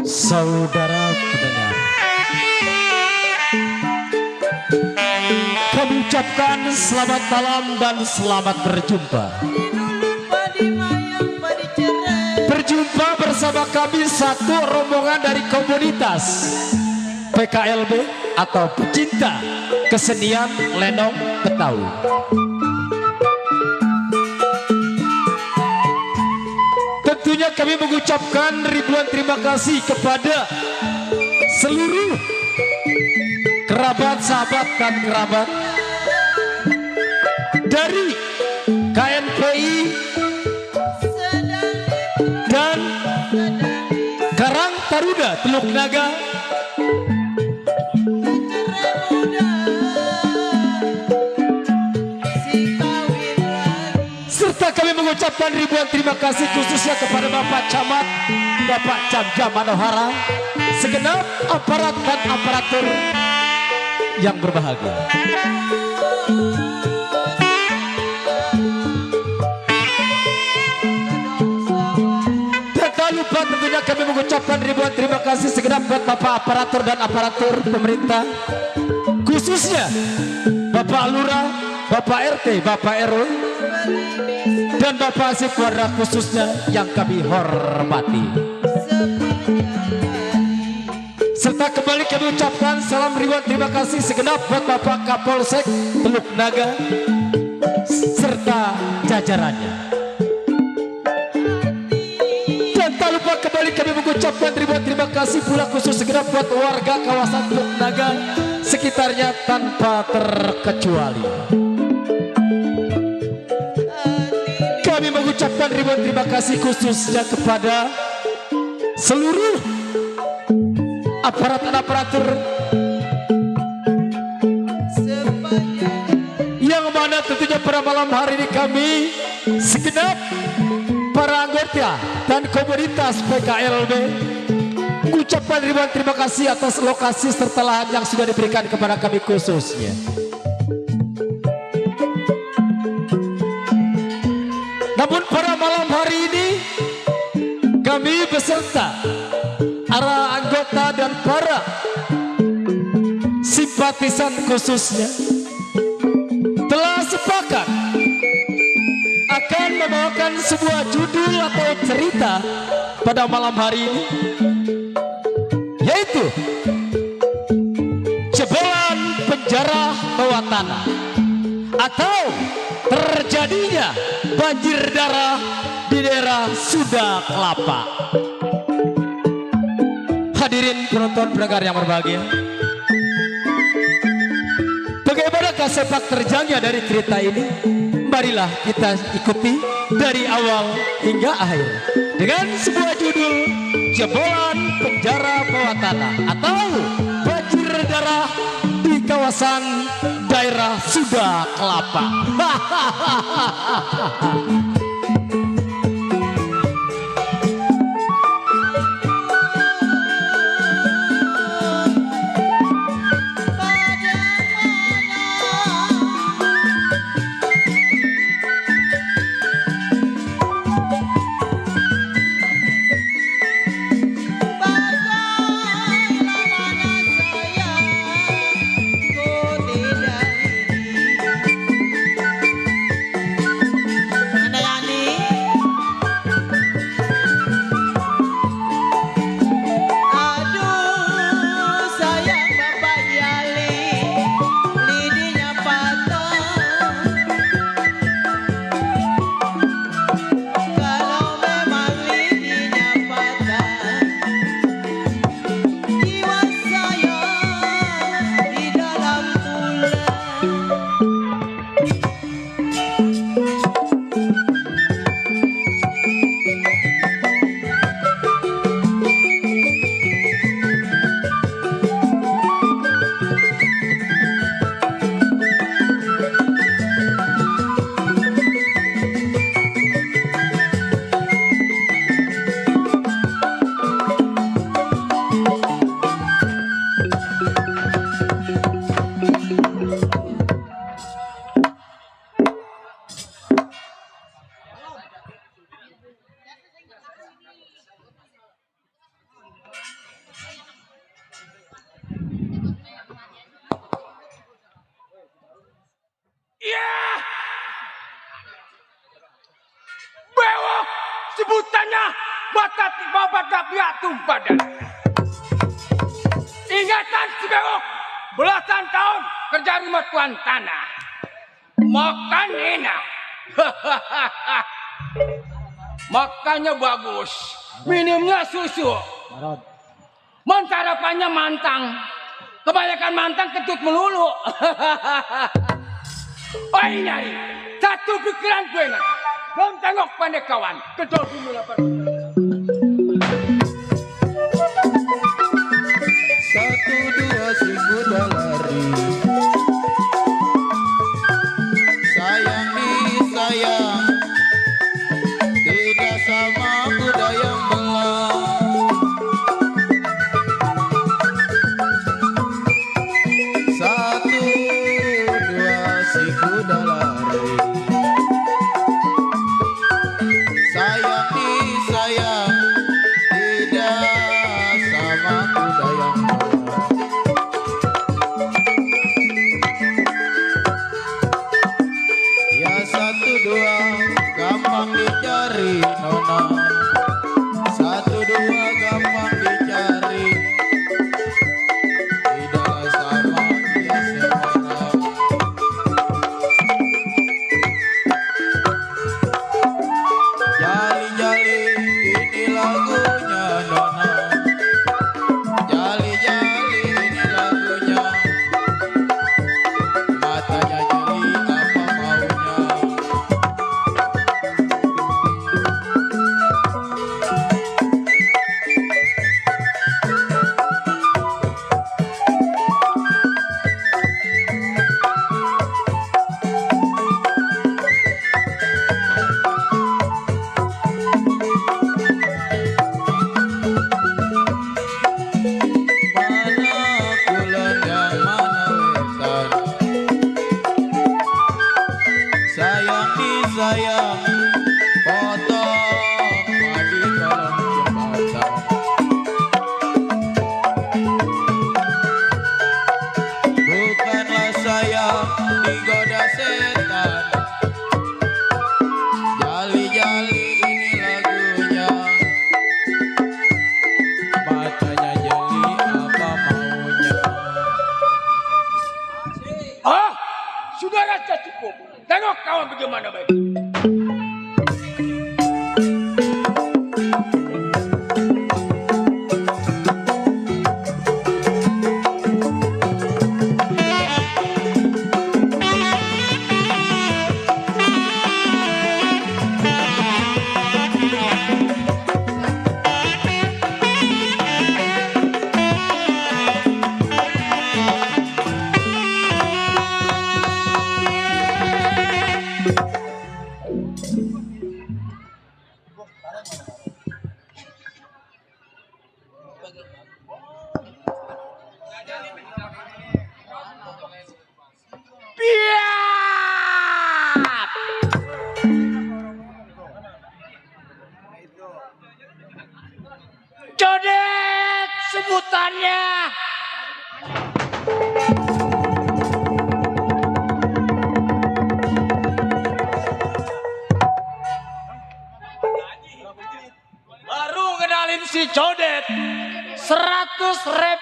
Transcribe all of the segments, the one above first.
Saudara pendengar, kami ucapkan selamat malam dan selamat berjumpa. Berjumpa bersama kami satu rombongan dari komunitas PKLB atau pecinta kesenian lenong Betawi. Tentunya kami mengucapkan ribuan terima kasih kepada seluruh kerabat, sahabat, dan kerabat dari KNPI dan Karang Taruda Teluk Naga, serta kami mengucapkan ribuan terima kasih khususnya kepada Bapak Camat, Bapak Camja Manohara, segenap aparat dan aparatur yang berbahagia. Tak lupa tentunya kami mengucapkan ribuan terima kasih segenap buat Bapak aparatur dan aparatur pemerintah, khususnya Bapak Lurah, Bapak RT, Bapak RW, dan Bapak Asif Warga khususnya yang kami hormati. Serta kembali kami ucapkan salam ribuan terima kasih segenap buat Bapak Kapolsek Teluk Naga serta jajarannya. Dan tak lupa kembali kami mengucapkan ribuan terima kasih pula khusus segenap buat warga kawasan Teluk Naga sekitarnya tanpa terkecuali. Kami mengucapkan ribuan terima kasih khususnya kepada seluruh aparat dan aparatur yang mana tentunya pada malam hari ini kami segenap para anggota dan komunitas PKLB mengucapkan ribuan terima kasih atas lokasi serta lahan yang sudah diberikan kepada kami khususnya. Namun pada malam hari ini kami beserta para anggota dan para simpatisan khususnya telah sepakat akan membawakan sebuah judul atau cerita pada malam hari ini, yaitu Jebolan Penjara Bawah Tanah atau terjadinya banjir darah di daerah Sunda Kelapa. Hadirin penonton pendengar yang berbahagia, bagaimanakah sepak terjangnya dari cerita ini? Marilah kita ikuti dari awal hingga akhir dengan sebuah judul Jebolan Penjara Bawah Tanah atau banjir darah di kawasan daerah Sunda Kelapa. Mana sebutannya batati babat biatum badan. Ingatan si bewok, belasan tahun kerja rumah tuan tanah. Makan enak. Makannya bagus. Minumnya susu. Sarapannya mantang. Kebanyakan mantang ketut melulu. Oh nyari. Satu pikiran gue ingat. Belum tengok pandai kawan. Kedol bumi lapar. Satu dua si kuda lari. Sayang nih sayang, tidak sama kuda yang belang. Satu dua si kuda lari. Sayang nih sayang, tidak sama kuda yang belang. Ya satu dua gampang dicari nona. Satu dua gampang dicari. Tidaklah sama dia sekarang. Jali-jali ini lagunya nona. Jali-jali ini lagunya. Matanya jeli apa maunya. Mana kulon yang mana wetan. Sayang nih sayang, potong padi kolong jembatan. Bukanlah sayang digoda setan. Jali-jali ini lagunya. Matanya jeli apa maunya. Ah, sudah rasa cukup. Tengok kawan bagaimana baik. Biap. Codet sebutannya. Baru ngenalin si Codet 100 rep.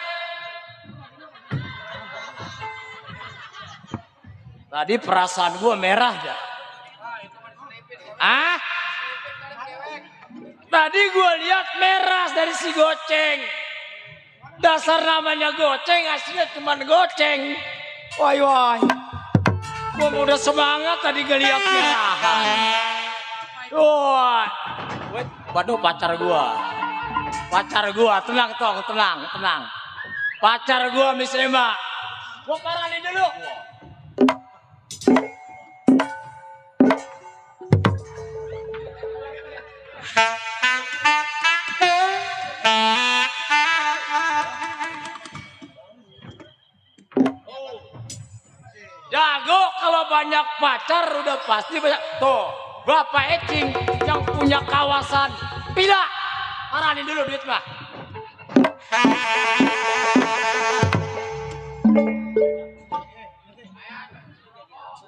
Tadi perasaan gua merah dah. Ah? Tadi gua lihat merah dari si goceng. Dasar namanya goceng, aslinya cuma goceng. Woi woi. Gua udah semangat tadi ngeliat merahan. Woi. Waduh pacar gua. Pacar gua, tenang tong, tenang, tenang. Pacar gua Miss Emma. Gua paranin dulu. Jago kalau banyak pacar udah pasti banyak. Tuh, Bapak Ecing yang punya kawasan Pila. Paranin dulu duit mah.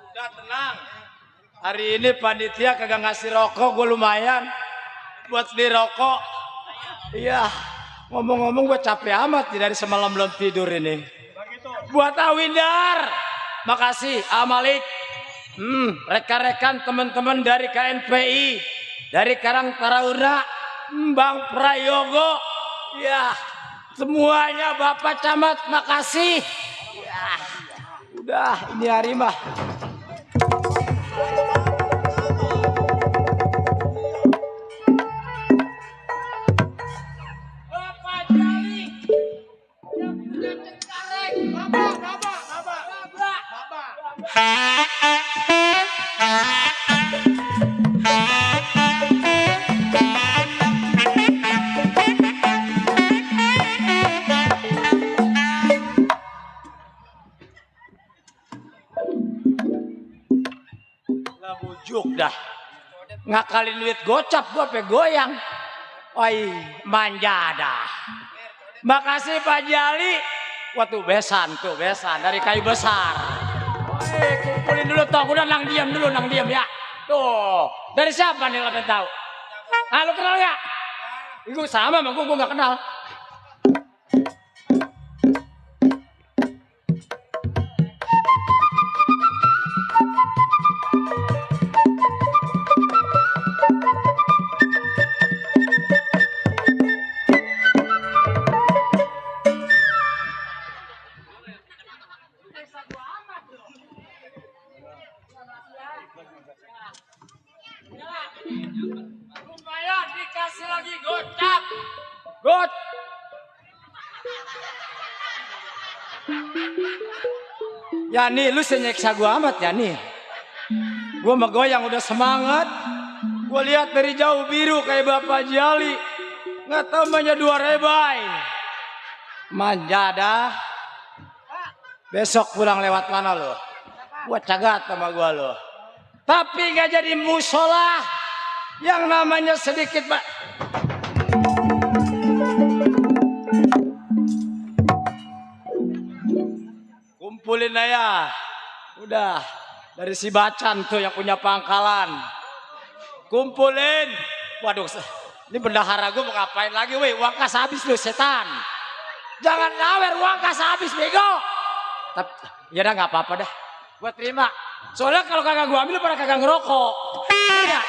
Udah tenang. Hari ini panitia kagak ngasih rokok, gue lumayan. buat beli rokok. Iya, ngomong-ngomong gue capek amat dari semalam belum tidur ini. Buat Awindar, makasih Amalik. Rekan-rekan teman-teman dari KNPI, dari Karang Taruna, Bang Prayogo, ya semuanya Bapak Camat, makasih. Ya, udah ini hari mah. Bapak Jali, yang punya Cengkareng, Bapak. Lah bujuk dah. Ngakalin duit gocap gua pe goyang. Oi, manja dah. Makasih Pak Jali. Wah tuh besan dari kayu besar. Kumpulin dulu toh, udah nang diam ya. Tuh, dari siapa nih lo tahu? Ah, lu kenal gak? Gue sama sama gue gak kenal. Lumayan dikasih lagi gocap. Got. Ya nih lu senyeksa gua amat ya nih. Gua mah goyang udah semangat. Gua lihat dari jauh biru kayak Bapak Jali. Nggak tahu banyak 2 rebai. Manja dah. Besok pulang lewat mana lo? Gua cagat sama gua lo. Tapi nggak jadi musola yang namanya sedikit Pak. Kumpulin aja. Udah dari si Bacan tuh yang punya pangkalan. Kumpulin. Waduh, ini bendahara gue mau ngapain lagi weh? Uang kas habis lu setan. Jangan nyawer, uang kas habis bego. Tapi ya udah nggak apa-apa dah. Gue terima. Soalnya kalau kagak gue ambil pada kagak ngerokok. Iya.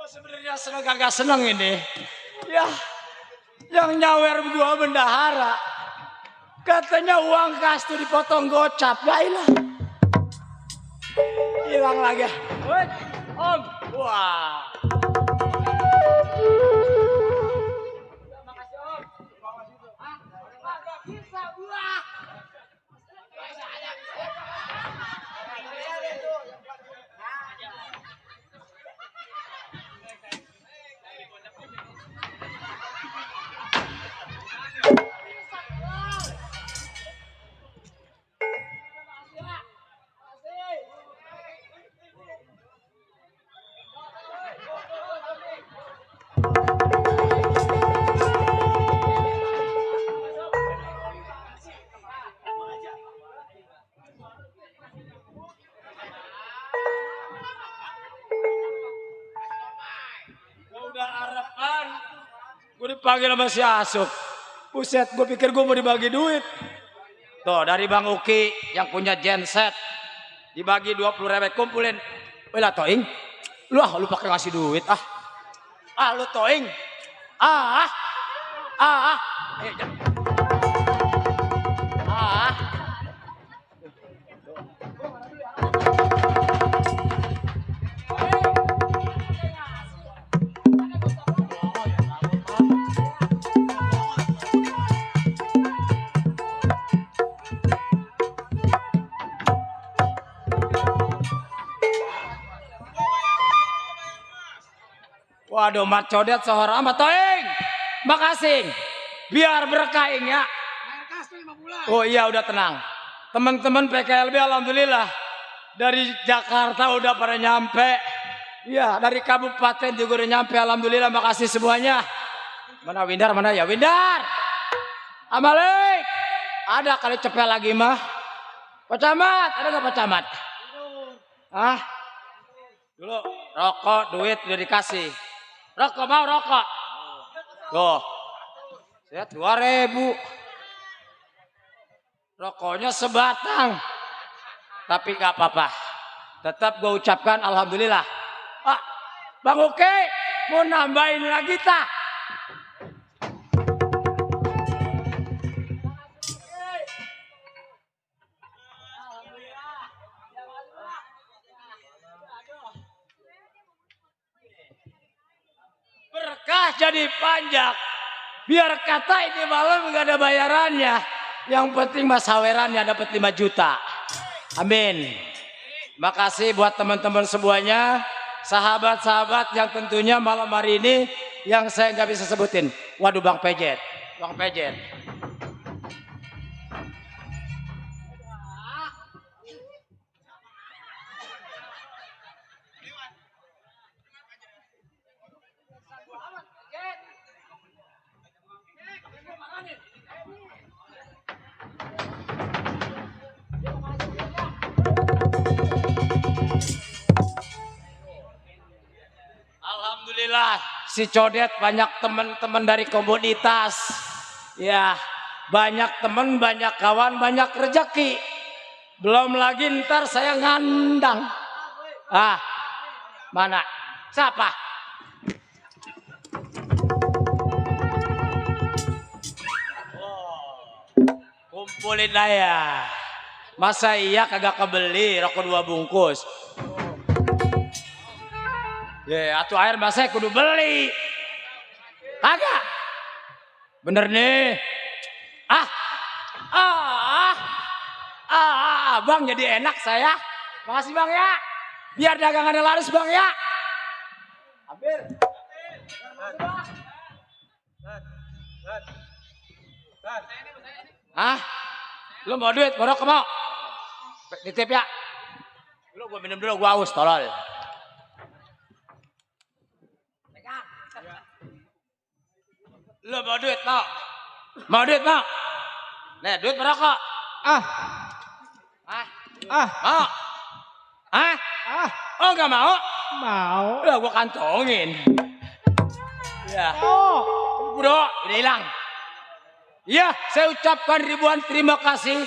Sebenarnya seneng kagak seneng ini. Ya, yang nyawer gua bendahara. Katanya uang kas tuh dipotong gocap. Ya ilah. Hilang lagi. Woi, Om. Wah. Makasih Om. Agak bisa gua. Gue dipanggil sama si Asuk. Buset, gue pikir gue mau dibagi duit. Tuh, dari Bang Uki yang punya genset. Dibagi 20.000, kumpulin. Wela Toing, lu pakai ngasih duit ah. Ah, lu Toing. Waduh, mat codet sohor amat toing. Makasih. Biar berkah ing ya. Oh iya udah tenang. Teman-teman PKLB alhamdulillah dari Jakarta udah pada nyampe. Iya, dari kabupaten juga udah nyampe alhamdulillah. Makasih semuanya. Mana Windar mana ya Windar? Amalik. Ada kali cepet lagi mah. Pak Camat, ada nggak Pak Camat? Ah? Dulu rokok, duit udah dikasih. Rokok mau rokok? Tuh. Saya 2.000. Rokoknya sebatang. Tapi nggak apa-apa. Tetap gue ucapkan alhamdulillah. Ah, Bang Uke mau nambahin lagi tak? Berkah jadi panjang. Biar kata ini malam nggak ada bayarannya. Yang penting mas sawerannya dapat 5 juta. Amin. Makasih buat teman-teman semuanya. Sahabat-sahabat yang tentunya malam hari ini yang saya nggak bisa sebutin. Waduh Bang Pejet. Bang Pejet. Alhamdulillah si Codet banyak teman-teman dari komunitas. Ya, banyak teman, banyak kawan, banyak rezeki. Belum lagi ntar saya ngandang. Ah, mana? Siapa? Kumpulin aja. Masa iya kagak kebeli rokok 2 bungkus? Ya, atuh air masa kudu beli. Kagak. Bener nih. Bang jadi enak saya. Makasih Bang ya. Biar dagangannya laris Bang ya. Hampir. Lu mau duit, mau rokok mau? Nitip ya. Lu gua minum dulu, gua haus tolol. Lu mau duit mau? Mau duit mau? Nih duit merokok. Mau? Oh nggak mau? Mau. Udah gua kantongin. Ya. Bro, udah hilang. Ya, saya ucapkan ribuan terima kasih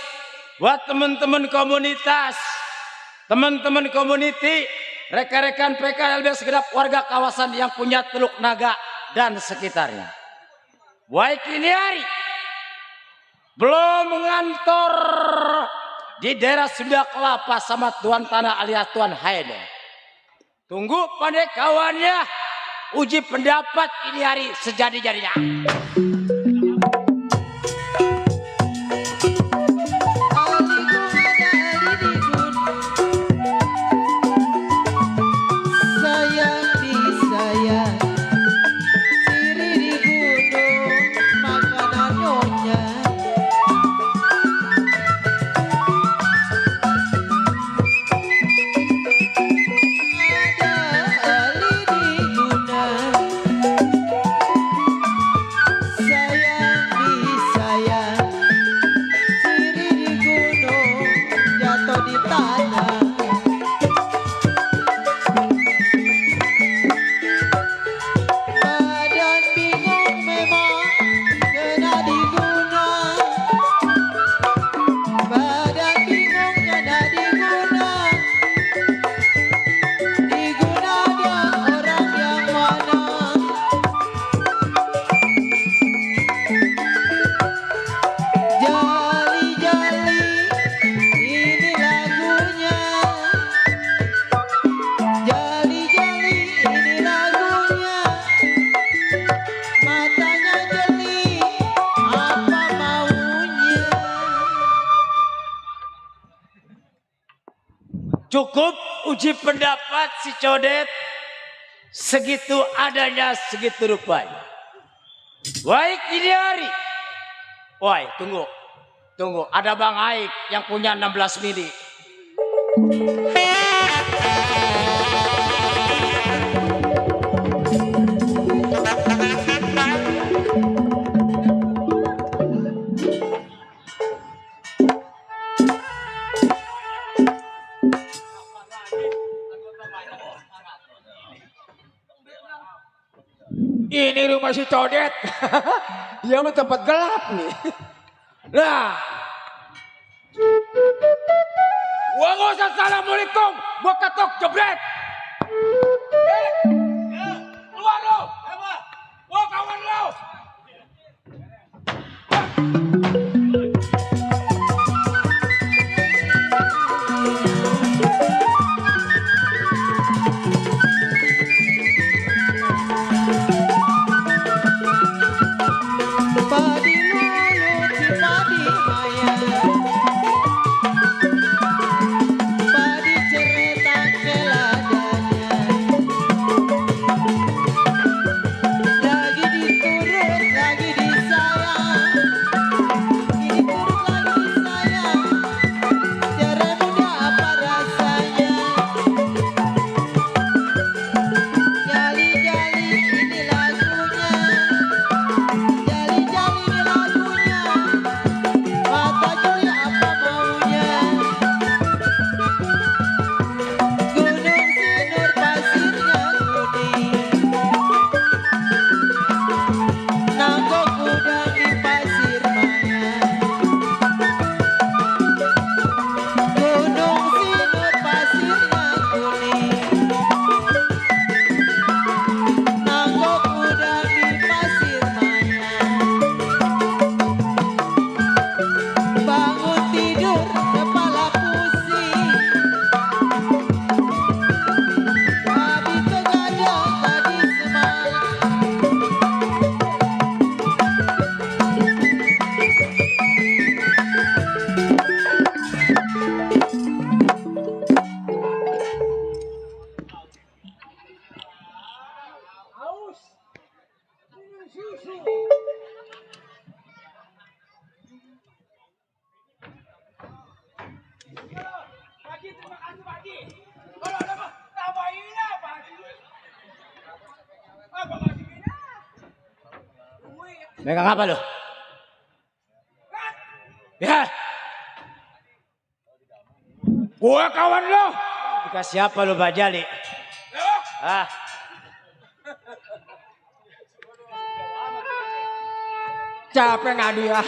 buat teman-teman komunitas, teman-teman community, rekan-rekan PKLB segenap warga kawasan yang punya Teluk Naga dan sekitarnya. Baik ini hari belum mengantor di daerah Sunda Kelapa sama Tuan Tanah alias Tuan Haide. Tunggu pada kawannya uji pendapat ini hari sejadi-jadinya. Cukup uji pendapat si Codet. Segitu adanya, segitu rupanya. Baik ini hari. Woi, tunggu. Tunggu, ada Bang Aik yang punya 16 mili. Ini rumah si Codet. Dia mah tempat gelap nih. Nah, gua nggak usah assalamualaikum, gua ketok jebret. Keluar lo, gua kawan lo. Padi mulut si padi maya, padi cerita keladanya, lagi diturut lagi disayang, diturut lagi disayang, cara muda apa rasanya, jali-jali ini lagunya. Jali-jali di lagunya, mata juli apa maunya. Gunung Sinur pasirnya kuning, nanggok udang di pasir maya. Gunung Sinur pasirnya kuning, nanggok udang di pasir maya. Bangun tidur kepala pusing, habis begadang tadi semalam. Haji, terima kasih Pak Haji. Kalau ada apa, tambahin apa Haji? Apa masih bina? Megang apa lo? Ya. Gua kawan lo. Dikasih apa lo Bajali? Ah. Capek ngadu ya.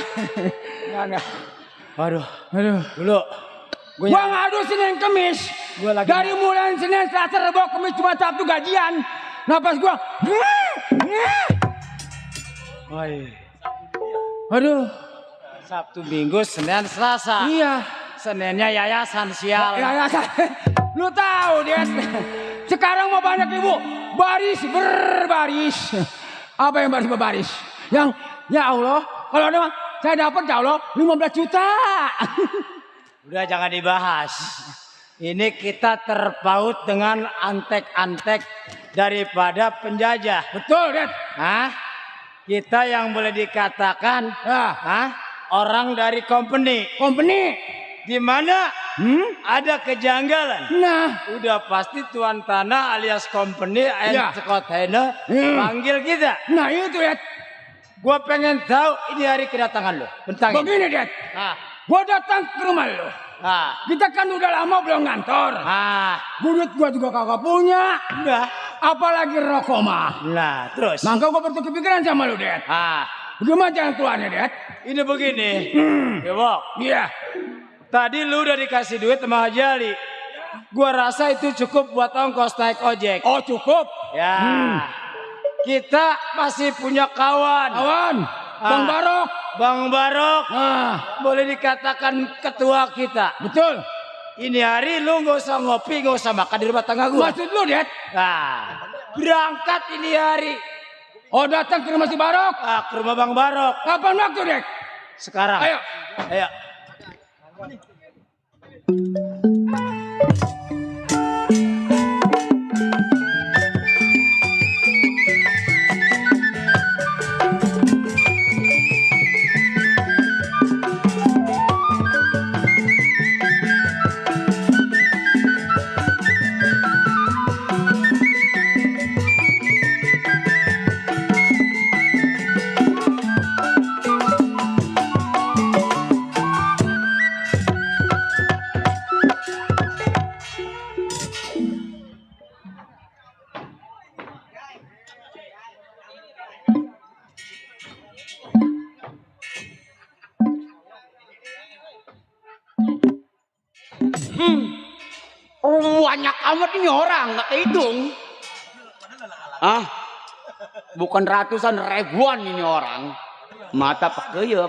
Enggak. Aduh. Dulu. Gua ngadu Senin Kemis. Dari mulai Senin, Selasa, Rabu, Kamis, Jumat, Sabtu gajian. Napas gua. Aduh. Sabtu, Minggu, Senin, Selasa. Iya. Seninnya yayasan sial. Yayasan. Lu tahu dia. Sekarang mau banyak ibu baris berbaris. Apa yang baris berbaris? Yang ya Allah, kalau ada saya dapat ya Allah 15 juta. Udah jangan dibahas. Ini kita terpaut dengan antek-antek daripada penjajah. Betul, Dad. Hah? Kita yang boleh dikatakan orang dari company. Di mana ada kejanggalan. Nah, udah pasti tuan tanah alias company Scott Hena panggil kita. Nah, itu, Dad. Gua pengen tahu ini hari kedatangan lo. Bentang. Begini, Dad. Gua datang ke rumah lo. Kita kan udah lama belum ngantor. Duit gua juga kagak punya. Udah. Apalagi rokok mah. Nah, terus. Maka gua bertukar pikiran sama lo, Dad. Gimana jalan keluarnya, Dad? Ini begini. Iya. Tadi lu udah dikasih duit sama Haji Ali. Gua rasa itu cukup buat ongkos naik ojek. Oh, cukup? Ya. Kita masih punya kawan. Bang Barok. Boleh dikatakan ketua kita. Betul. Ini hari lu gak usah ngopi, gak usah makan di rumah tangga gua. Maksud lu, Dad? Berangkat ini hari. Oh, datang ke rumah si Barok? Ke rumah Bang Barok. Kapan waktu, Dad? Sekarang. Ayo. Banyak amat ini orang, nggak kehitung. Ah, bukan ratusan, ribuan ini orang. Mata pekeyep.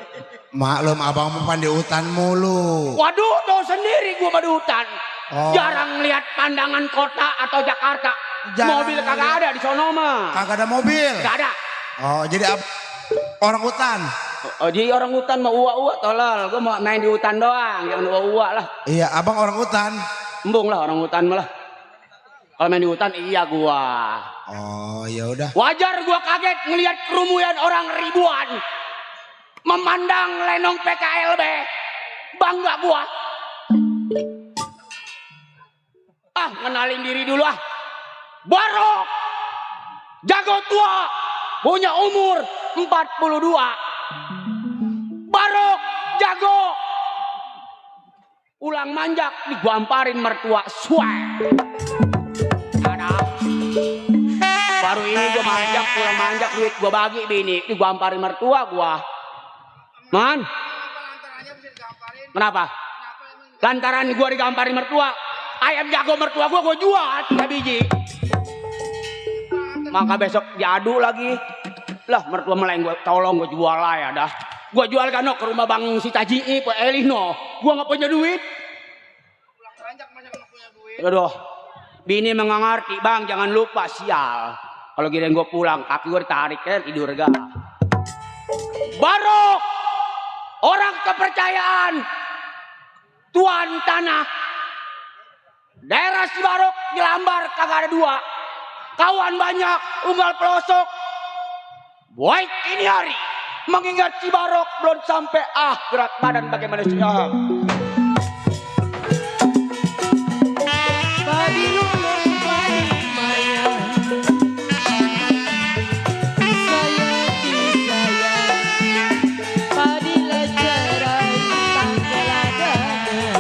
Maklum abang mempan di hutan mulu. Waduh, tahu sendiri gua di hutan. Oh. Jarang lihat pandangan kota atau Jakarta. Jarang Mobil kagak ada di sono mah. Kagak ada mobil. Gak ada. Oh jadi orang hutan. Oh, jadi orang hutan mau uak-uak tolol. Gua mau main di hutan doang, jangan uak-uak lah. Iya abang orang hutan. Embung lah orang hutan malah. Kalau main di hutan iya gua. Oh ya udah. Wajar gua kaget ngelihat kerumunan orang ribuan. Memandang lenong PKLB. Bangga gua. Ah, ngenalin diri dulu ah. Barok. Jago tua. Punya umur 42. Barok. Jago. Ulang manjak digamparin mertua. Swag. Ada. Baru ini gua manjak, ulang manjak duit gua bagi bini. Digamparin mertua gua. Man. Kenapa? Lantaran gua digamparin mertua. Ayam jago mertua gua jual 3 biji. Maka besok diadu lagi. Lah mertua meleng gua tolong gua jual lah ya dah. Gua jual kan ke rumah Bang si Taji Pak Elino. Gua nggak punya duit. Aduh. Bini mengerti Bang, jangan lupa sial. Kalau giliran gua pulang kaki gua ditarik kan tidur ga. Barok. Orang kepercayaan tuan tanah. Daerah Cibarok Jelambar kagak ada 2. Kawan banyak, unggal pelosok. Baik ini hari mengingat Cibarok belum sampai gerak badan bagaimana siap. Padi lulus padi maya, sayang disayang. Padi lecerai tanggal adanya.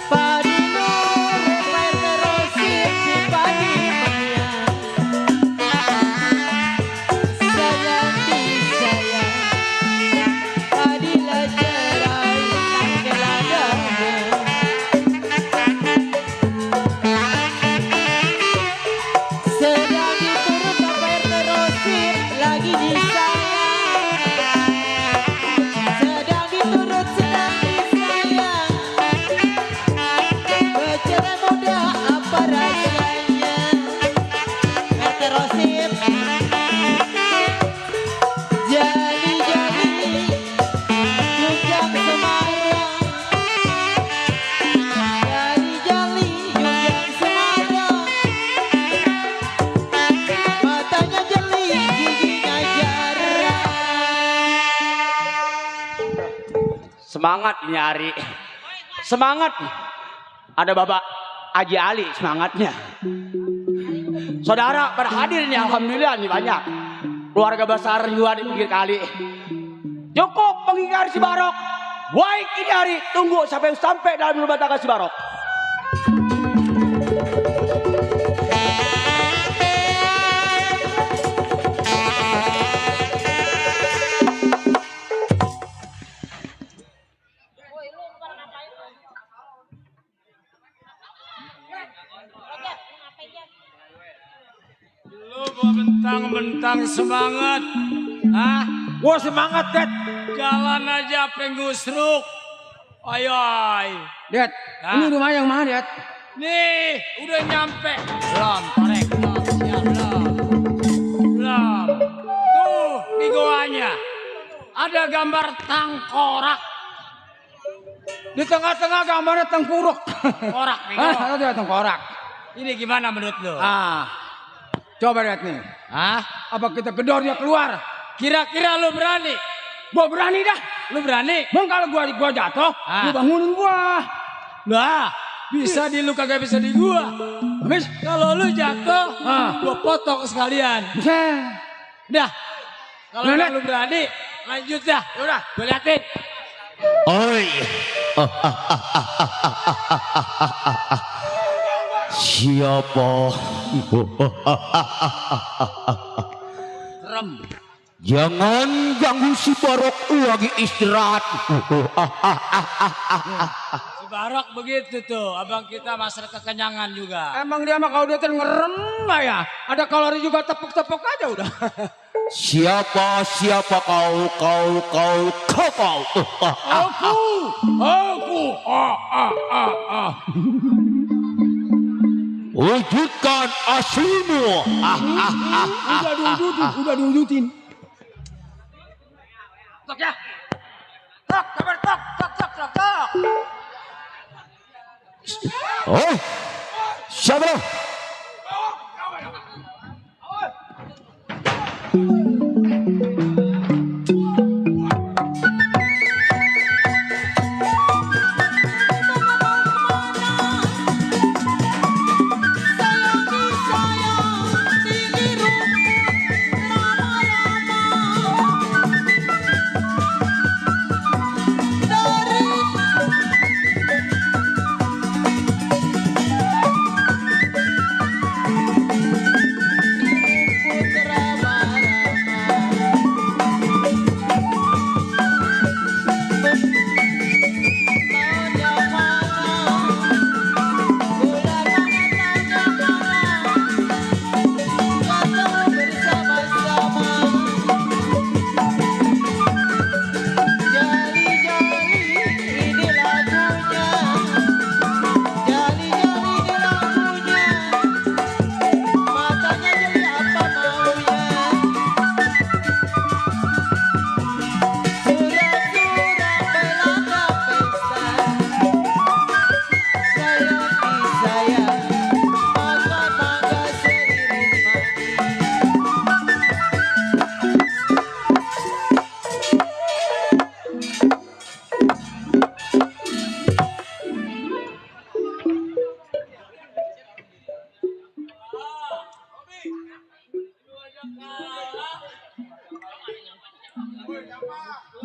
Padi nurut air terosir si padi maya, sayang disayang. Padi lecerai tanggal adanya. Sedang diturut apa air terosir lagi disayang. Sedang diturut sedang disayang. Bercerai muda apa rasanya? Air terosir jali-jali Junjang Semarang. Jali-jali Junjang Semarang. Matanya jeli, giginya jarang. Semangat ini hari. Semangat. Ada Bapak Haji Ali semangatnya. Saudara pada hadir nih alhamdulillah nih banyak. Keluarga besar juga di pinggir kali. Cukup mengingat Cibarok. Baik ini hari tunggu sampai dalam rumah tangga Cibarok. Lu gua bentang-bentang semangat. Hah? Gua semangat, Det. Jalan aja penggusruk. Ayo, ay. Det, Hah? ini rumah yang mana, Det? Nih, udah nyampe. Belum, korek. Belum, siap, belum. Belum. Tuh, di goanya. Ada gambar tangkorak. Di tengah-tengah gambarnya tengkuruk. Korak, nih. Ah, ada tengkorak. Ini gimana menurut lu? Coba lihat nih. Hah? Apa kita gedor dia keluar? Kira-kira lu berani? Gua berani dah. Lu berani? Bang kalau gua jatuh, Ah. lu bangunin gua. Lah, bisa di lu kagak bisa di gua. Habis? Kalau lu jatuh, Ah. gua potong sekalian. Bisa. Dah. Kalau Lihat. lu berani, lanjut dah. Udah, gua liatin. Oi. Siapa? Serem. Jangan ganggu si Barok lagi istirahat. Si Barok begitu tuh, abang kita masalah kekenyangan juga. Emang dia mah kalau dia ngerem lah ya. Ada kalori juga tepuk-tepuk aja udah. Siapa kau. Aku. Wujudkan aslimu. Udah diwujudin. Tok ya. Tok, kabar tok. Oh, siapa?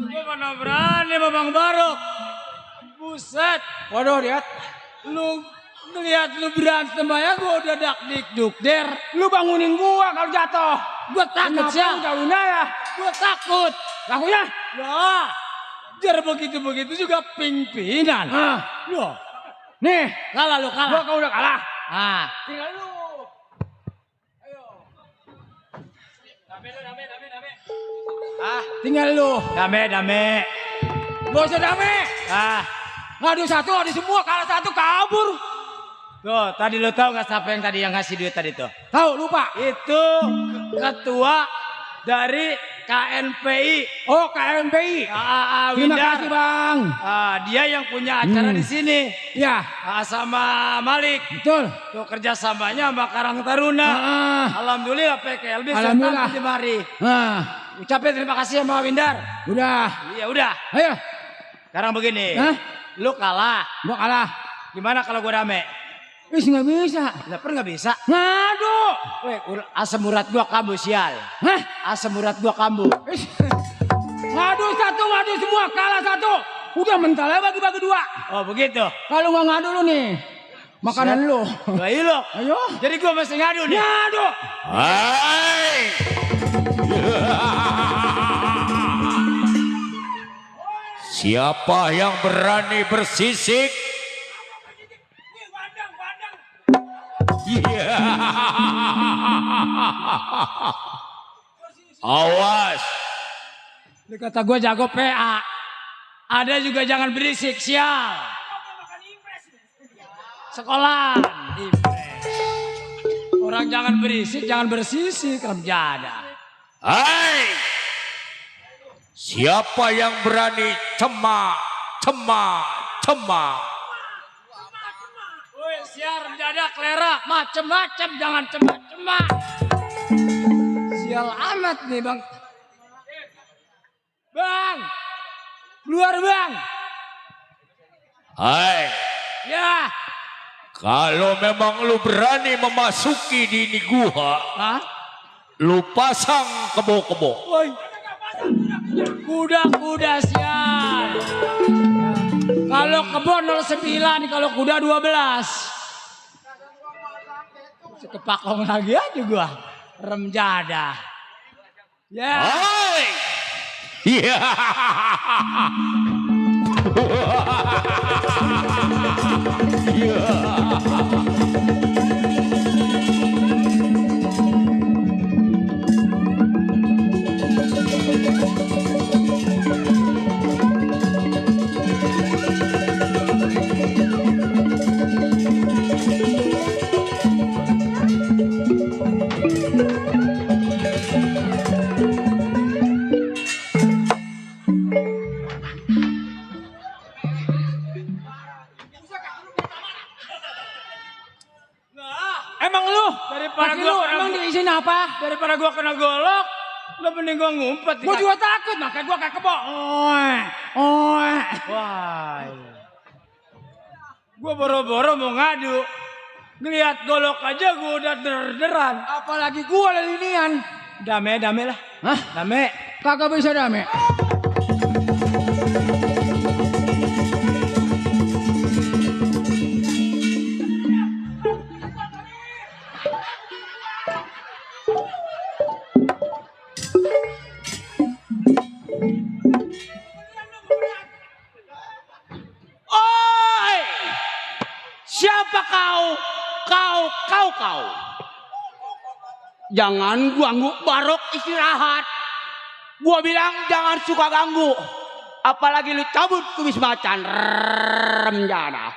Lu mana berani sama Bang Barok? Buset. Waduh lihat. Lu ngeliat lu berantem aja gua udah dak-dik-duk der. Lu bangunin gua kalau jatuh. Gua takut Kenapa siang. lu jauhin ya? Gua takut. Lakunya? Lah. Jar begitu-begitu juga ping-pingan. Loh. Nih. Kalah lu kalah. Gua kau udah kalah. Ah. Tinggal lu. Tinggal lu. Dame. Gak usah dame. Ah. Ngadu satu, adu semua. Kalah satu, kabur. Tuh, tadi lu tahu nggak siapa yang tadi yang ngasih duit tadi tuh? Tahu, lupa. Itu ketua dari KNPI. Oh, KMPI. Terima Windar. kasih, Bang. Dia yang punya acara di sini. Ya, Sama Malik. betul. Tuh kerjasamanya sama Karang Taruna. Alhamdulillah PKLB Alhamdulillah. di mari. Ucapin terima kasih sama Windar. Udah. Iya udah. Ayo. Sekarang begini. Hah? Lu kalah. Gua kalah. Gimana kalau gua rame? Wis nggak bisa. Leper nggak bisa. Ngadu. Weh, asam urat gua kambuh sial. Hah? Asam urat gua kambuh. Wis. Ngadu satu, ngadu semua. Kalah satu. Udah mental aja bagi-bagi dua. Oh begitu. Kalau nggak ngadu lu nih. Makanan lu. Baik lo. Ayo. Jadi gua mesti ngadu nih. Ngadu. Hai. Siapa yang berani bersisik? Awas. Lu kata gua jago PA. Ada juga jangan berisik sial. Sekolah. Orang jangan berisik, jangan bersisik, remjada. Hai. Siapa yang berani cemak? Woi, siar remjada klera, macem-macem jangan cemak-cemak. Sial amat nih, Bang. Bang. Keluar, Bang. Hai. Ya. Kalau memang lu berani memasuki di ini gua, Hah? lu pasang kebo-kebo. Woi. Kuda-kuda sial. Kalau kebon 09, kalau kuda 12. Sekepakong lagi aja gua. Remjada. Ya. Hai. Iya. Iya. Emang lu? Daripada Kaki gua lu kena- emang diisiin apa? Daripada gua kena golok, lu mending gua ngumpet. di Gua kaki. juga takut, makanya gua kayak kebo. Oi. Wah. Gua boro-boro mau ngadu. Ngeliat golok aja gua udah der-deran. Apalagi gua lelinian. Dame lah. Hah? Dame. Kagak bisa damai. Oi! Siapa kau? Kau. Jangan ganggu Barok istirahat. Gua bilang jangan suka ganggu. Apalagi lu cabut kumis macan. Remjana.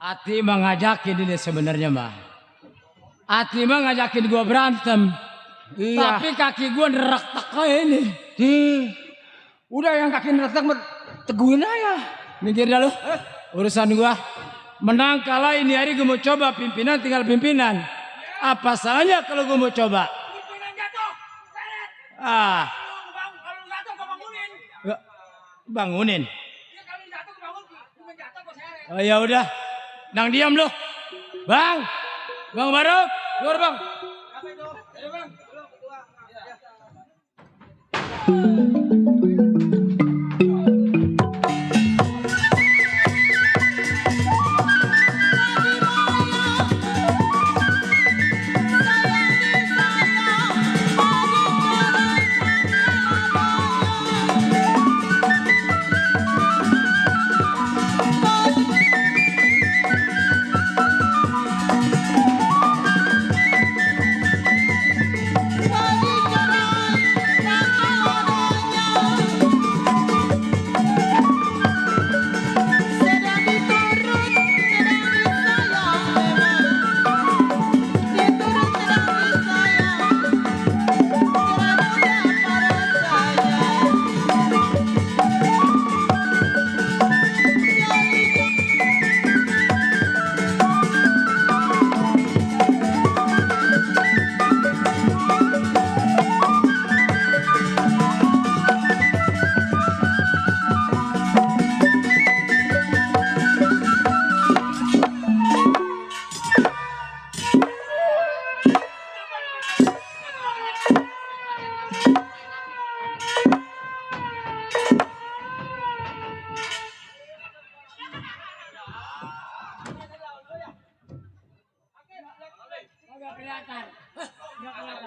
Ati mah ngajakin ini sebenarnya mah. Ati mah ngajakin gua berantem. Iya. Tapi kaki gua nerak-tak kayak ini. Udah yang kaki nerak-tak teguhin aja. Minggir dah lu. Urusan gua. Menang kalah ini hari gua mau coba pimpinan tinggal pimpinan. Apa salahnya kalau gua mau coba? Pimpinan jatuh. Seret. Ah, Kalau jatuh gua bangunin. bangunin. Ya kalau jatuh gua bangun. Pimpinan jatuh gua seret. Oh ya udah. Nang diam lu. Bang Barok, keluar bang.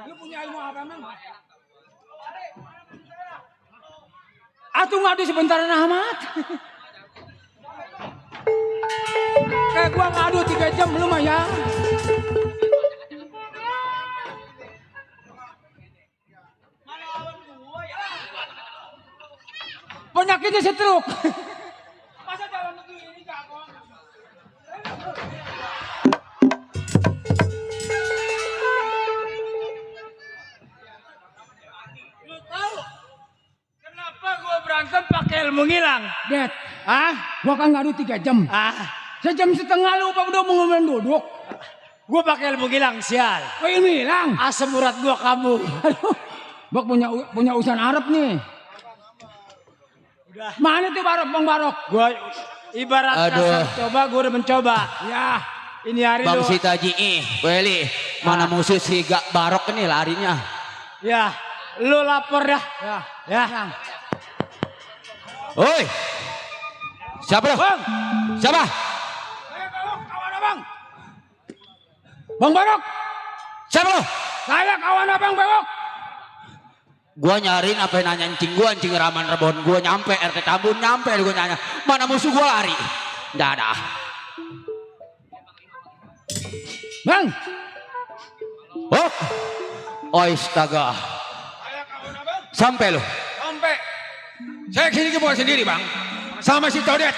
Lu punya ilmu apa emang? Atuh ngadu sebentar amat. Kayak gua ngadu 3 jam lumayan. Penyakitnya stroke. Masa jalan begini jago? Lu tahu kenapa gua berantem pakai ilmu ngilang? Det, gua kan ngadu 3 jam. Sejam setengah lu udah mau ngomong duduk. Gua pakai ilmu ngilang sial. Oh ini hilang. Asam urat gua kambuh. Aduh, Bok punya urusan Arab nih. Mana tuh Barok, Bang Barok? Gua ibarat kasar coba, gua udah mencoba. Ya, Ini hari Bang lu. Sitaji Weli, mana musuh si Gak Barok ini larinya. Ya, lu lapor dah. Ya. Oi, siapa dah? Bang. Siapa? Bang Barok, Siapa lo? saya kawan abang Barok. Gua nyariin apa yang nanya encing gua, encing Raman Rebon. Gua nyampe RT Tambun, nyampe gua nanya. Mana musuh gua lari? Nggak ada. Bang, Oh, astaga. Sampai lo. Sampai. Saya kini bukan sendiri bang. Sama si Todet.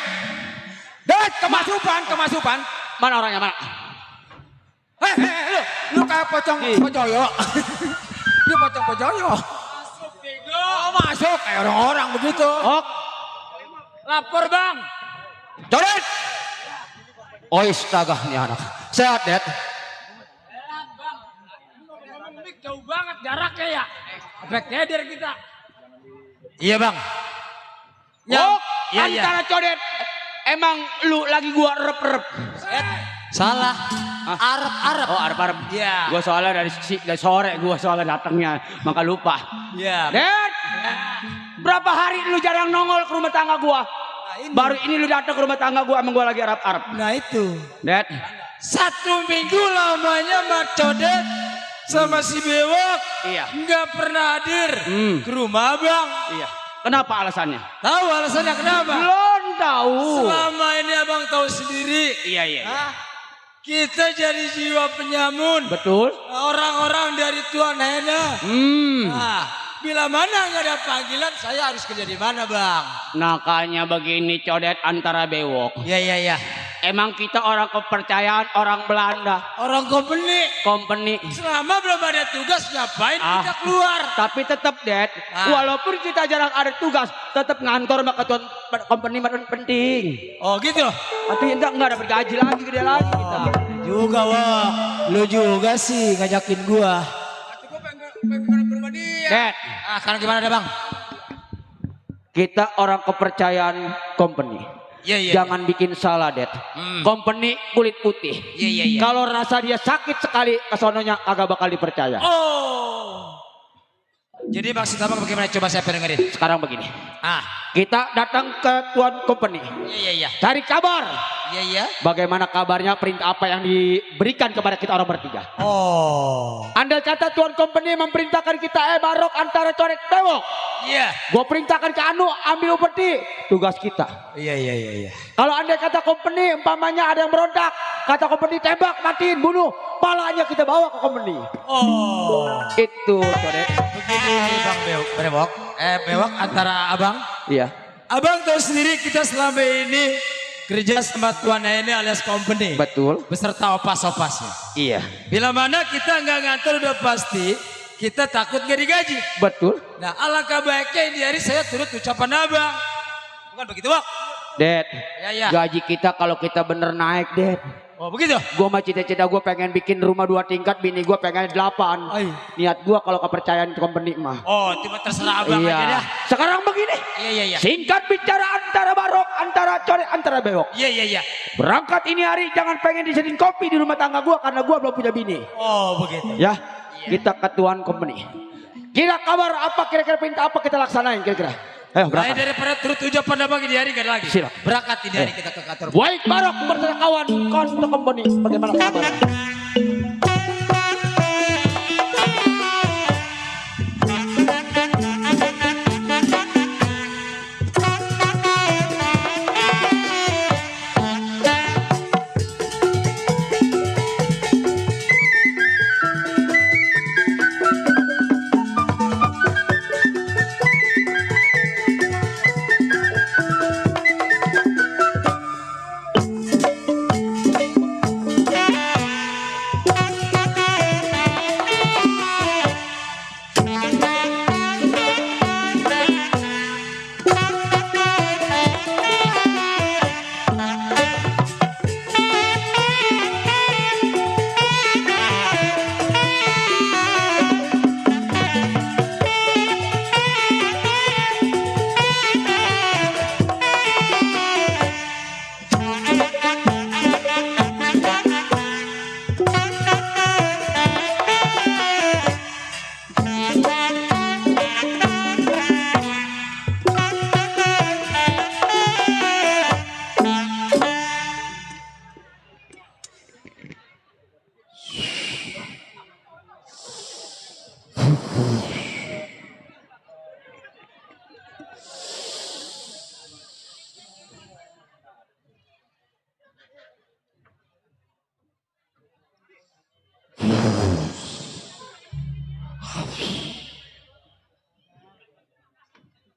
Det, kemasupan. Mana orangnya mana? Lu kayak pocong pojoyo. Lu pocong pojoyo. Oh, masuk kayak orang-orang begitu. Oh, Lapor bang. Todet. Astaga nih anak. Sehat, Det. Jauh banget jaraknya ya. Efek keder kita. Iya bang. Oh, iya. antara Codet. Emang lu lagi gua rep-rep. Salah. Arab. Oh, Arab. Iya. Gua soalnya dari sore gua soalnya datangnya, maka lupa. Iya. Det. Berapa hari lu jarang nongol ke rumah tangga gua? Baru ini lu datang ke rumah tangga gua, emang gua lagi Arab. Nah itu. Det. 1 minggu lamanya Mak Codet sama si Bewok Iya. nggak pernah hadir ke rumah abang. Iya. Kenapa alasannya? Tahu alasannya kenapa? Belum tahu. Selama ini abang tahu sendiri. Iya. Hah? Kita jadi jiwa penyamun. Betul. Orang-orang dari Tuan Hena. Nah, bila mana nggak ada panggilan, saya harus kerja di mana bang? Nakanya begini Codet antara Bewok. Iya. Emang kita orang kepercayaan orang Belanda. Orang Company. selama belum ada tugas ngapain kita keluar? Tapi tetap Det, walaupun kita jarang ada tugas, tetap ngantor sama ketua company penting. Oh gitu. Atau enggak dapat gaji lagi gede lagi kita. Juga Wak, lu juga sih ngajakin gua. Det, Sekarang gimana ada bang? kita orang kepercayaan company. Iya. Jangan bikin salah Det. Company kulit putih. Iya. Kalau rasa dia sakit sekali, kesononya agak bakal dipercaya. Oh. Jadi maksud abang bagaimana? Coba saya dengerin. Sekarang begini, Ah, kita datang ke tuan company, iya. cari kabar. Iya. Bagaimana kabarnya, perintah apa yang diberikan kepada kita orang bertiga. Oh. Andai kata tuan company memerintahkan kita Barok antara Codet Bewok. Iya. Gue perintahkan ke Anu ambil upeti, tugas kita. Iya. Kalau andai kata company umpamanya ada yang berontak, kata company tembak, matiin, bunuh, palanya kita bawa ke company. Oh. Itu Codet. Begini bang Bewok. Bewok antara abang. Iya. Abang tahu sendiri kita selama ini kerja sama Tuan ini alias company. Betul. Beserta opas-opasnya. Iya. Bila mana kita nggak ngantor udah pasti kita takut gak digaji. Betul. Nah alangkah baiknya ini hari saya turut ucapan abang. Bukan begitu Wak? Det. Ya. Gaji kita kalau kita bener naik Det. Oh begitu? Gue mah cita-cita gue pengen bikin rumah 2 tingkat, bini gue pengen 8. Ay. Niat gue kalau kepercayaan company mah. Oh cuma terserah abang Iya. aja dah. Sekarang begini. Iya. Singkat bicara antara Barok, antara Codet, antara Bewok. Iya. Berangkat ini hari jangan pengen disediain kopi di rumah tangga gua karena gua belum punya bini. Oh begitu. Ya, kita ketuaan company. Kira kabar apa kira-kira perintah apa kita laksanain kira-kira? Ayo Lain berangkat. daripada turut ucapan abang ini hari gak ada lagi. Siap. Berangkat ini hari kita ke kantor. Baik Barok bersama kawan kantor company. Bagaimana kabar?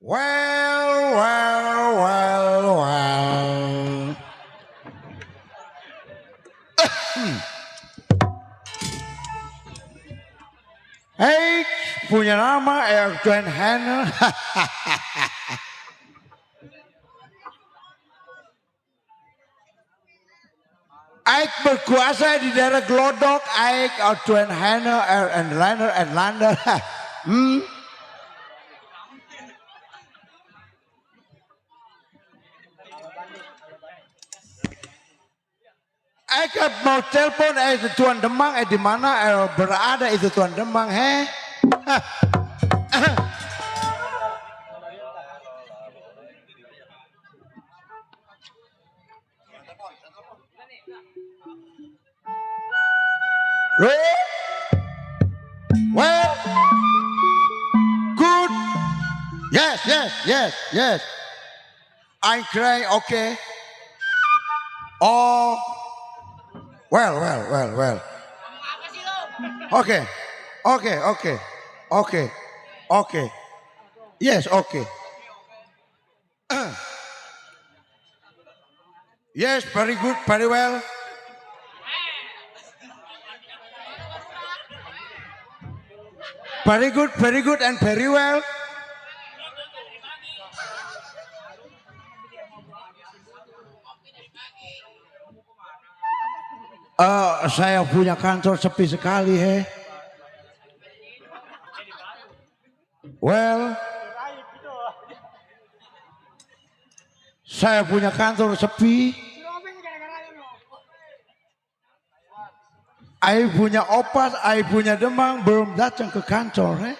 Well. Hey, punya nama Erdogan Hanel. Aik berkuasa di daerah Glodok, Aik Erdogan Hanel, Erlander. Aik mau telepon itu Tuan Demang, di mana berada itu Tuan Demang, he? Well, good. Yes. I'm crying, okay. Oh, well. Okay. Yes, okay. Yes, very good, very well. Very good and very well. Saya punya kantor sepi sekali, he. Well, saya punya kantor sepi. Saya punya Opas, saya punya Demang belum datang ke kantor, he.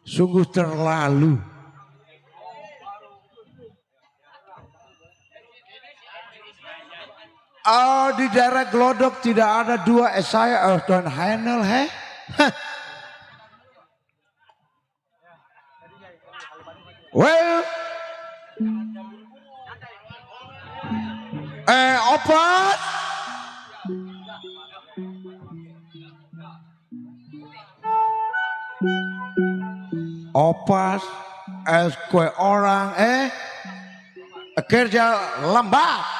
Sungguh terlalu. Di daerah Glodok tidak ada dua saya Erdogan Hanel, he. Well, Opas. Opas, kue orang, kerja lambat.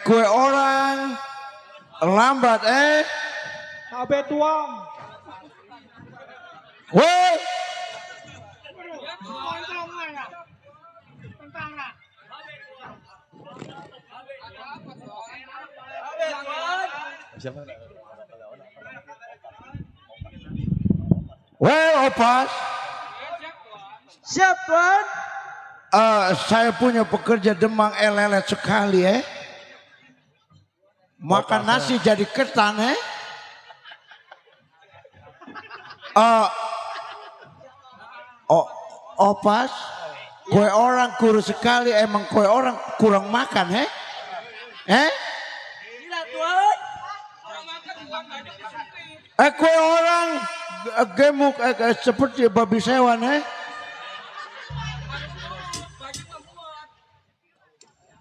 Kue orang lambat, Abe tuang. Weh. Opas. Siap, Tuan. Saya punya pekerja Demang lelet sekali, Makan nasi jadi ketan, Opas, kue orang kurus sekali, emang kue orang kurang makan, Kue orang gemuk seperti babi sewan,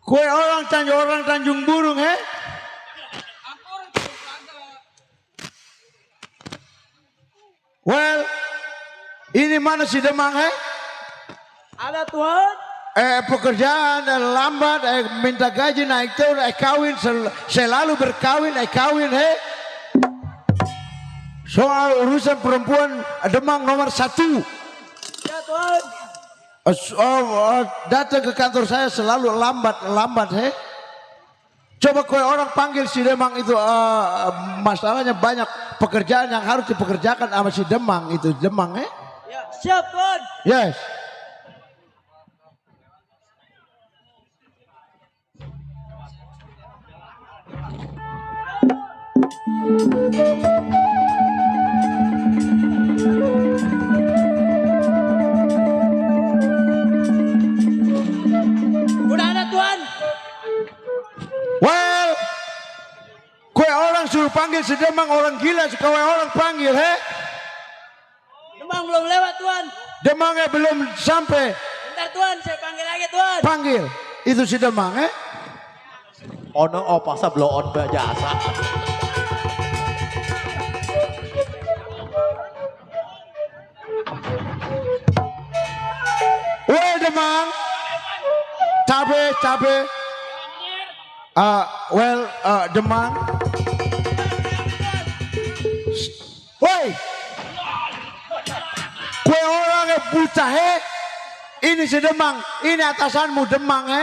Kue orang Tanjung Burung, Well, Ini mana si Demang, he? Ada Tuhan. Pekerjaan lambat, minta gaji naik turun, kawin, selalu berkawin, kawin, he? Soal urusan perempuan Demang nomor 1. Ya Tuhan. Datang ke kantor saya selalu lambat, he? Coba kau orang panggil si Demang itu, masalahnya banyak pekerjaan yang harus dipekerjakan sama si Demang itu, Demang, he? Ya, siap Tuhan. Yes. Udah ada Tuhan. Well, kue orang suruh panggil si Demang, orang gila kue orang panggil, he? Demang belum lewat Tuhan. Demangnya belum sampai. Bentar Tuhan, saya panggil lagi Tuhan. Panggil, itu si Demang, he? Ono opasa blow on jasa. Well, Demang, cabe. Demang. Woi, kue orang buta, he? Ini si Demang, ini atasanmu Demang, he?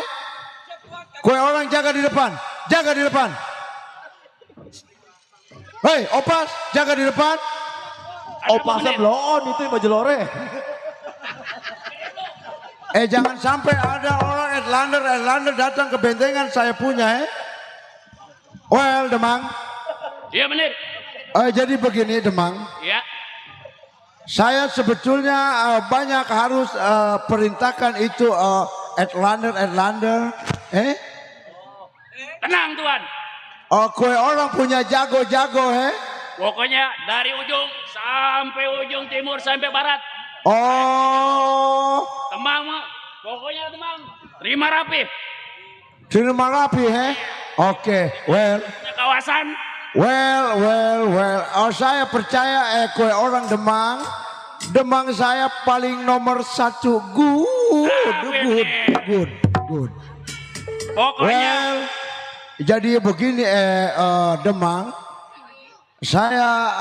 Kue orang jaga di depan. Hei, Opas, jaga di depan. Opasa blow on itu baju lore. Jangan sampai ada orang Erlander datang ke bentengan saya punya, Well, Demang. Iya bener. Jadi begini, Demang. Iya. Saya sebetulnya banyak harus perintahkan itu Erlander, Tenang Tuhan. Kue orang punya jago-jago, Pokoknya dari ujung sampai ujung timur sampai barat. Oh, Temang mah. Pokoknya Temang. Terima rapi. terima rapi, Oke, well. Punya kawasan. Well. Saya percaya kue orang Demang saya paling nomor 1. Good. Pokoknya. Well, jadi begini Demang, saya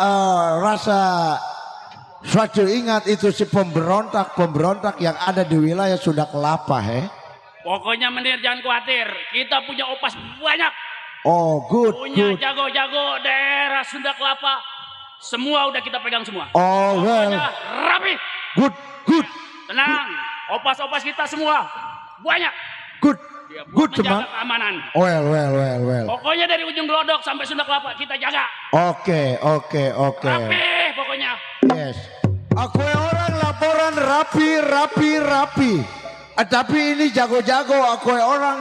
rasa suatu ingat itu si pemberontak yang ada di wilayah Sunda Kelapa, Pokoknya Menir jangan khawatir. Kita punya opas banyak. Oh, good. Punya jago-jago daerah Sunda Kelapa. Semua udah kita pegang semua. Oh, well. Pokoknya rapi. Good. Tenang. Opas-opas kita semua banyak. Good Menjaga Demang. keamanan. Well. Pokoknya dari ujung Glodok sampai Sunda Kelapa kita jaga. Oke. Rapi pokoknya. Yes. Aku orang laporan rapi. Tapi ini jago-jago, aku orang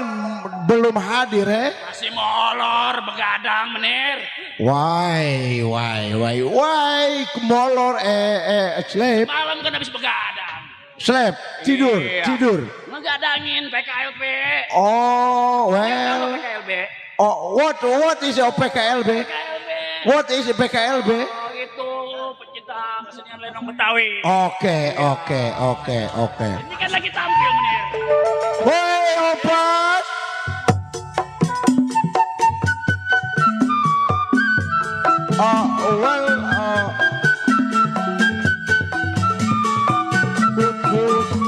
belum hadir, Masih molor begadang Menir. Why? Molor, sleep. Malam kan habis begadang. Sleep, tidur. Ngegadangin PKLB. Oh, Tahu well. PKLB. Oh, what is PKLB? PKLB. What is PKLB? Oh itu pecinta kesenian lenong Betawi. Oke. Ini kan lagi tampil Menir. Woi, Opas. Good.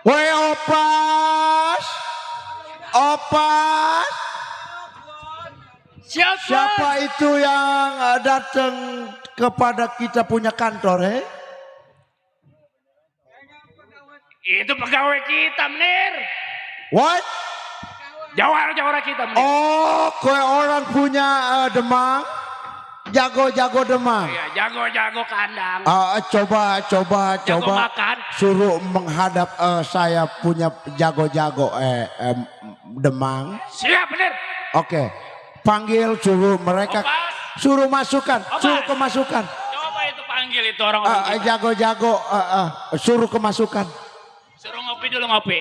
Woi, Opas. Siapa itu yang datang kepada kita punya kantor, Itu pegawai kita, Menir. What? Jawara kita, Menir. Oh, kue orang punya Demang. Jago-jago Demang. Iya, jago-jago kandang. Coba Jago makan. suruh menghadap saya punya jago-jago Demang. Siap, Menir. Oke. Panggil suruh mereka Opas. suruh masukkan, Opas. suruh kemasukan. Coba itu panggil itu orang-orang kita. Jago-jago suruh kemasukan. Suruh ngopi dulu, ngopi.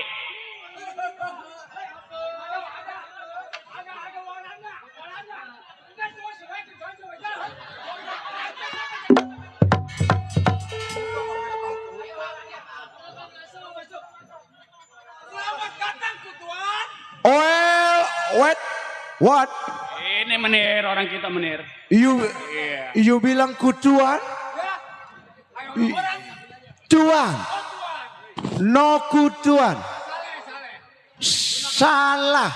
Well, what? Ini Menir, orang kita, Menir. You bilang kutuan? Tuan. No kutuan. Salah.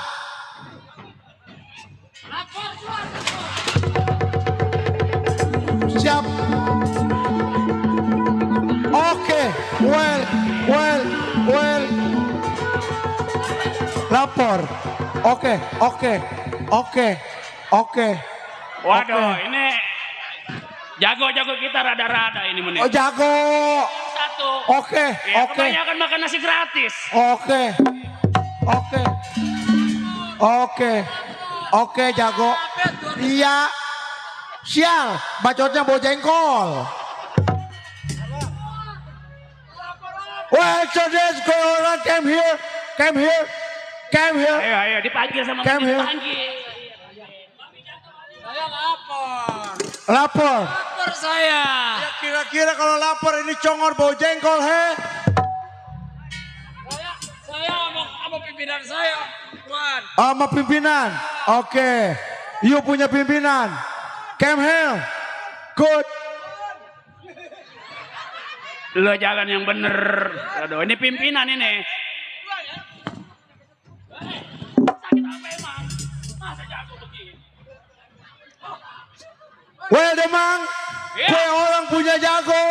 Siap. Oke, well. Lapor. Oke. Waduh, ini jago-jago kita rada-rada ini, Menir. Oh, jago. Satu. Oke. Kebanyakan makan nasi gratis. Oke, jago. Iya. Sial, bacotnya bawa jengkol. Well, so this girl came here. Ayo, dipanggil sama Come Menir, here. dipanggil. Lapor. Lapor saya. Ya, kira-kira kalau lapor ini congor bawa jengkol, he? Saya sama pimpinan saya, Tuan. Sama pimpinan. Oke. You punya pimpinan. Come here. Good. Lo jalan yang bener. Aduh, ini pimpinan ini. Sakit apa emang? Masa jago begini? Well, Demang. Iya. Kue orang punya jago.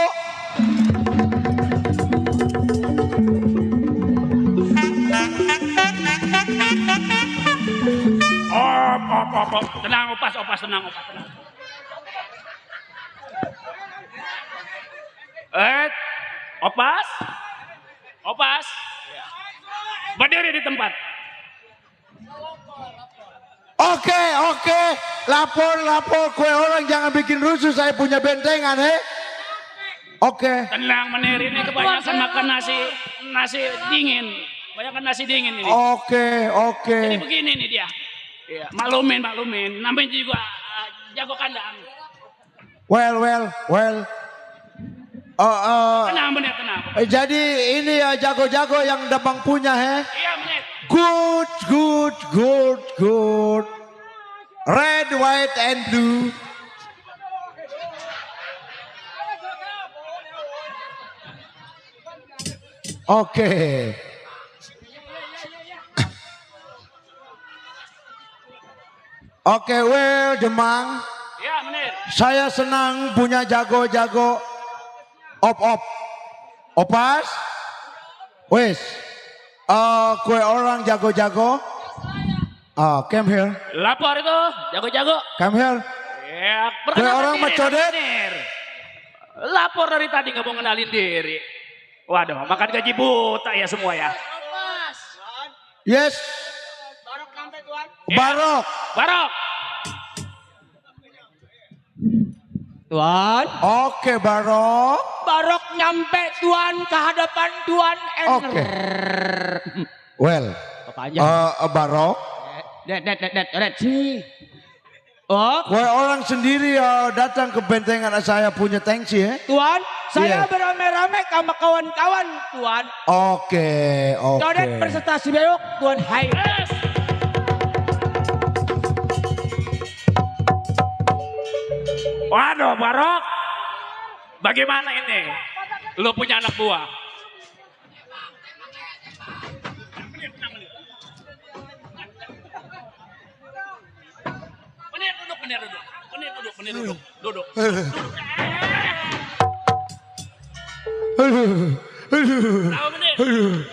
Op. Tenang, opas, tenang. Opas. Berdiri di tempat. Oke. Lapor. Kue orang jangan bikin rusuh. Saya punya bentengan, he? Oke. Tenang, Menir, ini kebanyakan makan nasi dingin. Banyakan nasi dingin ini. Oke. Jadi begini nih dia. Iya, maklumin. Namanya juga jago kandang. Well. Tenang, Menir, tenang. Jadi ini ya jago-jago yang Demang punya, he? Iya, Menir. Good. Red, white, and blue. Oke. Oke, well, Demang. Iya, Menir. Saya senang punya jago-jago. Opas. Wes. Kue orang jago-jago. Come here. Lapor itu, jago-jago. Come here. Ya, Kue orang mecodet. Lapor dari tadi nggak mau ngenalin diri. Waduh, makan gaji buta ya semua ya. Yes. Barok. Tuan, Oke, Barok. Barok nyampe Tuan ke hadapan Tuan. Oke. Well, Barok. Net sih. Oh, Kue orang sendiri datang ke bentengan saya punya tangsi, ya. Tuan, saya Iya. beramai-ramai sama kawan-kawan, Tuan. Oke. Codet presentasi bewok, Tuan. Hai. Waduh, Barok. Bagaimana ini? Lu punya anak buah. Menir duduk. Tahu, Menir? Waduh,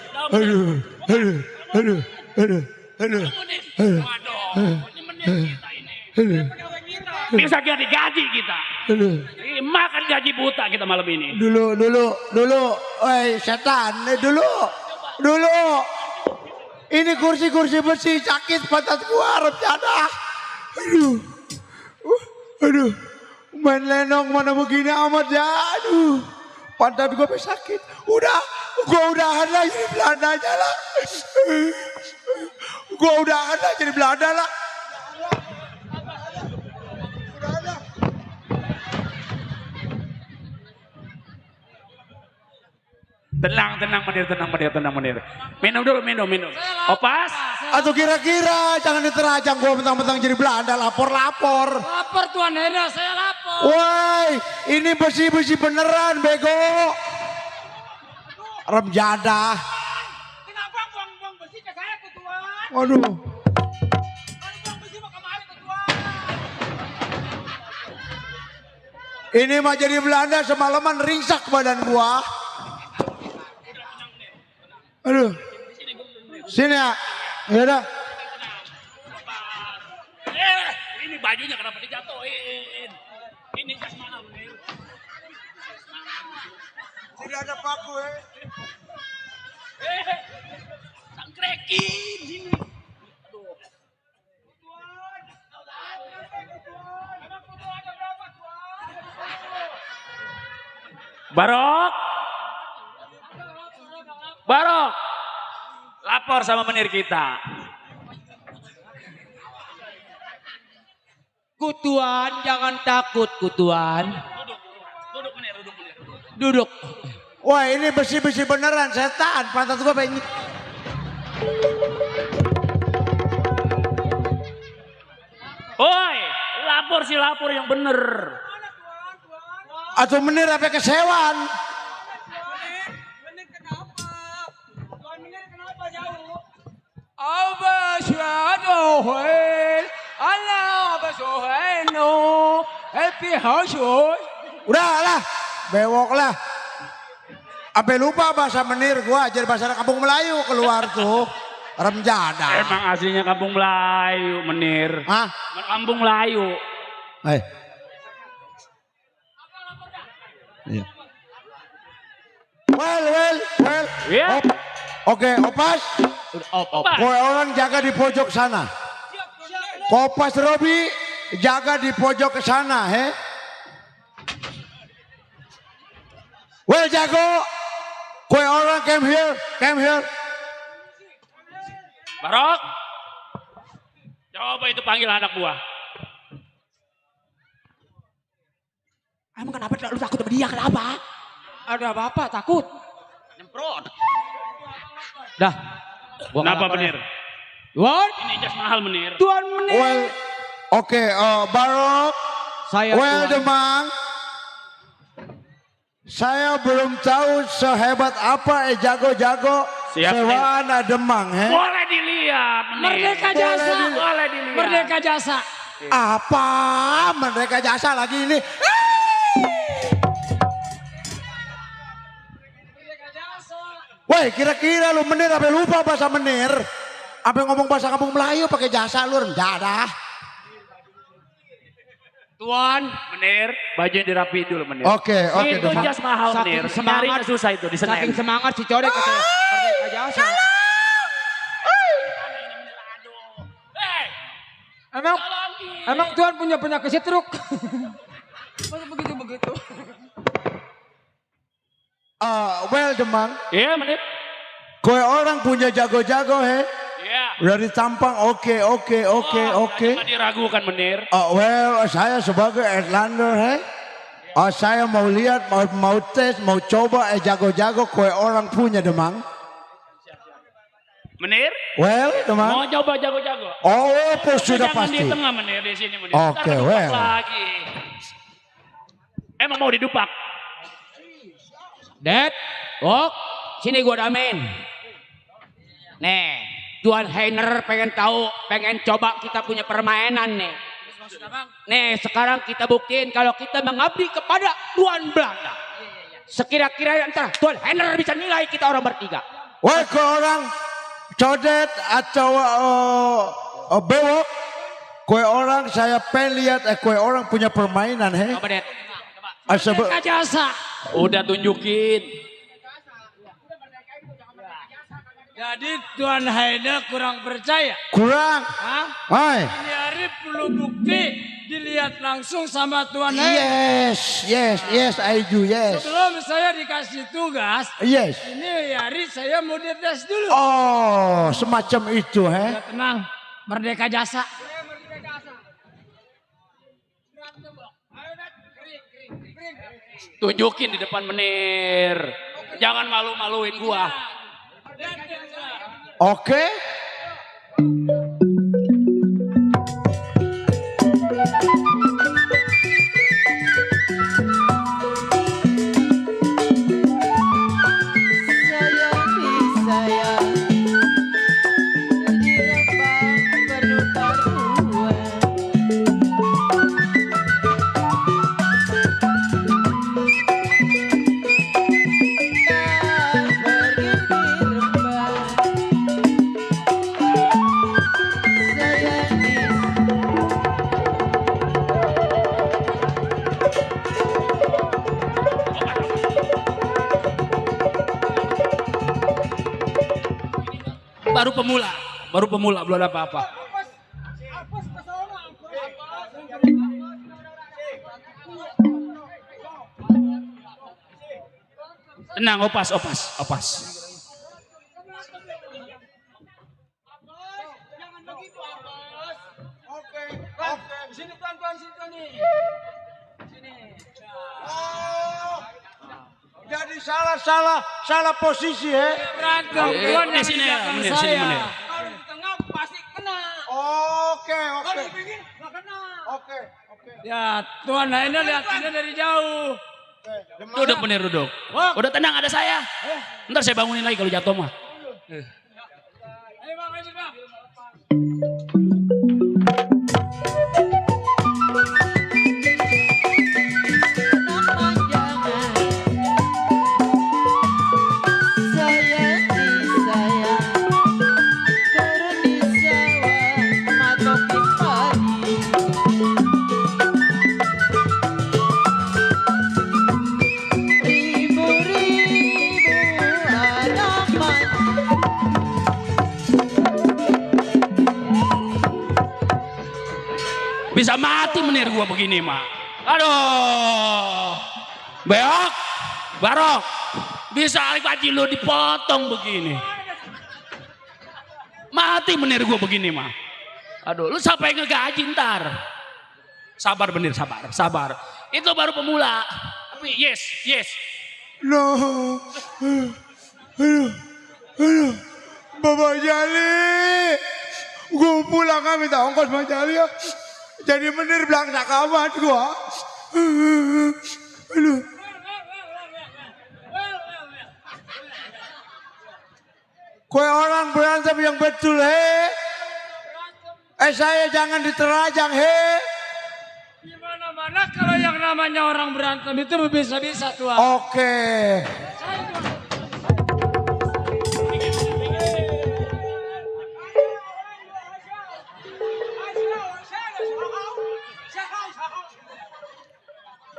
ini menir kita ini. Bisa jadi gaji kita. Makan gaji buta kita malam ini. Dulu, woi setan, dulu. Ini kursi besi sakit pantat gua rencana. Aduh, main lenong mana begini amat ya, aduh. Pantat gua sakit. Gua udahan lah jadi Belandanya lah. Gua udahan lah jadi Belanda lah. Tenang menir. Minum dulu. Opas. Atau kira-kira jangan diterajang gua mentang-mentang jadi Belanda lapor. Lapor Tuan Hendra, saya lapor. Woi, ini besi beneran bego. Rem jadah. Kenapa buang besi ke saya tuh Tuan? Waduh. Kalau buang besi mau kemari tuh Tuan? Ini mah jadi Belanda semalaman ringsak badan gua. Aduh. Sini ya. Ya udah. Ini bajunya kenapa dijatuhin? Ini jas mana menir? Tidak ada paku Sangkrekin sini. Aduh. Barok. Lapor sama menir kita. Kutuan, jangan takut Kutuan. Duduk menir. Duduk. Wah ini besi beneran setan. Pantat gua pengen. Oi, lapor yang bener. Atau menir apa kesewan. Menir kenapa? Tuan menir kenapa jauh? Udah lah. Bewok lah. Sampai lupa bahasa menir gua ajar bahasa kampung Melayu keluar tuh. Rem jadah. Emang aslinya kampung Melayu, menir. Hah? Kampung Melayu. Iya. Well. Iya. Oke, Opas. Kowe orang jaga di pojok sana. Kopas Robi jaga di pojok ke sana, he. Well jago. Kowe orang came here. Barok. Coba itu panggil anak buah. Emang kenapa lu takut sama dia? Kenapa? Ada apa-apa takut? Nyemprot. Dah. Kenapa menir? Tuan, Ini jas mahal menir. Tuan menir. Well, oke, Barok. Saya Well Tuan. Demang. Saya belum tahu sehebat apa jago-jago Siap, Sewana Demang, he. Boleh dilihat menir. Merdeka Jasa. Boleh dilihat. Merdeka Jasa. Apa Merdeka Jasa lagi ini? Woi, kira-kira lu menir apa lupa bahasa menir? Apa ngomong bahasa kampung Melayu pakai jasa lu rendah. Tuan, menir, bajunya dirapi dulu menir. Oke, Itu Demang. jas mahal Saking menir. semangat. Nyarinya susah itu di Senen. Saking semangat si Codek katanya. Merdeka Jasa. Emang Tuan punya penyakit stroke? Masa begitu? Well Demang, Iya menir. kowe orang punya jago-jago, he. Iya. Dari tampang, oke. Jangan diragukan menir. Well, saya sebagai Erlander, he. Saya mau lihat, mau tes, mau coba jago-jago kowe orang punya Demang. Menir, Well, Demang. mau coba jago-jago? Oh, sudah Jangan pasti. di tengah menir di sini menir. Oke, Ntar kedupak well. lagi. Emang mau didupak? Dad, sini gua damin. Nih, Tuan Heiner pengen tahu, pengen coba kita punya permainan nih. Nih, sekarang kita buktiin kalau kita mengabdi kepada Tuan Belanda. Sekira-kira ntar Tuan Heiner bisa nilai kita orang bertiga. Woi ke orang codet atau bewok, kue orang saya pengen lihat kue orang punya permainan he. Coba Det. Merdeka Jasa. Udah tunjukin. Jadi Tuan Haida kurang percaya. Kurang. Hah? Hai. Ini hari perlu bukti dilihat langsung sama Tuan Haida. Yes, I do, yes. Sebelum saya dikasih tugas, Yes. ini hari saya mau dites dulu. Oh, semacam itu, he. Ya, tenang, Merdeka Jasa. Tunjukin di depan menir. Jangan malu-maluin gua. Oke. Baru pemula belum ada apa-apa. Tenang, opas. Sini pelan-pelan sini. Jadi salah posisi, he. Berantem, Tuan Di yang sini, di belakang menir, saya. sini menir. Kalau di tengah pasti kena. Oke. Kalau di pinggir nggak kena. Oke. Ya, Tuan Haida lihatinnya dari jauh. Duduk menir, duduk. Udah tenang, ada saya. Ntar saya bangunin lagi kalau jatuh mah. Ayo Bang, ayo Bang. Bisa mati menir gua begini mah. Aduh. Beok. Barok. Bisa gaji lu dipotong begini. Mati menir gua begini mah. Aduh, lu siapa yang ngegaji ntar? Sabar menir, sabar. Itu baru pemula. Tapi yes. No. Aduh. Bapak Jali. Gue pulang kami minta ongkos Bang Jali ya. Jadi menir bilang tak kamat gua. Aduh. Kue orang berantem yang betul, he. Saya jangan diterajang, he. Di mana-mana kalau yang namanya orang berantem itu bisa-bisa Tuan. Oke.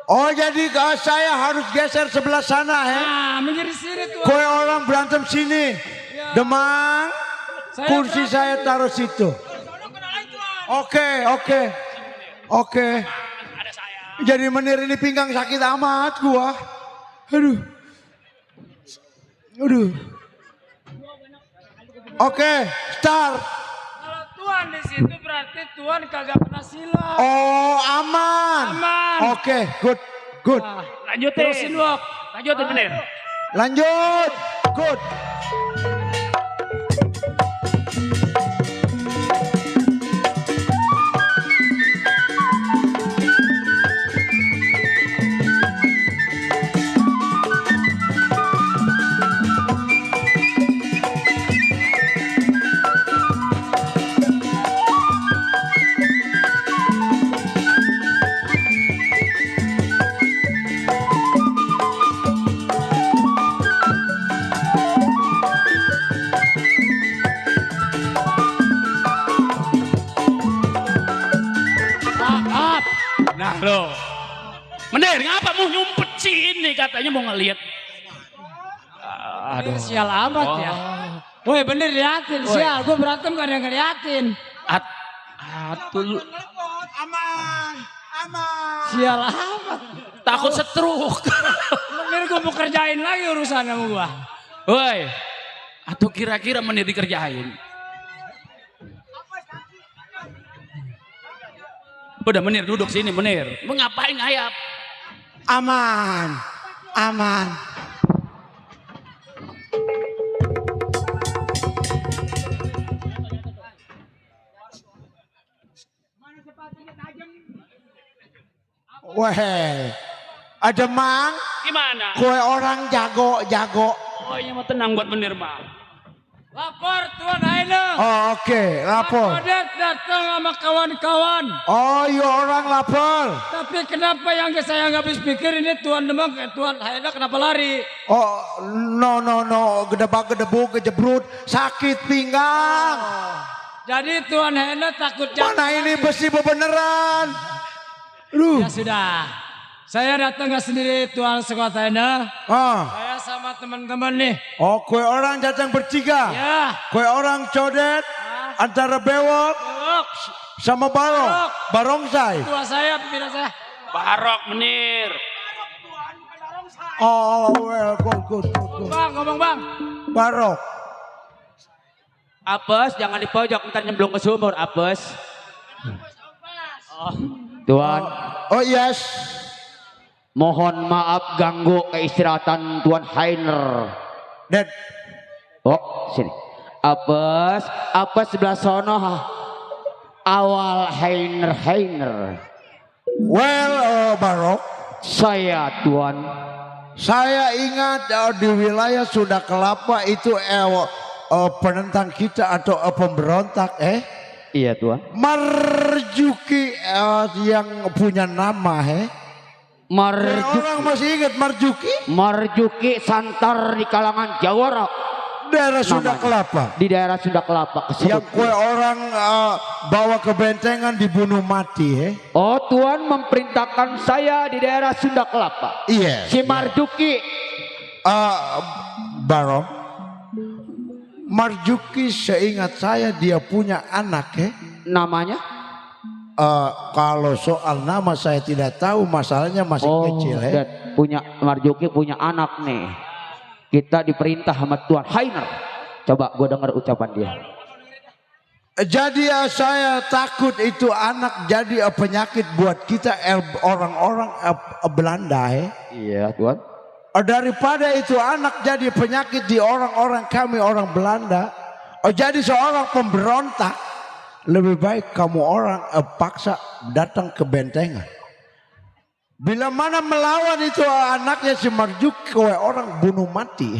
Oh jadi saya harus geser sebelah sana, he. Nah, menjadi sini Tuan. Kue orang berantem sini. Demang, Saya kursi berantem. saya taruh situ. Oke. Jadi menir ini pinggang sakit amat gua. Aduh. Oke, start. Kalau Tuan di situ berarti Tuan kagak pernah silat. Oh, aman. Oke, good. Lanjutin. Terusin Wok. Lanjutin menir. Lanjut. Good. Loh. Menir, ngapa mau nyumpet sih ini katanya mau ngeliat. Aduh. Sial amat ya. Woi bener liatin, sial. Gue berantem gak ada yang ngeliatin. Atul. Sial amat. Takut setruk. Menir gue mau kerjain lagi urusan sama gue. Woi. Atau kira-kira Menir dikerjain. Udah Menir duduk sini Menir. Mau ngapain ngayap? Aman. Weh, ada mang. Gimana? Kue orang jago. Oh iya mau tenang buat Menir mah. Lapor Tuan Haina. Oh oke, lapor. Kodet datang sama kawan-kawan. Oh iya orang lapor. Tapi kenapa yang saya nggak habis pikir ini Tuan Demang, Tuan Haina kenapa lari? Oh no, gedebak-gedebu, gejebrut, sakit pinggang. Jadi Tuan Haina takut Mana ini besi beneran? Lu. Ya sudah. Saya datang nggak sendiri Tuan Sekot Haina. Saya sama teman-teman nih. Oh kue orang datang bertiga. Ya. Kue orang codet antara bewok sama barongsai. Tua saya, pimpinan saya. Barok Menir. Oh well, good. Bang, ngomong bang. Barok. Apes jangan di pojok ntar nyemplung ke sumur apes. Tuan. Oh yes. Mohon maaf ganggu keistirahatan Tuan Hainer. Dad. Oh sini. Apes sebelah sono. Awal Hainer. Well, Barok. Saya Tuan. Saya ingat di wilayah Sunda Kelapa itu penentang kita atau pemberontak Iya Tuan. Marjuki yang punya nama Orang masih ingat Marjuki santar di kalangan Jawara. Daerah Sunda Kelapa. Di daerah Sunda Kelapa. Yang kue orang bawa ke bentengan dibunuh mati Oh Tuan memerintahkan saya di daerah Sunda Kelapa. Iya. Si Marjuki. Barok. Marjuki seingat saya dia punya anak Namanya? Kalau soal nama saya tidak tahu, masalahnya masih kecil Marjuki punya anak nih. Kita diperintah sama Tuan Hainer. Coba gue dengar ucapan dia. Jadi saya takut itu anak jadi penyakit buat kita orang-orang Belanda Iya Tuan. Daripada itu anak jadi penyakit di orang-orang kami orang Belanda. Jadi seorang pemberontak. Lebih baik kamu orang paksa datang ke bentengan. Bila mana melawan itu anaknya si Marjuki kue orang bunuh mati.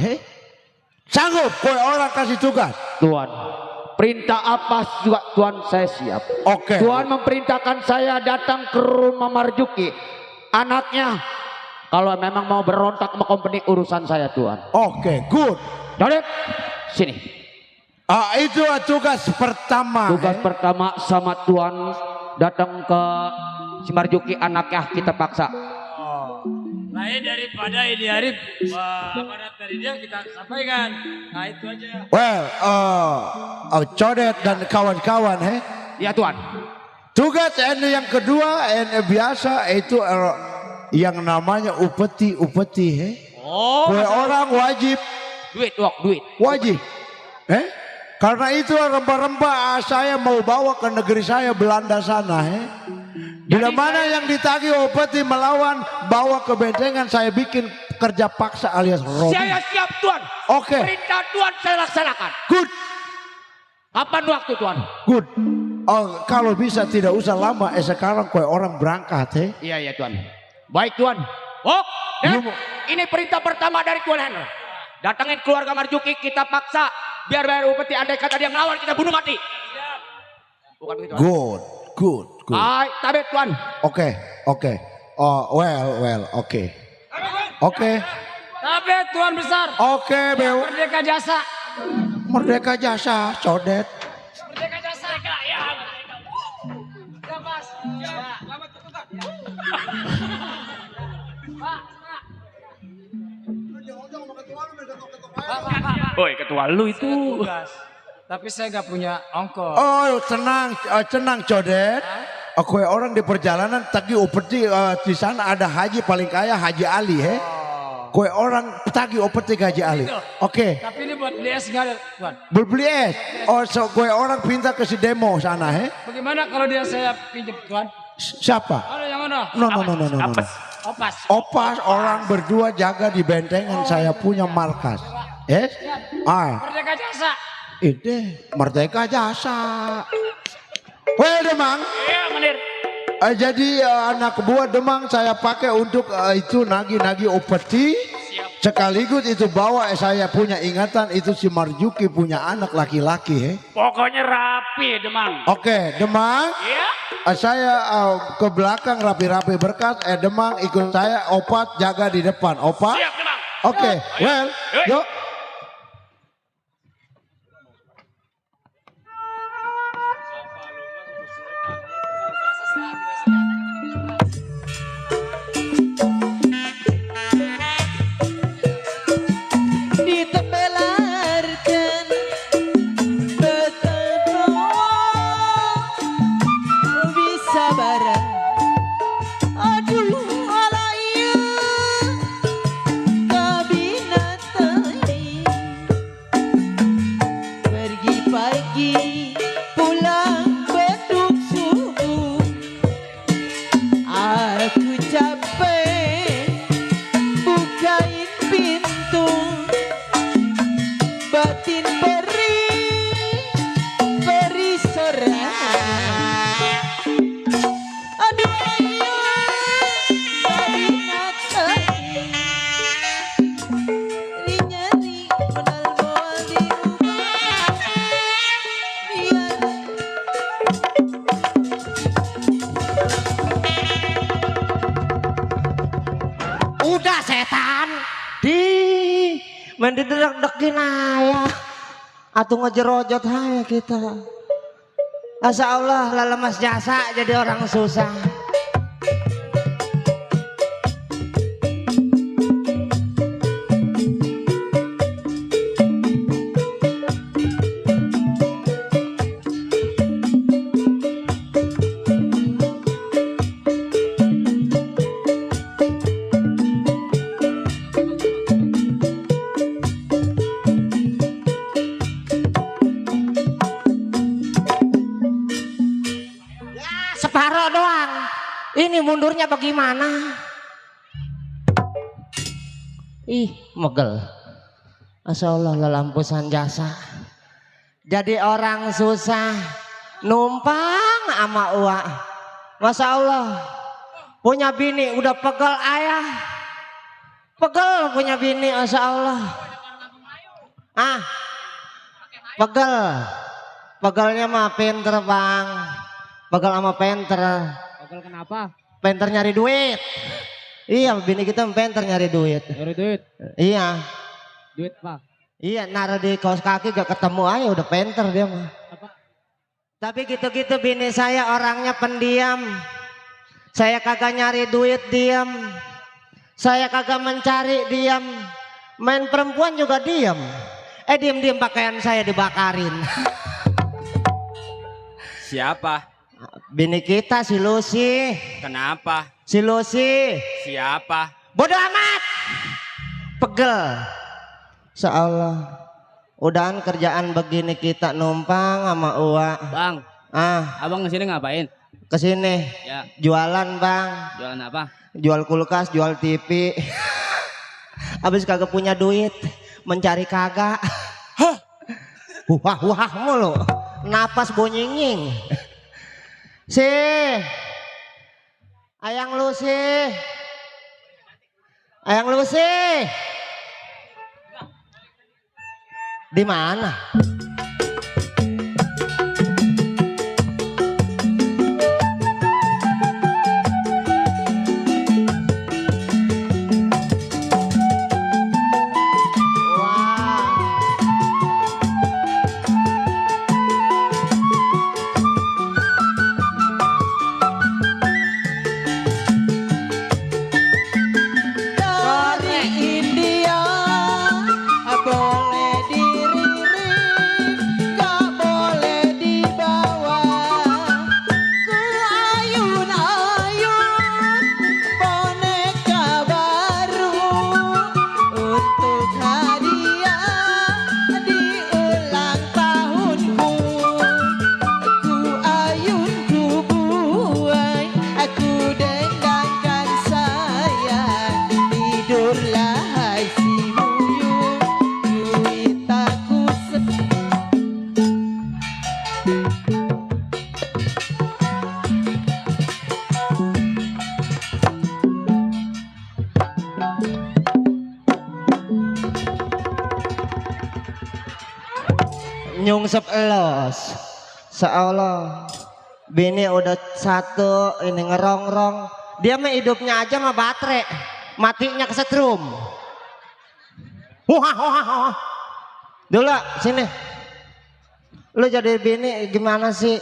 Sanggup kue orang kasih tugas. Tuan, perintah apa juga Tuan saya siap. Oke. Tuan memerintahkan saya datang ke rumah Marjuki. Anaknya kalau memang mau berontak sama company urusan saya Tuan. Oke, good. Jodet, sini. Itu tugas pertama. Tugas pertama sama Tuan datang ke si Marjuki anaknya kita paksa. Lain daripada ini Arif aparat dari dia kita sampaikan. Nah itu aja. Well, Codet dan kawan-kawan Ya Tuan. Tugas yang kedua biasa itu yang namanya upeti kue orang wajib Duit. Wajib karena itu rempah-rempah saya mau bawa ke negeri saya Belanda sana Bila mana yang ditagih upeti melawan bawa ke bentengan saya bikin kerja paksa alias robi. Saya siap Tuan. Oke. Perintah Tuan saya laksanakan. Good. Kapan waktu Tuan? Good. Kalau bisa tidak usah lama sekarang kue orang berangkat Iya Tuan. Baik Tuan. Ini perintah pertama dari Tuan Henry. Datangin keluarga Marjuki kita paksa biar bayar upeti andai kata dia ngelawan kita bunuh mati. Bukan begitu. Good. Tabet Tuan. Oke. Well, oke. Tabet Tuan besar. Oke, Beo. Merdeka jasa. Codet. Merdeka jasa. Ya, Mas. Woi, ketua lu itu. Tugas. Tapi saya nggak punya ongkos. Oh tenang codet. Aku orang di perjalanan tagi upeti di sana ada haji paling kaya Haji Ali he. Kue orang tagi upeti Haji Ali. Oke. Tapi ini buat beli es nggak ada, Tuan? Beli es. Oh so kue orang pinta ke si demo sana he. Bagaimana kalau dia saya pinjam, Tuan? Siapa? Ada yang mana? No. Opas. Opas orang berdua jaga di bentengan saya punya markas. Yes? Merdeka Jasa. Itu Merdeka Jasa. Weh Demang. Iya, Mandir. Jadi anak buah Demang saya pakai untuk itu nagi-nagi opeti. Sekaligus itu bawa saya punya ingatan itu si Marjuki punya anak laki-laki. Pokoknya rapi, Demang. Oke, Demang. Iya. Saya ke belakang rapi-rapi berkas. Demang ikut saya, Opat jaga di depan. Opat. Siap, Demang. Oke, well, yuk. Ditebelarkan betapa bisa barang. Aduh alaya kabinatani pergi pagi pulang beduk subuh. Aku capek bukain pintu batin beri sorangan. Aduh ayo kabinatani nyari modal moal di rumah biar Udah setan. Di mendidak-dekin ayah. Atau ngejerojot hai kita. Masya Allah lah lemas jasa jadi orang susah. Separuh doang. Ini mundurnya bagaimana? Ih, megel. Masya Allah lelampusan jasa. Jadi orang susah numpang sama uak. Masya Allah. Punya bini udah pegel ayah. Pegel punya bini, Masya Allah. Pegel. Pegelnya mah pinter bang. Pegel sama penter. Pegel kenapa? Penter nyari duit. Iya, bini kita penter nyari duit. Nyari duit. Iya. Duit pak. Iya, naruh di kaos kaki gak ketemu aja udah penter dia mah. Apa? Tapi gitu-gitu bini saya orangnya pendiam. Saya kagak nyari duit diam. Saya kagak mencari diam. Main perempuan juga diam. Diem-diem pakaian saya dibakarin. Siapa? Bini kita si Lucy. Kenapa? Si Lucy. Siapa? Bodoh amat. Pegel. Seolah. Udahan kerjaan begini kita numpang sama uak. Bang, abang kesini ngapain? Kesini. Ya. Jualan bang. Jualan apa? Jual kulkas, jual TV. Habis kagak punya duit. Mencari kagak. Wah mulu. Napas bonyinging. Si Ayang Lucy. Ayang Lucy. Di mana? dari India boleh di nyungsep elos. Seolah bini udah satu ini ngerongrong. Dia mah hidupnya aja mah baterai, matinya kesetrum. Wah, wah, wah. Dulu sini. Lu jadi bini gimana sih?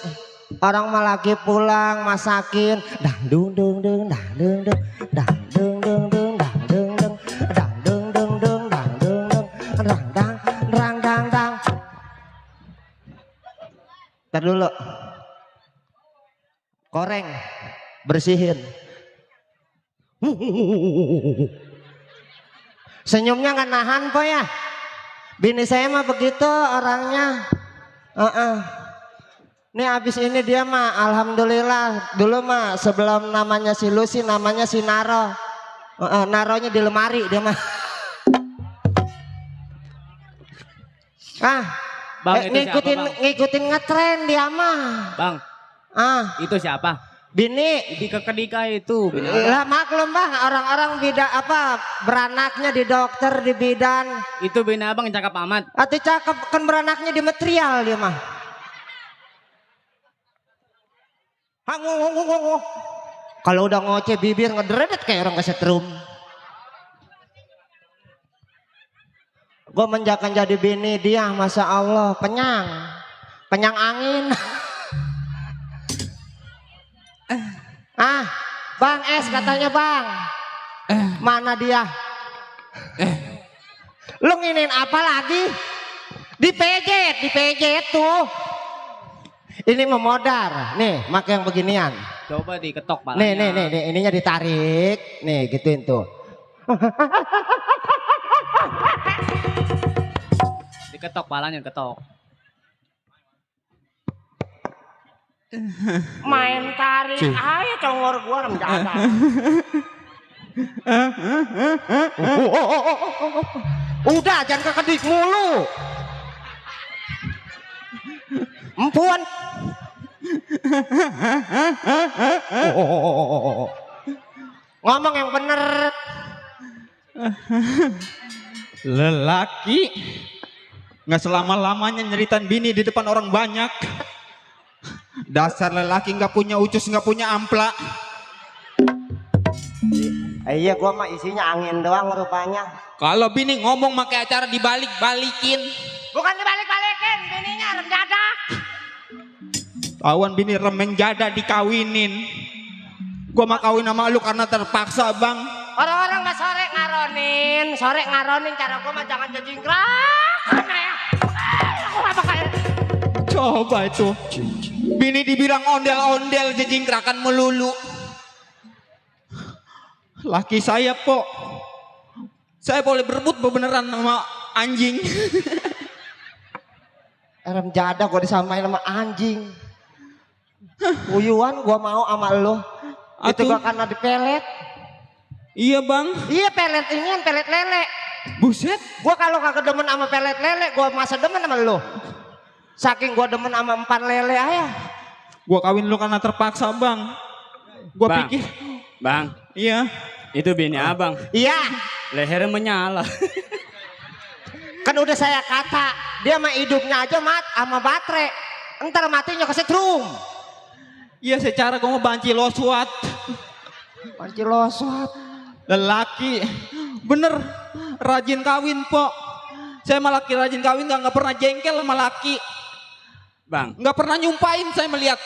Orang mah lagi pulang masakin, dang dung dung dung dang dung dung dang dung dung dung dang dung dung dang dung dung dung dang dung dung dang dang dang dang dang. Ntar dulu. Koreng, bersihin. Senyumnya nggak nahan po ya. Bini saya mah begitu orangnya. Nih abis ini dia mah alhamdulillah. Dulu mah sebelum namanya si Lucy namanya si Naro. Naronya di lemari dia mah. Bang, itu ngikutin siapa, Bang? ngikutin ngetren dia mah. Bang, itu siapa? Bini. Di kekedika itu. Lah maklum bang, orang-orang bida apa beranaknya di dokter di bidan. Itu bini abang cakep amat. Atau cakep kan beranaknya di material dia mah. Kalau udah ngoceh bibir ngedredet kayak orang kesetrum. Gue menjakan jadi bini dia, masya Allah penyang angin. Bang Es katanya bang. Mana dia? Lu nginin apa lagi? Dipejet tuh. Ini memodar. Nih, makai yang beginian. Coba diketok palanya. Nih, ininya ditarik. Nih, gituin tuh. Diketok palanya, ketok. Main tarik aja congor gua rem dada. Udah jangan kekedik mulu. Empuan. Ngomong yang bener. Lelaki nggak selama-lamanya nyeritain bini di depan orang banyak. Dasar lelaki nggak punya ucus, nggak punya ampla. Iya gua mah isinya angin doang rupanya. Kalau bini ngomong pakai acara dibalik-balikin. Bukan dibalik-balikin, bininya rem dada. Tawan bini remeng jada dikawinin. Gua mah kawin sama lu karena terpaksa bang. Orang-orang mah sore ngaronin cara gua mah jangan jejingkrak. Aku gak bakal. Coba itu. Bini dibilang ondel-ondel jejingkrakan melulu. Laki saya po. Saya boleh berebut beneran sama anjing. Rem jada gua disamain sama anjing. Uyuan gua mau sama lo. Itu gua karena dipelet. Iya bang. Iya pelet ini pelet lele. Buset. Gua kalau kagak demen sama pelet lele, gua masa demen sama lo. Saking gua demen sama empan lele aja. Gua kawin lu karena terpaksa bang. Gua Bang. pikir. Bang, Iya. itu bini abang. Iya. Lehernya menyala. Kan udah saya kata, dia mah hidupnya aja sama baterai. Entar matinya kesetrum. Iya secara gua mau banci loswat. Banci loswat. Lelaki. Bener. Rajin kawin po. Saya mah laki rajin kawin nggak pernah jengkel sama laki. Bang, Nggak pernah nyumpain saya melihat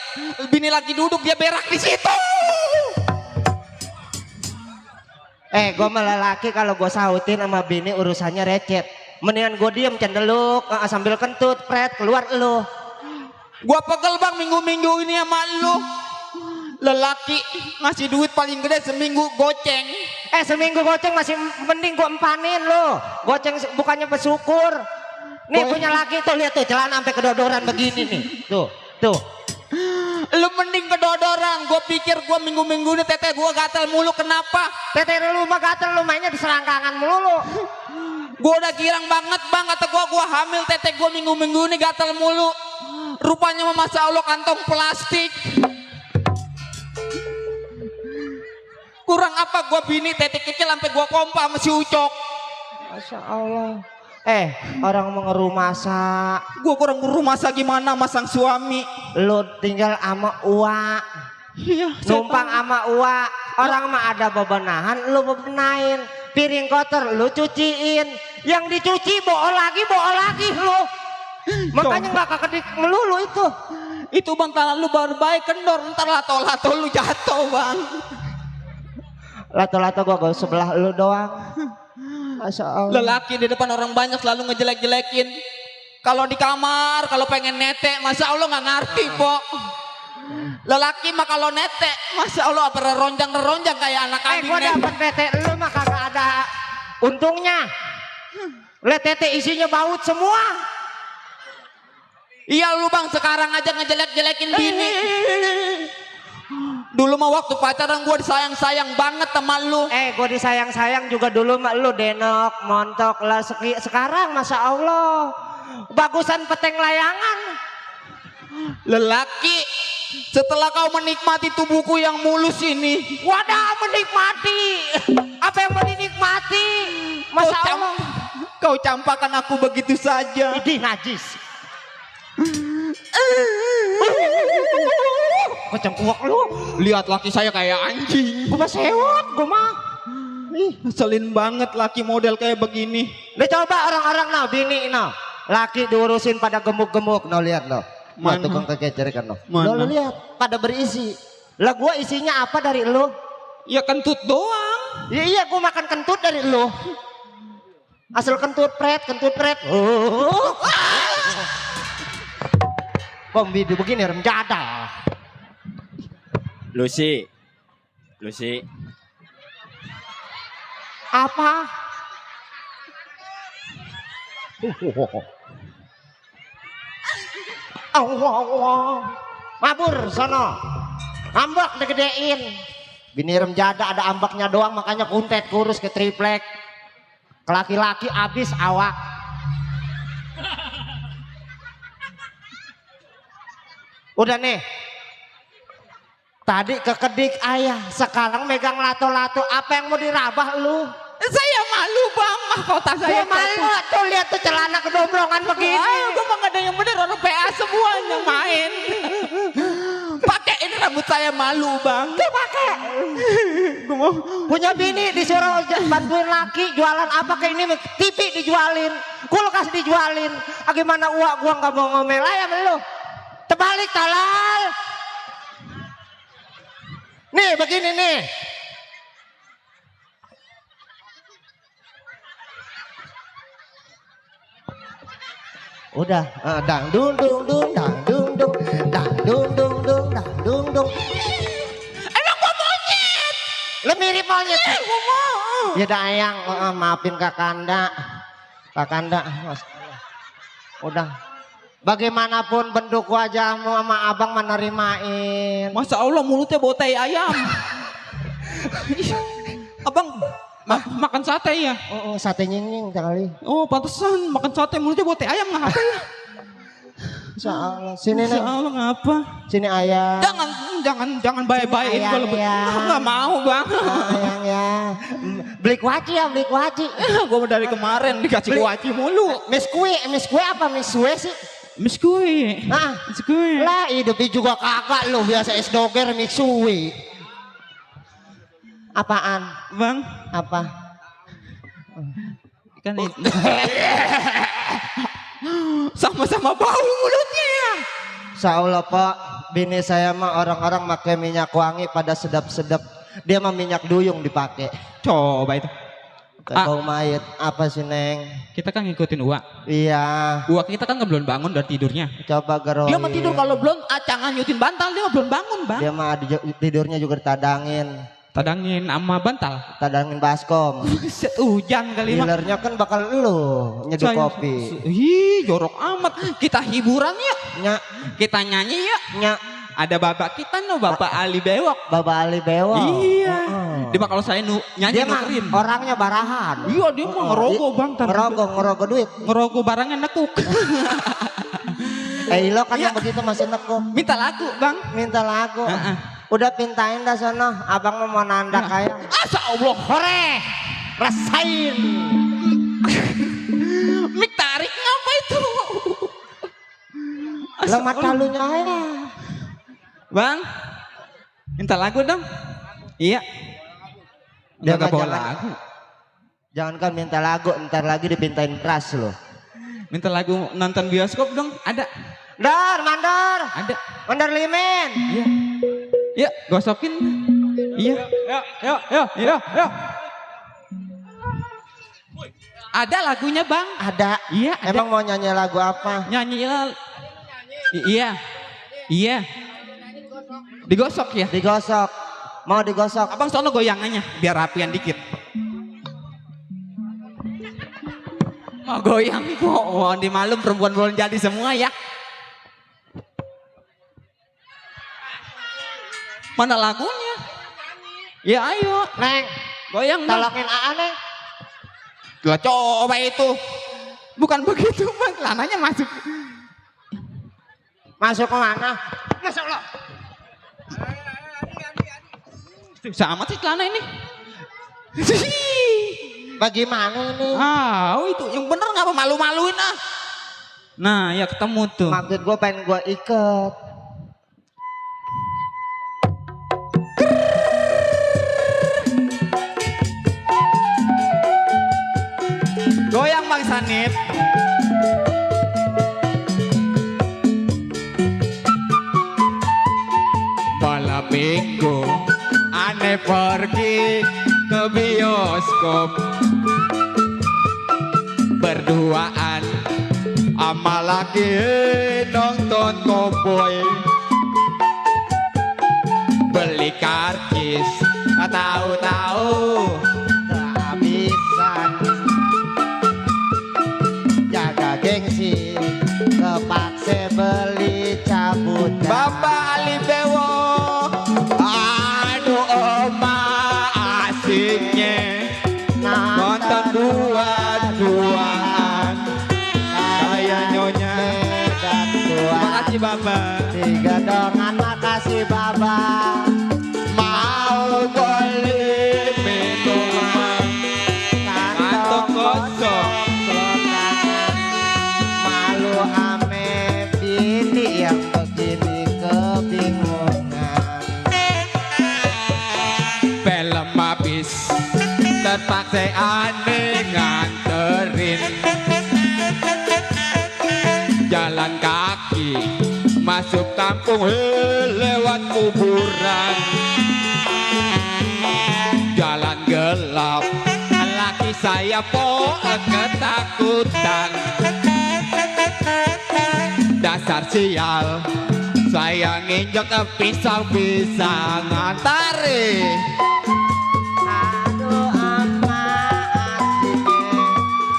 bini lagi duduk dia berak di situ. Gue malah laki kalau gue sautin sama bini urusannya recet. Mendingan gue diem cendeluk sambil kentut pret keluar lo. Gua pegel bang minggu-minggu ini sama lu. Lelaki ngasih duit paling gede seminggu goceng. Seminggu goceng masih mending gue empanin lo. Goceng bukannya bersyukur. Nih punya laki tuh lihat tuh celana sampai kedodoran begini nih. Tuh. Lu mending kedodoran. Gua pikir gua minggu-minggu ini teteh gua gatel mulu kenapa? Teteh lu mah gatel lu mainnya di selangkangan mulu. Gua udah girang banget bang kata gua hamil teteh gua minggu-minggu ini gatel mulu. Rupanya mah masya Allah kantong plastik. Kurang apa gua bini teteh kecil sampai gua kompa sama si Ucok. Masya Allah. Orang mau ngerumasak. Gua kurang berumasa gimana masang suami. Lu tinggal ama uak. Iya, Numpang ama uak. Orang mah ada bebenahan, lu bebenahin. Piring kotor, lu cuciin. Yang dicuci bool lagi lu. Makanya nggak kekedik melulu itu. Itu bang tangan lu baru baik kendor, ntar lato-lato lu jatuh bang. Lato-lato gua sebelah lu doang. Masya Allah. Lelaki di depan orang banyak selalu ngejelek-jelekin. Kalau di kamar, kalau pengen netek, masa Allah nggak ngerti pok. Lelaki mah kalau netek, masa Allah apa ronjang kayak anak kambing. Gua dapet netek lu mah kagak ada untungnya. Lihat tete isinya baut semua. Iya lu bang, sekarang aja ngejelek-jelekin bini. Dulu mah waktu pacaran gue disayang-sayang banget sama lu. Gue disayang-sayang juga dulu mah lu denok, montok lah. Sekarang Masya Allah bagusan peteng layangan. Lelaki, setelah kau menikmati tubuhku yang mulus ini. Wadah, menikmati. Apa yang mau dinikmati? Masya Allah. Kau campakan aku begitu saja. Idih najis. Kocang kuak lu. Lihat laki saya kayak anjing. Gue mah sewot, gue mah. Ngeselin banget laki model kayak begini. Udah coba orang-orang nah bini nah. Laki diurusin pada gemuk-gemuk. No lihat no. Mana? Tukang kekeceran kan no. Mana? Lo lihat pada berisi. Lah gue isinya apa dari lu? Ya kentut doang. Iya gue makan kentut dari lu. Asal kentut pret. Kombi begini rem jadah. Lucy. Apa? Allah. Mabur sono. Ambak digedein. Bini rem jada ada ambaknya doang makanya kuntet kurus ke triplek. Laki-laki abis awak. Udah nih. Tadi kekedik ayah, sekarang megang lato-lato. Apa yang mau dirabah lu? Saya malu bang, mahkota saya. Gua malu tuh lihat tuh celana kedomblongan begini. Gue mah gak ada yang bener, orang PA semua yang main. Pakai ini rambut saya malu bang. Tuh pakai. Punya bini disuruh bantuin laki jualan apa kayak ini, TV dijualin, kulkas dijualin. Gimana uak gua nggak mau ngomel ayam lu? Terbalik talal. Nih begini nih. Udah, dang dung dung dung dang dung dung dang dung dung dung dang dung dung. Emang gua monyet? Lu mirip monyet. Gua mau. Ya dayang, maafin Kakanda. Kakanda, udah. Bagaimanapun bentuk wajahmu sama abang menerimain. Masa Allah mulutnya bau tai ayam. Abang makan sate ya? Sate nying kali. Oh pantesan makan sate mulutnya bau tai ayam ngapa ya? Insya Allah. Sini nih. Insya Allah ngapa? Sini ayam. Jangan baik-baikin kalau nggak mau bang. Ayang ya. Beli kuaci ya, beli kuaci. Gue dari kemarin dikasih kuaci mulu. Mis kue apa mis kue sih? Mis kue. Nah, mis kue. Lah hidupnya juga kagak lo biasa es doger mis kue. Apaan? Bang. Apa? Kan itu. Sama-sama bau mulutnya. Insya Allah Pak, bini saya mah orang-orang pakai minyak wangi pada sedap-sedap. Dia mah minyak duyung dipakai. Coba itu. Bau mayat. Apa sih Neng? Kita kan ngikutin Uwa. Iya. Uwa kita kan nggak belum bangun dari tidurnya. Coba geroin. Dia mah tidur kalau belum acangan nyutin bantal dia mah belum bangun bang. Dia mah tidurnya juga ditadangin. Tadangin sama bantal. Tadangin baskom. Set hujan kali mah. Dealernya kan bakal lu nyeduh kopi. Ih jorok amat. Kita hiburan ya. Nyak. Kita nyanyi ya. Nyak. Ada bapak kita no, Bapak Ali Bewok. Bapak Ali Bewok. Iya. Dia mah kalau saya nyanyi dia mah nukerin. orangnya barahan. Iya dia mah ngerogoh bang. Ngerogoh duit. Ngerogoh barangnya nekuk. Lo kan yang begitu masih nekuk. Minta lagu bang. Minta lagu. Udah pintain dah sono. Abang mau nandak kayak. Asa Allah. Hore. Rasain. Lemat kalunya ya. Bang, minta lagu dong. Iya. Enggak bawa lagu. Jangankan minta lagu, ntar lagi dipintain beras loh. Minta lagu nonton bioskop dong. Ada. Dar, mandor. Ada. Mandor limin. Iya. Iya, gosokin. Iya. Ya. Ada lagunya, Bang. Ada. Iya, ada. Emang mau nyanyi lagu apa? Nyanyi. Iya. Iya. Digosok ya? Digosok. Mau digosok. Abang sono goyangannya biar rapian dikit. Mau goyang kok. Wah, di malam perempuan belum jadi semua ya. Mana lagunya? Ya ayo. Neng, Goyang dong. tolongin Aa Neng. Lah coba itu. Bukan begitu Bang. Celananya masuk. Masuk ke mana? Sama sih celana ini. Bagaimana ini? Itu yang bener ngapa malu-maluin ah. Nah ya ketemu tuh. Maksud gue pengen gue iket. Goyang Bang Sanip. Malam minggu aneh pergi ke bioskop berduaan sama laki nonton cowboy beli karcis tahu-tahu Kehabisan. Jaga gengsi. Kepaksa beli cabutan. Bapak Ali Bewo. Aduh oma asiknya nonton dua-duaan kayak nyonya. Makasih Bapak. Tiga dongan makasih Baba. Mau beli minuman kantong kosong. Malu ame bini yang begini kebingungan. Film habis terpaksa aneh nganterin jalan kaki masuk kampung lewat kuburan jalan gelap laki saya po ketakutan dasar sial saya nginjek pisang-pisang antare. Aduh ama asiknya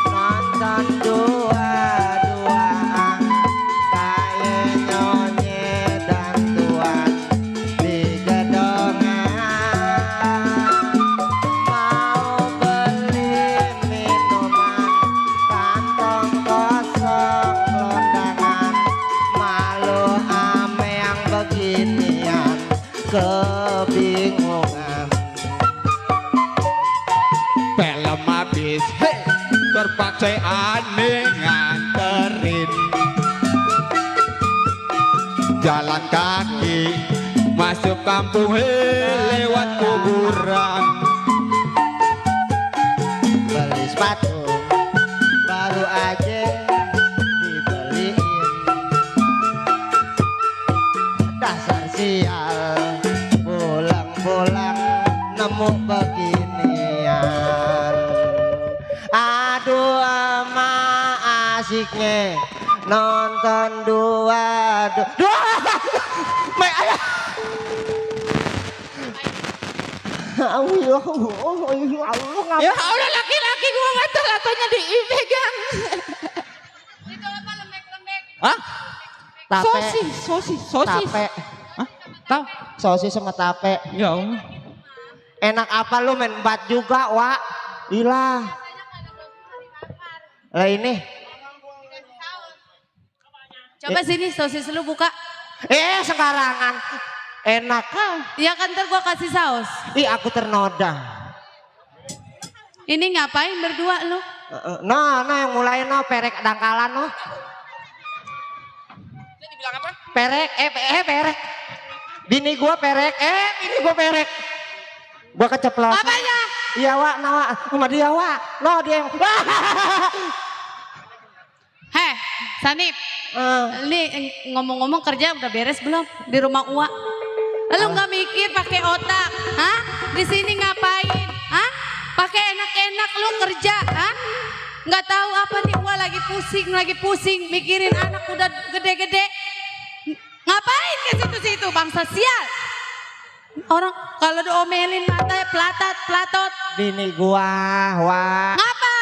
nonton dua-duaan kayak nyonye dan tuan di gedongan. Mau beli minuman kantong kosong londangan. Malu ame yang beginian kebingungan. Film habis terpaksa aneh nganterin jalan kaki masuk kampung lewat kuburan Beli sepatu baru aja dibeliin. Dasar sial pulang-pulang nemu beginian. Aduh ama asiknya nonton dua. Mek ayah. Allah, ya Allah laki-laki gua nganter latonya dipegang. Hah? Tape. Sosis. Tape. Hah? Tahu? Sosis sama tape. Ya Allah. Enak apa lu main bat juga, Wak? Ilah. Lah ini. Coba sini sosis lu buka. Sembarangan. Enak kan? Iya kan ntar gua kasih saus. Ih aku ternoda. Ini ngapain berdua lu? Nah yang mulai no perek dangkalan no. Bilang apa? Perek, perek. Bini gua perek, bini gua perek. Gua keceplosan. Apanya? Iya Wak, nawa sama dia Wak. No dia yang. Heh, Sanip. Ini ngomong-ngomong kerja udah beres belum di rumah Uwa? Lu nggak mikir pakai otak? Hah? Di sini ngapain? Hah? Pakai enak-enak lu kerja? Hah? Nggak tahu apa nih Uwa lagi pusing mikirin anak udah gede-gede. Ngapain ke situ-situ bangsa sial? Orang kalau diomelin matanya pelatot. Bini gua, Wak. Ngapa?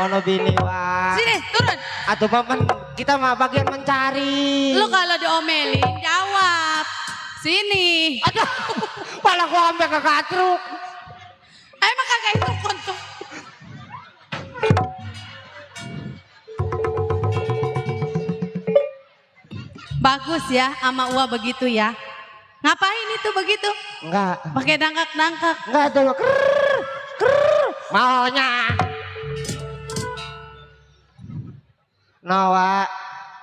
Ono bini Wak. Sini turun. Atau paman kita mah bagian mencari. Lu kalau diomelin jawab. Sini. Aduh, pala gua sampai ke katruk. Emang kagak itu kontuk. Bagus ya sama Uwa begitu ya. Ngapain itu begitu? Enggak. Pakai dangkak-dangkak. Enggak dulu. Maunya. Nawa,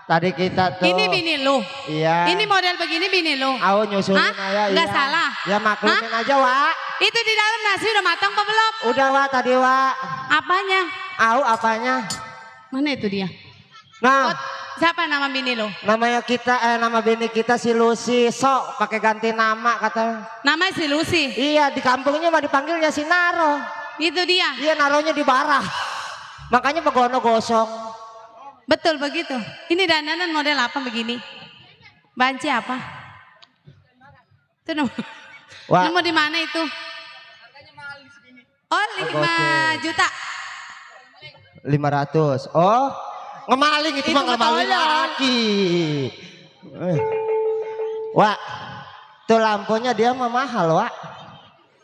tadi kita tuh. Ini bini lu. Iya. Ini model begini bini lu. Aku nyusulin Hah? aja. Nggak iya. salah. Ya maklumin aja Wak. Itu di dalam nasi udah matang apa belum? Udah Wak tadi Wak. Apanya? Au apanya? Mana itu dia? Nah, Siapa nama bini lu? namanya kita nama bini kita si Lucy. Sok pakai ganti nama katanya. Namanya si Lucy. Iya, di kampungnya mah dipanggilnya si Naro. Itu dia. Iya, naronya di barah. Makanya begono gosong. Betul begitu. Ini dandanan model apa begini? Banci apa? Itu Wah. Lu mau di mana itu? Oh, 5 juta. 500. Oh, ngemaling itu mah ngemaling tolong. lagi. Wak, tuh lampunya dia mah mahal Wak.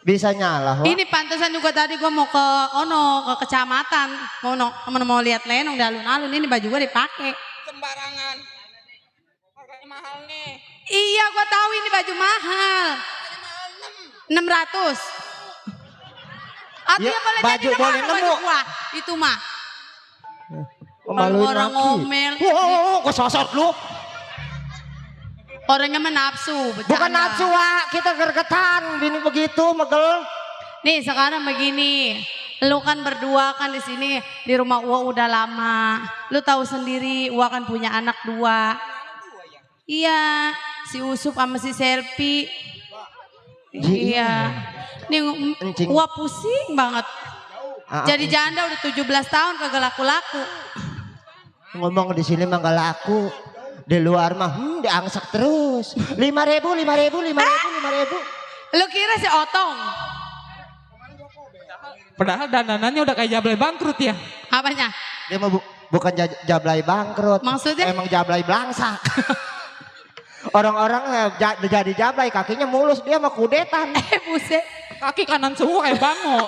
Bisa nyala Wak. Ini pantesan juga tadi gua mau ke kecamatan, mau lihat lenong di alun-alun, ini baju gua dipakai. Sembarangan. Harganya mahal nih. Iya, gua tahu ini baju mahal. 600. Atau Ya, ya boleh baju jadi boleh nama baju nemu. gua. Itu mah. Maluin orang laki. ngomel. Wow, kok sosok lu? Orangnya mah nafsu, bercanda. Bukan nafsu Wak, kita gergetan bini begitu megel. Nih sekarang begini, lu kan berdua kan di sini di rumah Uwa udah lama. Lu tahu sendiri Uwa kan punya anak 2. Iya, si Usup sama si Selfie. Iya. Nih Encing. Uwa pusing banget. Jadi janda udah 17 tahun kagak laku-laku. Ngomong di sini mah gak laku. Di luar mah diangsak terus. 5.000. Lu kira si Otong? Padahal dandanannya udah kayak Jablay bangkrut ya. Apanya? Dia mah bukan jablay bangkrut. Maksudnya? Emang jablay belangsak. Orang-orang jadi jablay kakinya mulus, dia mah kudetan. Buset. Kaki kanan semua kayak bango.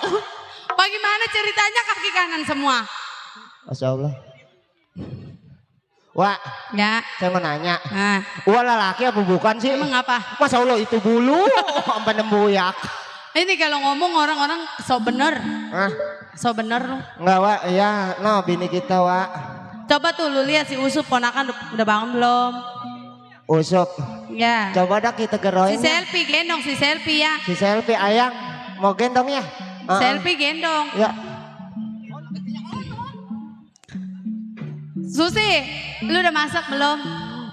Bagaimana ceritanya kaki kanan semua? Masya Allah. Wak, Ya. saya mau nanya. Nah, Wah laki apa bukan sih? emang apa? Masya Allah itu bulu sampai nembuyak. Ini kalau ngomong orang-orang so bener. Hah? So bener lu. Enggak Wak, ya no bini kita Wak. Coba tuh lu lihat si Usup ponakan udah bangun belum? Usup. Ya. Coba dah kita Si geroin. Selfie gendong si Selfie ya. Si Selfie ayang mau gendong ya? Selfie gendong. Ya. Susi, lu udah masak belum?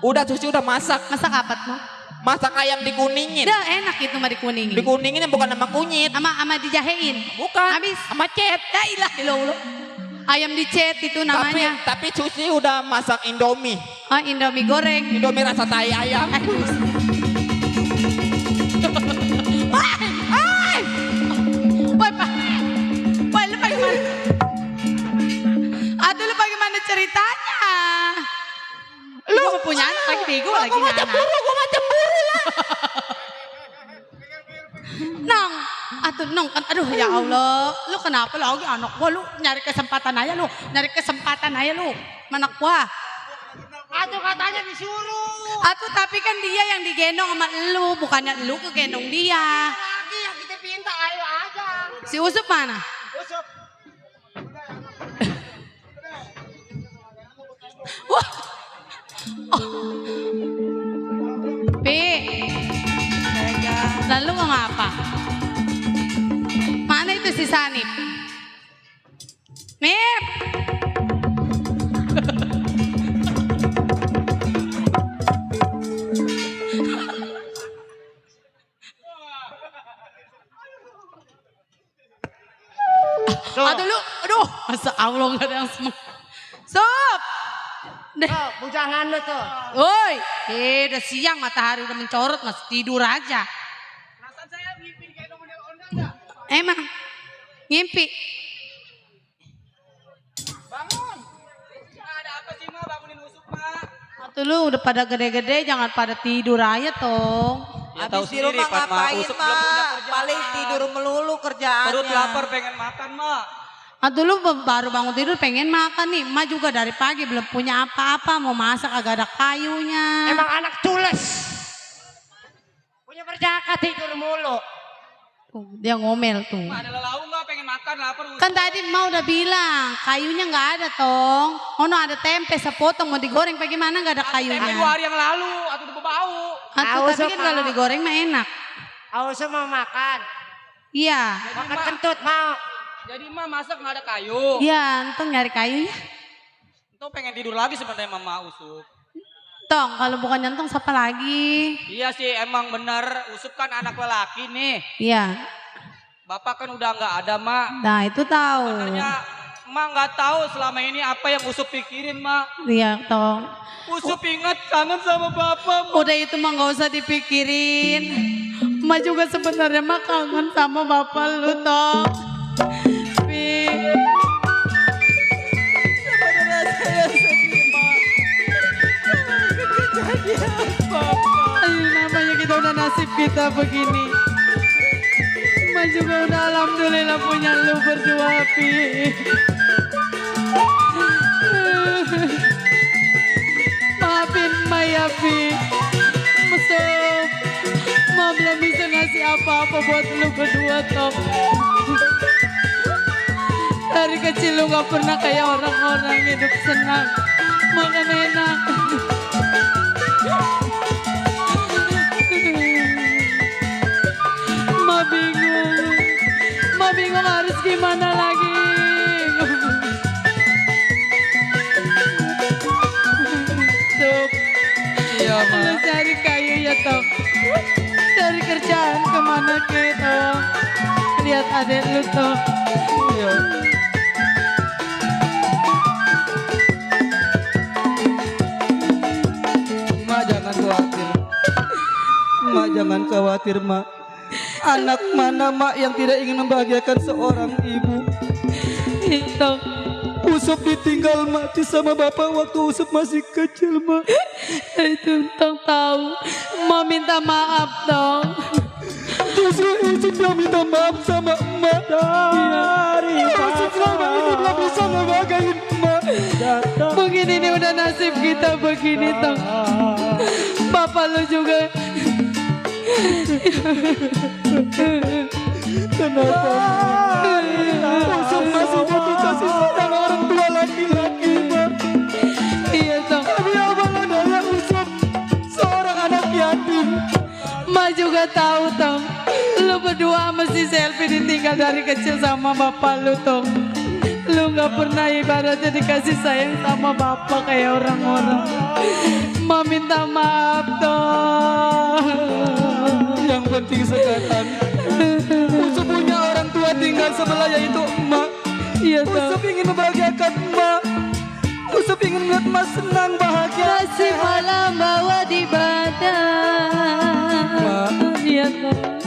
Udah Susi udah masak. Masak apa tuh? Masak ayam dikuningin. Udah enak itu mah dikuningin. Dikuningin bukan sama kunyit. Sama dijahein. Bukan. Habis. Sama cet. Ya ilah ilah. Ayam dicet itu namanya. Tapi Susi udah masak Indomie. Oh, Indomie goreng. Indomie rasa tai ayam. Woi, Pak. Woi, lu bagaimana? Aduh, lu bagaimana ceritanya? Lu punya anak lagi bego lagi Gua anak. gua mah cemburu lah. Nong, atuh Nong, aduh ya Allah, lu kenapa lagi anak gua, lu nyari kesempatan aja lu, anak gua. Aduh katanya disuruh. Atuh tapi kan dia yang digendong sama lu, bukannya lu kegendong dia. Lagi yang kita pinta ayo aja. Si Usup mana? Usup. Wah. Oh. apa? Mana itu si Sanip? Nip. Aduh lu, aduh, masa Allah gak ada yang semangat. Sob. Oh, bujangan lu tuh. Woi, udah siang matahari udah mencorot masih tidur aja. Perasaan saya ngimpi kayak ondel-ondel enggak? Emang ngimpi. Bangun. Nggak ada apa sih Ma, bangunin Usuk Ma. Atuh lu udah pada gede-gede jangan pada tidur aja tong. Ya, habis di rumah ngapain Mak? Paling tidur melulu kerjaannya. Perut lapar pengen makan Mak. Atuh lu baru bangun tidur pengen makan nih. Emak juga dari pagi belum punya apa-apa. Mau masak agak ada kayunya. Emang anak cules. Punya berjakat tidur mulu. Tuh, dia ngomel tuh. Ada lelau nggak pengen makan lapar. Kan tadi emak udah bilang kayunya nggak ada tong. Ono ada tempe sepotong mau digoreng bagaimana nggak ada Tempe kayunya. 2 hari yang lalu atau udah bau. Atuh Aus, tapi kan Mak. kalau digoreng mah enak. Aus mau makan. Iya. Makan kentut mau. Jadi Ma masak nggak ada kayu. Iya, entong nyari kayunya. Itu pengen tidur lagi sebenarnya Mama Usuk. Tong, kalau bukan nyantong siapa lagi? Iya sih emang bener Usuk kan anak lelaki nih. Iya. Bapak kan udah nggak ada Mak. Nah, itu tahu. Sebenarnya Mak nggak tahu selama ini apa yang Usuk pikirin Mak. Iya, tong. Usuk ingat kangen sama Bapak Mak. Udah itu mah nggak usah dipikirin. Emak juga sebenarnya mah kangen sama bapak lu, tong. Pi. Sebenarnya saya sedih Mak. Kejadian Bapak. Ayo, namanya kita udah nasib kita begini. Emak juga udah alhamdulillah punya lu berdua, Pi. Maafin Emak ya, Pi. Mesum. Emak belum bisa ngasih apa-apa buat lu berdua, Tom. Dari kecil lu gak pernah kayak orang-orang hidup senang. Makan enak. Emak bingung. Emak bingung harus gimana lagi. Tuh. Iya Lu cari kayu ya Tom. Cari kerjaan kemana ke Tom. Lihat adek lu Tom. Iya. Ma jangan khawatir. Ma jangan khawatir Ma. Anak mana Mak yang tidak ingin membahagiakan seorang ibu? Itu. Usop ditinggal mati sama bapak waktu Usop masih kecil Mak. Itu Tong tahu. Mau minta maaf Tong. Justru Usop yang minta maaf sama emak. Dari Usop selama ini belum bisa ngebagain emak. Begini nih udah nasib kita begini Tong. Bapak lu juga. Kenapa? Usop masih butuh kasih sayang orang tua laki-laki Mak. Iya Tong. Tapi abang adanya Usop seorang anak yatim. Ma juga tahu Tong. Lu berdua mesti selfie ditinggal dari kecil sama bapak lu Tong. Lu gak pernah ibaratnya dikasih sayang sama bapak kayak orang-orang. Ma minta maaf Tong. Yang penting sekarang Usop punya orang tua tinggal sebelah yaitu emak. Iya Tong. Usop ingin membahagiakan emak. Usop ingin melihat emak senang bahagia. Nasib malam bawa di badan. Ma. Iya Tong.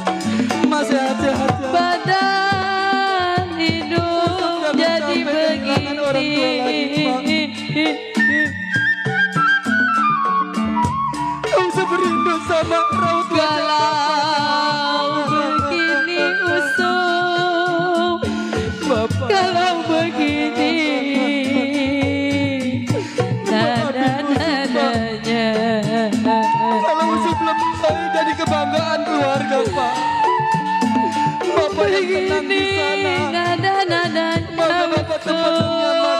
Emak sehat-sehat ya. Badan hidup Jangan jadi sampai kehilangan orang tua lagi, Mak. begini. Usop rindu sama raut wajah Kalau begini Usop, Bapak. kalau begini nadanya. Kalau Usop belum saya jadi kebanggaan keluarga Pak. Bapak yang tenang di sana. Nada-nadanya Bapak tempat nyaman.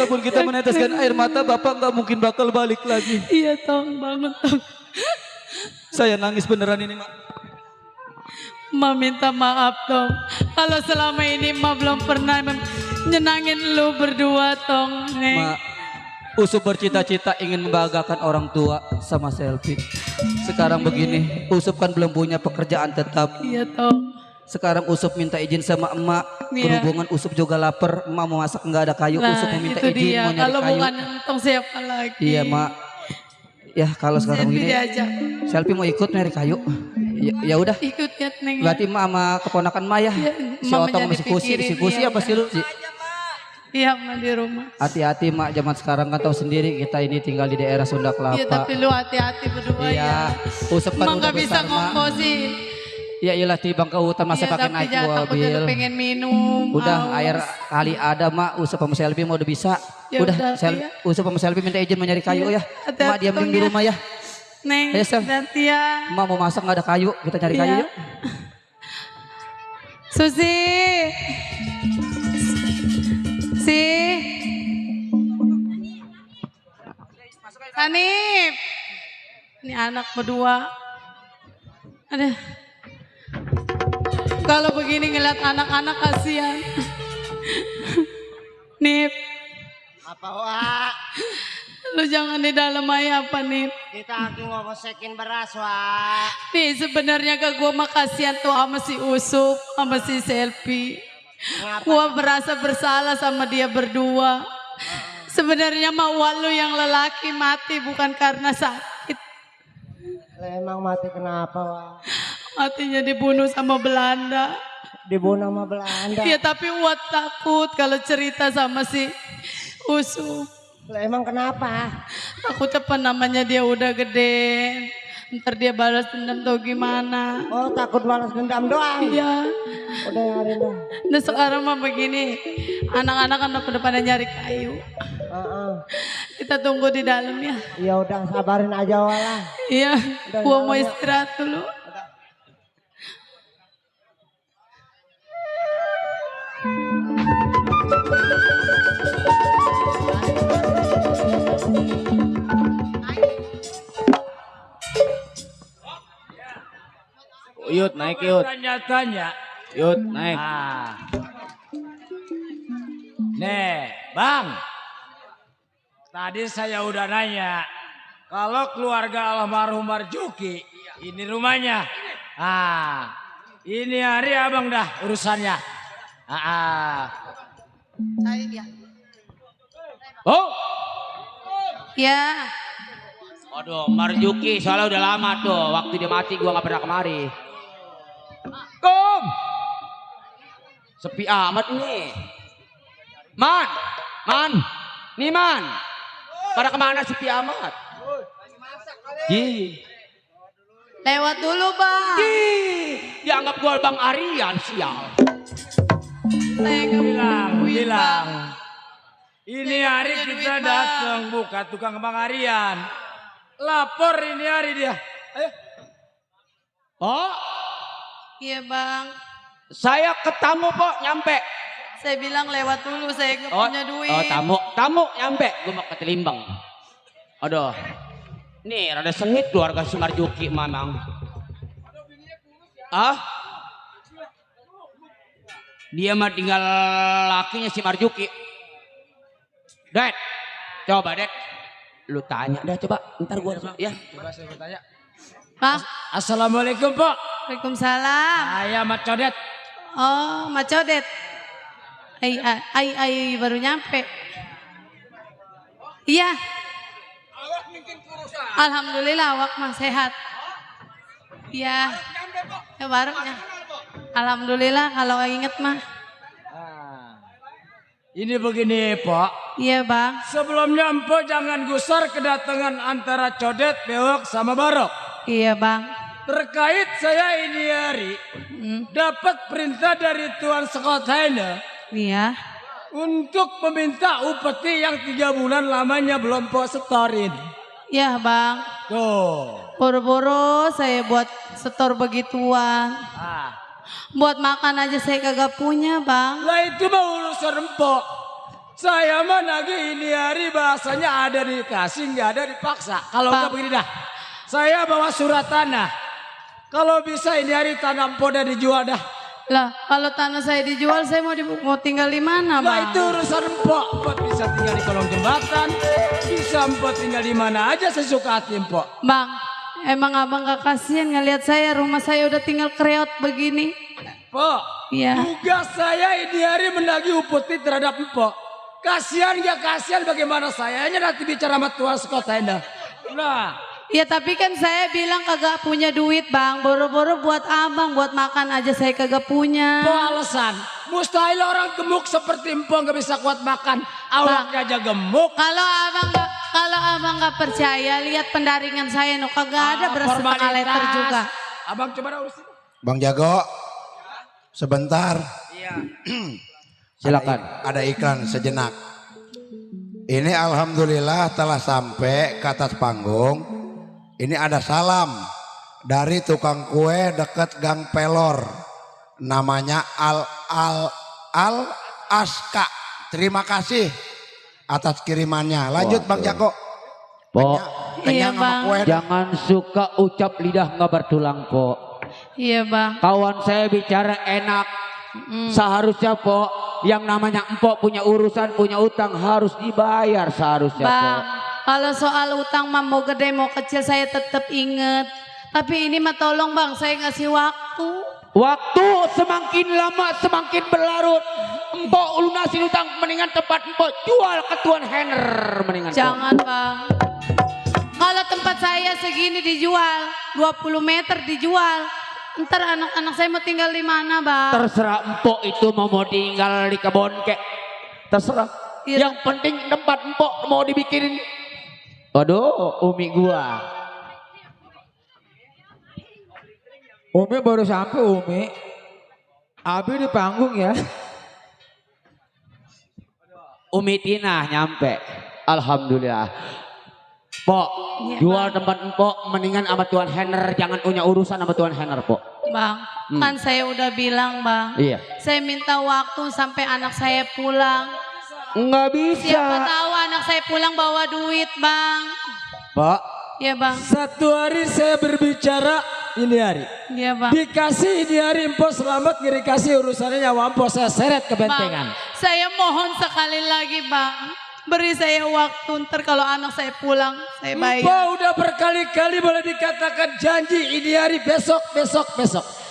Walaupun kita meneteskan air mata, Bapak nggak mungkin bakal balik lagi. Iya Tong, banget Tong. Saya nangis beneran ini, Mak. Ma minta maaf Tong. Kalau selama ini Ma belum pernah nyenangin lu berdua Tong. Neng. Mak, Usup bercita-cita ingin membanggakan orang tua sama Selfie. Sekarang begini, Usup kan belum punya pekerjaan tetap. Iya Tong. Sekarang Usup minta izin sama emak. Iya. Berhubungan Usup juga lapar, emak mau masak nggak ada kayu. Nah, Usup meminta itu izin dia. mau nyari Kalau kayu. bukan Tong siapa lagi? Iya, Mak. Ya kalau sekarang Selfie begini, diajak. Selfie mau ikut nyari kayu. Ya udah. Ikut ya Neng. Berarti emak sama keponakan emak ya. Iya, Si emak Otong sama si Kusi, dipikirin, si Kusi iya, apa sih lu? Iya Ma di rumah. Hati-hati mak, zaman sekarang kan tahu sendiri kita ini tinggal di daerah Sunda Kelapa. Iya tapi lu hati-hati berdua Iya, ya. Usup kan Emang udah gak bisa besar mak. ngomong sih. Ya iyalah tibang ke hutan masa Iya, pakai tapi naik jangan takut mobil. udah pengen minum. Udah haus. air kali ada mak, Usup sama Selvi mau udah bisa. Ya udah, iya. Usup sama Selvi minta izin mencari kayu Iya, ya. hati-hati Mak diam Tong di ya. rumah ya. Neng, Ayo, Sel. hati ya. Mak mau masak nggak ada kayu, kita cari kayu Iya. yuk. Susi. Si. Hanif. Ini anak berdua. Ada. Kalau begini ngeliat anak-anak kasihan. Nip, Apa Wak? lu jangan di dalam aja apa Nip. Kita lagi ngosekin beras Wak. Nih sebenarnya ke gue mah kasihan tuh sama si Usup, sama si Selfie. Gue merasa bersalah sama dia berdua. Sebenarnya mah lu yang lelaki mati bukan karena sakit. Emang mati kenapa Wak? Matinya dibunuh sama Belanda. Dibunuh sama Belanda. Iya tapi Wat takut kalau cerita sama si Usup. Lah emang kenapa? Takut apa namanya dia udah gede. Ntar dia balas dendam tuh gimana. Oh takut balas dendam doang. Iya. Udah nyariin dah. Nah sekarang mah begini, anak-anak kan udah pada nyari kayu. Kita tunggu di dalam ya. Ya udah sabarin aja Wak. Iya, Udah, gua dalam mau ya. istirahat dulu. Yud naik Yud. Tanya-tanya. Yud naik. Ah. Nih, Bang. Tadi saya udah nanya. Kalau keluarga almarhum Marjuki, ini rumahnya. Ah, ini hari abang dah urusannya. Oh, Ya, aduh Marjuki soalnya udah lama tuh. Waktu dia mati gua nggak pernah kemari. Kom, sepi amat ini. Man, nih man. Pada kemana sepi amat? lewat dulu bang. Dianggap gua Bang Aryan sial. Saya nggak Bilang. Ini hari kita datang buka tukang Bang Aryan. Lapor ini hari dia. Ayo. Oh, Iya bang. saya ke tamu kok nyampe. Saya bilang lewat dulu, saya nggak punya duit. Oh tamu nyampe. Gue mau ke Telimbang. Aduh, nih rada sengit keluarga si Marjuki mamang. Ah, dia mah tinggal lakinya si Marjuki. Dad, coba Dad, lu tanya dah coba. Ntar gue ya. Coba saya bertanya. Bang, Assalamualaikum Pak. Waalaikumsalam. Saya Mat Codet. Oh, Mak Codet. Ai baru nyampe. Iya. Alhamdulillah awak mah sehat. Iya. Ya barunya. Alhamdulillah kalau inget mah. Ini begini Pak. Iya bang. Sebelumnya Empok jangan gusar kedatangan antara Codet, Bewok sama Barok. Iya bang. Terkait saya ini hari dapat perintah dari Tuan Scott Heine Iya. untuk meminta upeti yang 3 bulan lamanya belum Pok setorin. Iya bang. Tuh. Boro-boro saya buat setor begituan. Ah. Buat makan aja saya kagak punya bang. Lah itu mah urusan Empok. Saya mah nagih ini hari bahasanya ada dikasih, nggak ada dipaksa. Kalau nggak begini dah, saya bawa surat tanah. Kalau bisa ini hari tanah empo dan dijual dah. Lah, kalau tanah saya dijual, saya mau tinggal di mana, Nah Bang? itu urusan empok. Empok bisa tinggal di kolong jembatan, bisa empok tinggal di mana aja sesuka hati empok. Bang, emang abang gak kasihan ngelihat saya, rumah saya udah tinggal kreot begini. Empok, Iya. tugas saya ini hari menagih upeti terhadap empok. Kasihan gak kasihan bagaimana saya nanti bicara sama tuan sekota enda. Nah, Ya tapi kan saya bilang kagak punya duit, Bang. Boro-boro buat abang, buat makan aja saya kagak punya. apa alasan? Mustahil orang gemuk seperti empok gak bisa kuat makan. Awaknya aja gemuk. Kalau abang nggak percaya, lihat pendaringan saya, no kagak ada beras setengah liter juga. Abang coba dah urusin. Bang Jago, sebentar. Iya. Silakan. Ada iklan sejenak. Ini alhamdulillah telah sampai ke atas panggung. Ini ada salam dari tukang kue dekat Gang Pelor. Namanya Al Aska. Terima kasih atas kirimannya. Lanjut Bang Jago. Pok, Iya, Kenyang sama Bang. kue. jangan suka ucap lidah nggak bertulang, Pok. Iya, Bang. Kawan saya bicara enak. Seharusnya, Pok, yang namanya empok punya urusan, punya utang harus dibayar seharusnya, Pok. Bang, kalau soal utang mah mau gede mau kecil saya tetap inget. Tapi ini mah tolong Bang, saya ngasih waktu. Waktu semakin lama semakin berlarut. Empok lunasin utang, mendingan tempat empok jual ke Tuan Henner mendingan. Pok. Jangan Bang. Kalau tempat saya segini dijual, 20 meter dijual. Ntar anak-anak saya mau tinggal di mana, Bang? Terserah empok itu mau tinggal di kebon kek. Terserah. Iya. Yang penting tempat empok mau dibikinin. Waduh, umi gua. Umi baru sampai Umi. Abi di panggung ya. Umi Tina nyampe. Alhamdulillah. Pok, Iya, jual tempat empok mendingan sama Tuan Henner, jangan punya urusan sama Tuan Henner, Pok. Bang, kan saya udah bilang Bang. Iya. Saya minta waktu sampai anak saya pulang. Nggak bisa. Siapa tahu anak saya pulang bawa duit, Bang. Pak, Iya, Bang. satu hari saya berbicara ini hari. Iya, Bang. Dikasih ini hari empok selamat, dikasih urusannya nyawa empok saya seret ke bentengan. Bang, saya mohon sekali lagi, Bang. Beri saya waktu, ntar kalau anak saya pulang, saya bayar. Empok udah berkali-kali boleh dikatakan janji ini hari besok.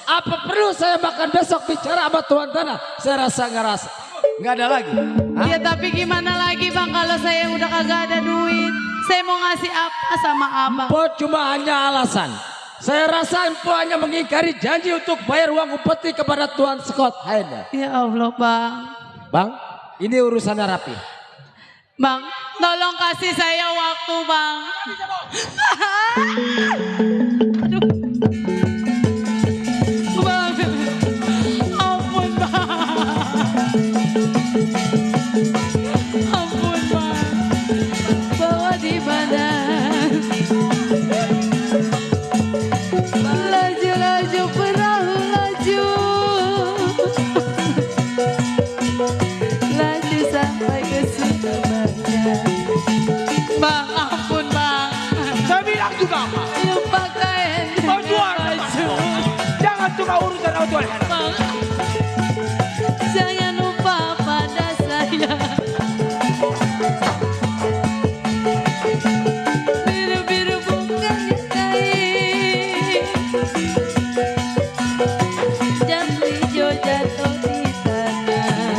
Apa perlu saya makan besok bicara sama tuan tanah? Saya rasa nggak ada lagi. Hah? Ya tapi gimana lagi Bang kalau saya udah kagak ada duit. Saya mau ngasih apa sama abang? Empok cuma hanya alasan. Saya rasa empok hanya mengingkari janji untuk bayar uang upeti kepada Tuan Scott Haida. Ya Allah Bang. Bang, ini urusannya rapi. Bang, tolong kasih saya waktu Bang. Aduh. Bang, ampun Bang. Ampun Bang. Bawa di badan. Laju-laju perahu laju. Laju sampai ke Surabaya. Bang, ampun Bang. Saya bilang juga apa? Lupa kain. Mau jual baju. Jangan suka urusan sama Tuan Henner. Bang, jangan lupa pada saya. Biru-biru bukannya kain. Jam hijau jatuh di tanah.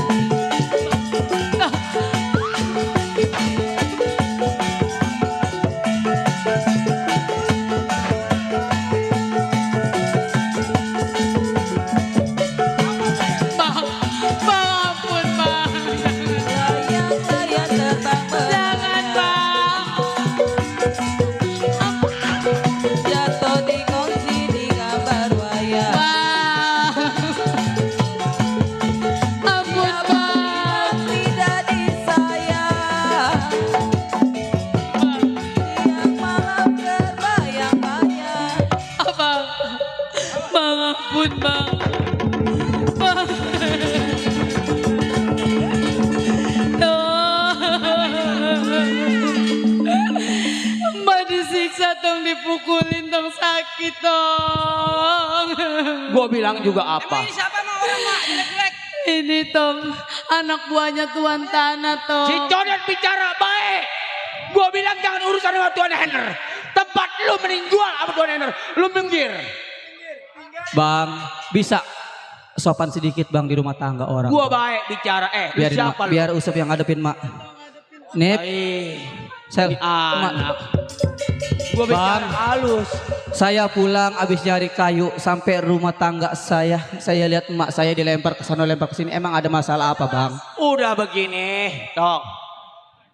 Bang, Bang ampun Bang. Jangan Bang. Jatuh di kongsi di gambar wayang. Bang. Ampun Bang. Tidak disayang. Yang malam terbayang-bayang. Abang. Bang ampun Bang. Bang. Duh. laki tong. Gua bilang juga apa? Emang ini siapa mah orang mak jelek-jelek? Ini tong anak buahnya Tuan Tanah tong. Si Codet bicara baik. Gua bilang jangan urusan sama Tuan Henner. Tempat lu mending jual sama Tuan Henner. Lu minggir. Bang, bisa sopan sedikit bang di rumah tangga orang. Gua baik bicara. Lu Biarin, siapa Mak, lu? biar Usep yang ngadepin mak. Nip, saya, Ini anak. Mak, Gua bicara Bang. halus. saya pulang abis nyari kayu sampai rumah tangga saya. Saya lihat emak saya dilempar ke sana lempar ke sini. Emang ada masalah apa bang? Udah begini, Tok.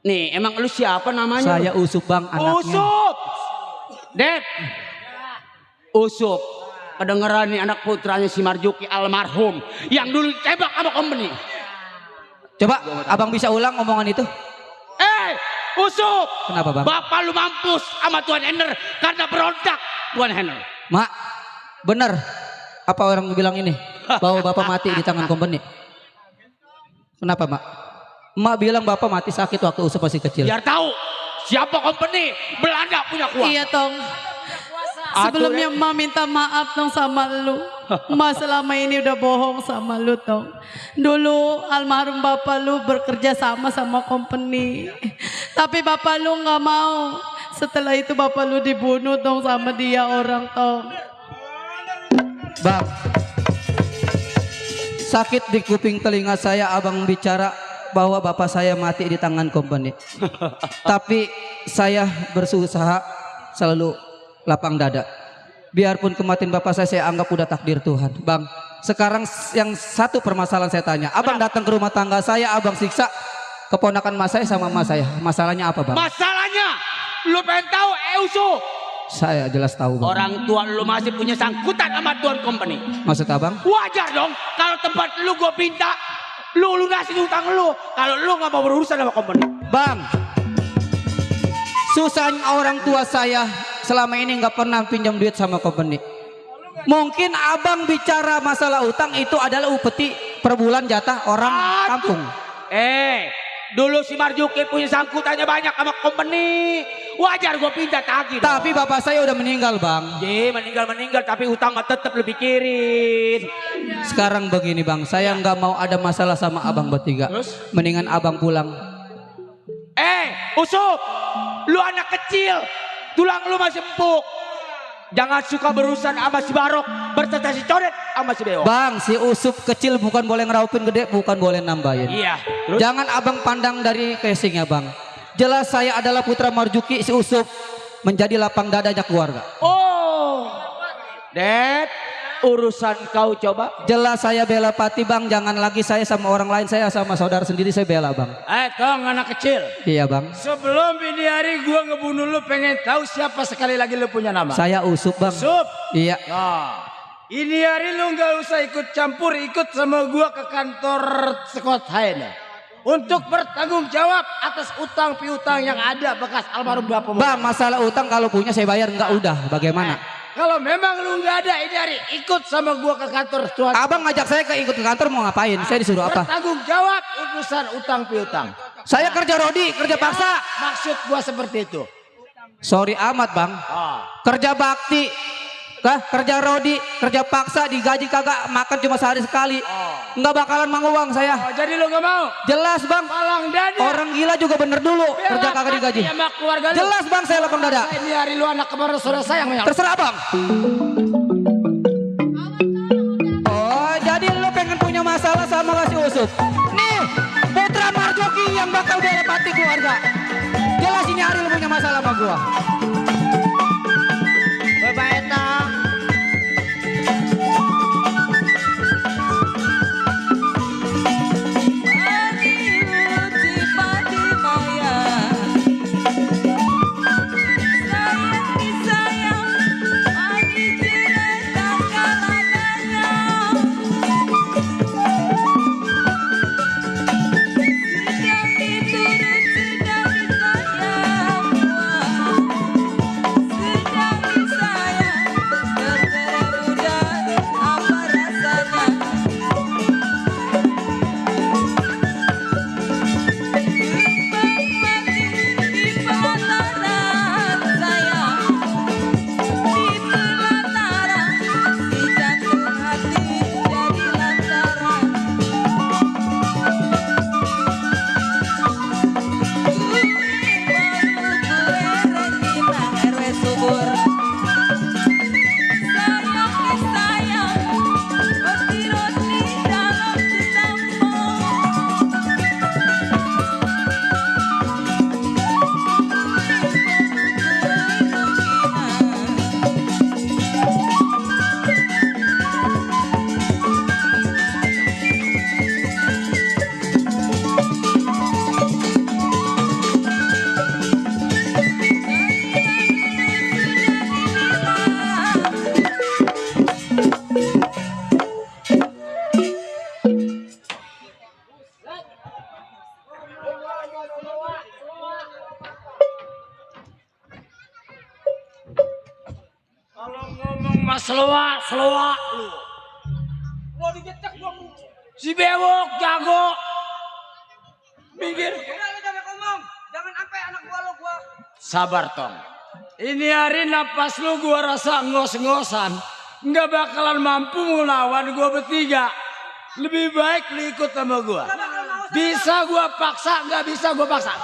Nih, emang lu siapa namanya? Saya Usup bang anaknya. Usup. Dep. Usup. Kedengeran nih anak putranya si Marjuki almarhum yang dulu tembak sama company. Coba abang bisa ulang omongan itu? Usup. Kenapa bang? Bapak lu mampus sama Tuan Henner karena berontak Tuan Henner. Mak, bener apa orang bilang ini bahwa bapak mati di tangan company? Kenapa mak? Mak bilang bapak mati sakit waktu Usup masih kecil. Biar tahu siapa company Belanda punya kuasa. Iya tong. Sebelumnya emak minta maaf tong sama lu. Emak selama ini udah bohong sama lu tong. Dulu almarhum bapak lu bekerja sama company. Tapi bapak lu nggak mau. Setelah itu bapak lu dibunuh tong sama dia orang tong. Bang, sakit di kuping telinga saya abang bicara bahwa bapak saya mati di tangan company. Tapi saya berusaha selalu lapang dada. Biarpun kematian bapak saya anggap udah takdir Tuhan. Bang, sekarang yang satu permasalahan saya tanya. Abang datang ke rumah tangga saya, abang siksa keponakan mas saya sama mas saya. Masalahnya apa bang? Masalahnya lu pengen tahu Usup? Saya jelas tahu bang. Orang tua lu masih punya sangkutan sama Tuan company. Maksud abang? Wajar dong kalau tempat lu gue minta lu lunasin utang lu. Kalau lu nggak mau berurusan sama company. Bang, susahnya orang tua saya selama ini nggak pernah pinjam duit sama company. Mungkin abang bicara masalah utang itu adalah upeti per bulan jatah orang kampung. Dulu si Marjuki punya sangkutannya banyak sama company. Wajar gue pinta tagih. Tapi bapak saya udah meninggal bang. Meninggal tapi utang mah tetap lu pikirin. Sekarang begini bang, saya nggak mau ada masalah sama abang bertiga. Mendingan abang pulang. Usup, lu anak kecil, tulang lu masih empuk. Jangan suka berurusan sama si Barok berserta si Codet sama si Beo. Bang, si Usup kecil bukan boleh ngeraupin gede, bukan boleh nambahin. Iya. Terus? Jangan abang pandang dari casingnya bang. Jelas saya adalah putra Marjuki, si Usup menjadi lapang dadanya keluarga. Dad, urusan kau coba. Jelas saya bela Pati bang, jangan lagi saya sama orang lain, saya sama saudara sendiri saya bela bang. Tong anak kecil. Iya bang. Sebelum ini hari gua ngebunuh lu pengen tahu siapa sekali lagi lu punya nama. Saya Usup bang. Usup. Iya. Nah, ini hari lu nggak usah ikut campur, ikut sama gua ke kantor Scott Haine untuk bertanggung jawab atas utang piutang yang ada bekas almarhum bapak. Bang, masalah utang kalau punya saya bayar, enggak udah bagaimana? Kalau memang lu nggak ada ini hari ikut sama gua ke kantor Tuhan. Abang ngajak saya ikut ke kantor mau ngapain? Saya disuruh apa? Bertanggung jawab urusan utang piutang. Saya kerja rodi, kerja paksa. Maksud gua seperti itu. Sorry amat bang. Kerja bakti, kerja rodi, kerja paksa, digaji kagak, makan cuma sehari sekali. Nggak bakalan mang uang saya. Jadi lu nggak mau? Jelas bang. Palang dada. Orang gila juga bener dulu, kerja kagak digaji. Sama keluarga lu. Jelas bang, saya lapang dada. Ini hari lu anak kembar saudara sayang banyak. Terserah bang. Oh, jadi lu pengen punya masalah sama si Usup? Nih, putra Marjuki yang bakal bela Pati keluarga. Jelas ini hari lu punya masalah sama gua. Bye-bye tong. Sama selua lu. Mau digetek gua. Si bewok jago. Minggir. Udah lu jangan ngomong. Jangan sampai anak gua. Sabar Tong. Ini hari napas lu gua rasa ngos-ngosan. Nggak bakalan mampu melawan gua bertiga. Lebih baik lu ikut sama gua. Bisa gua paksa, nggak bisa gua paksa.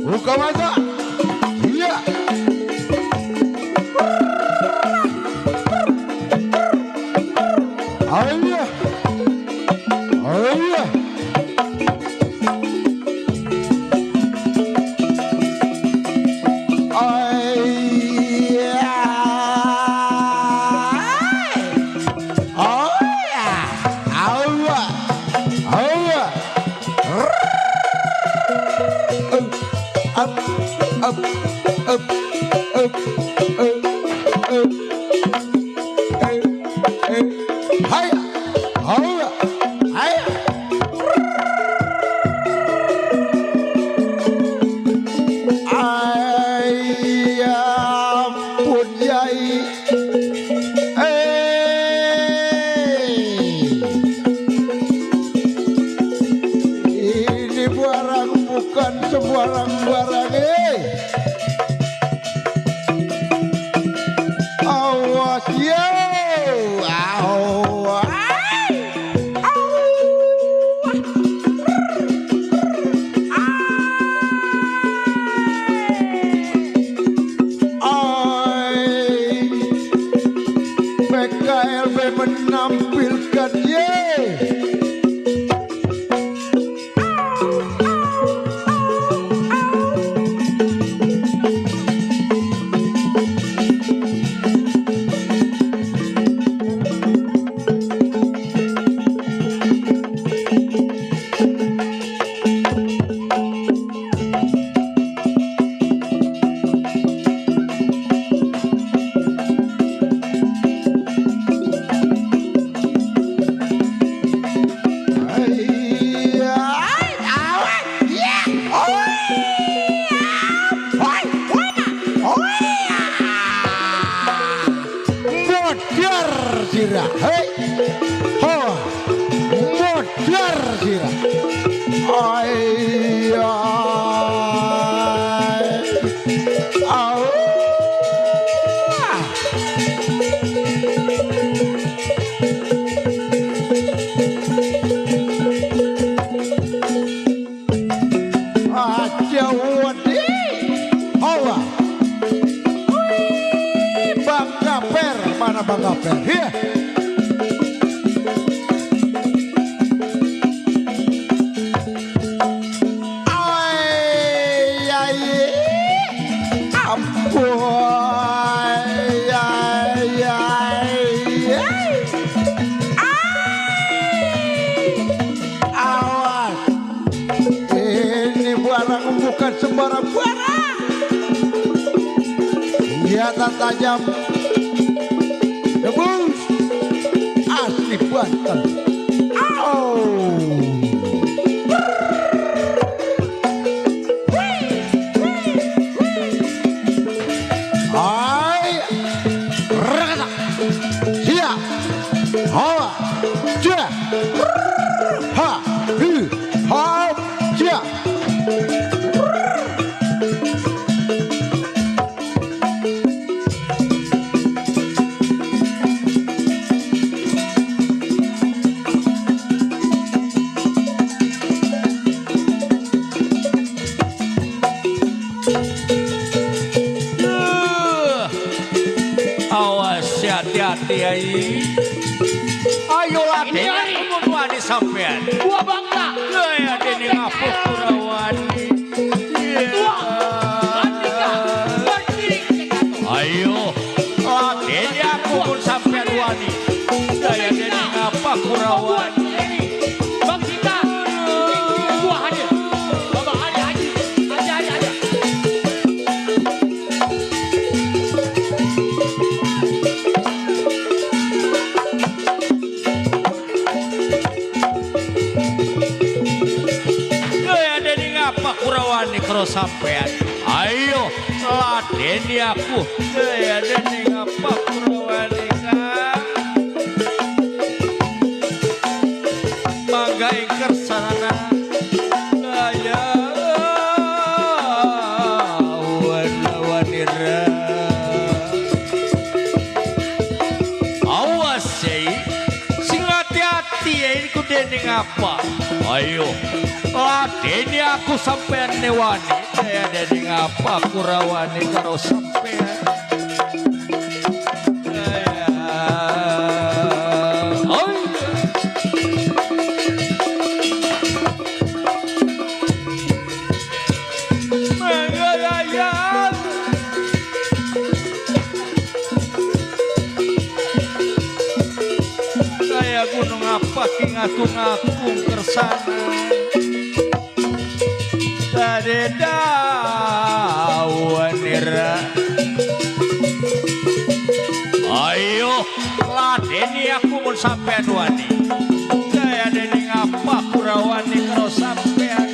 Buka mata. Iya. Iya. Iya. Ini barang bukan sembarang-barang. Awas yo, PKLB menampilkan sira, hei, ho, modar sira, pangaper. Iya. Ay, ay, ampun. Ay, ay, ay. Awas. Ini barang bukan sembarang barang. Senjata tajam. Debus. Asli Banten. Au. Hai. Rakata. Sia. Hawa. Sia. Ha. Hi. Ha. Sia. Awas hati-hati ai. Ayolah Ini, dene kumpulane sampean. Gua bangga. Gaya dene ngapuk Kurawani. Tua. Andika. Berdiri Cekato. Ayo, latene aku pun sampean wani. Gaya dene ngapa Kurawani. Bang Sita. Gua hadir. Bapak Haji. Haji. Gaya dene ngapa Kurawani karo sampean. Ayo, latene aku. Gaya dene ngapa Kurawani kang. Mangga ing kersana gaya wanira. Awas sing hati-hati ya ini kudene ngapa. Ayo, ladeni aku sampean newani. Saya dene ngapa Kurawani karo sampean. Gaya. Oi. Menggayang. Kayak gunung apa ki ngatung-ngatung kersana. Dawanira. Ayo, ladeni aku mun sampean wani. Gaya deni ngapa Kurawani karo sampean.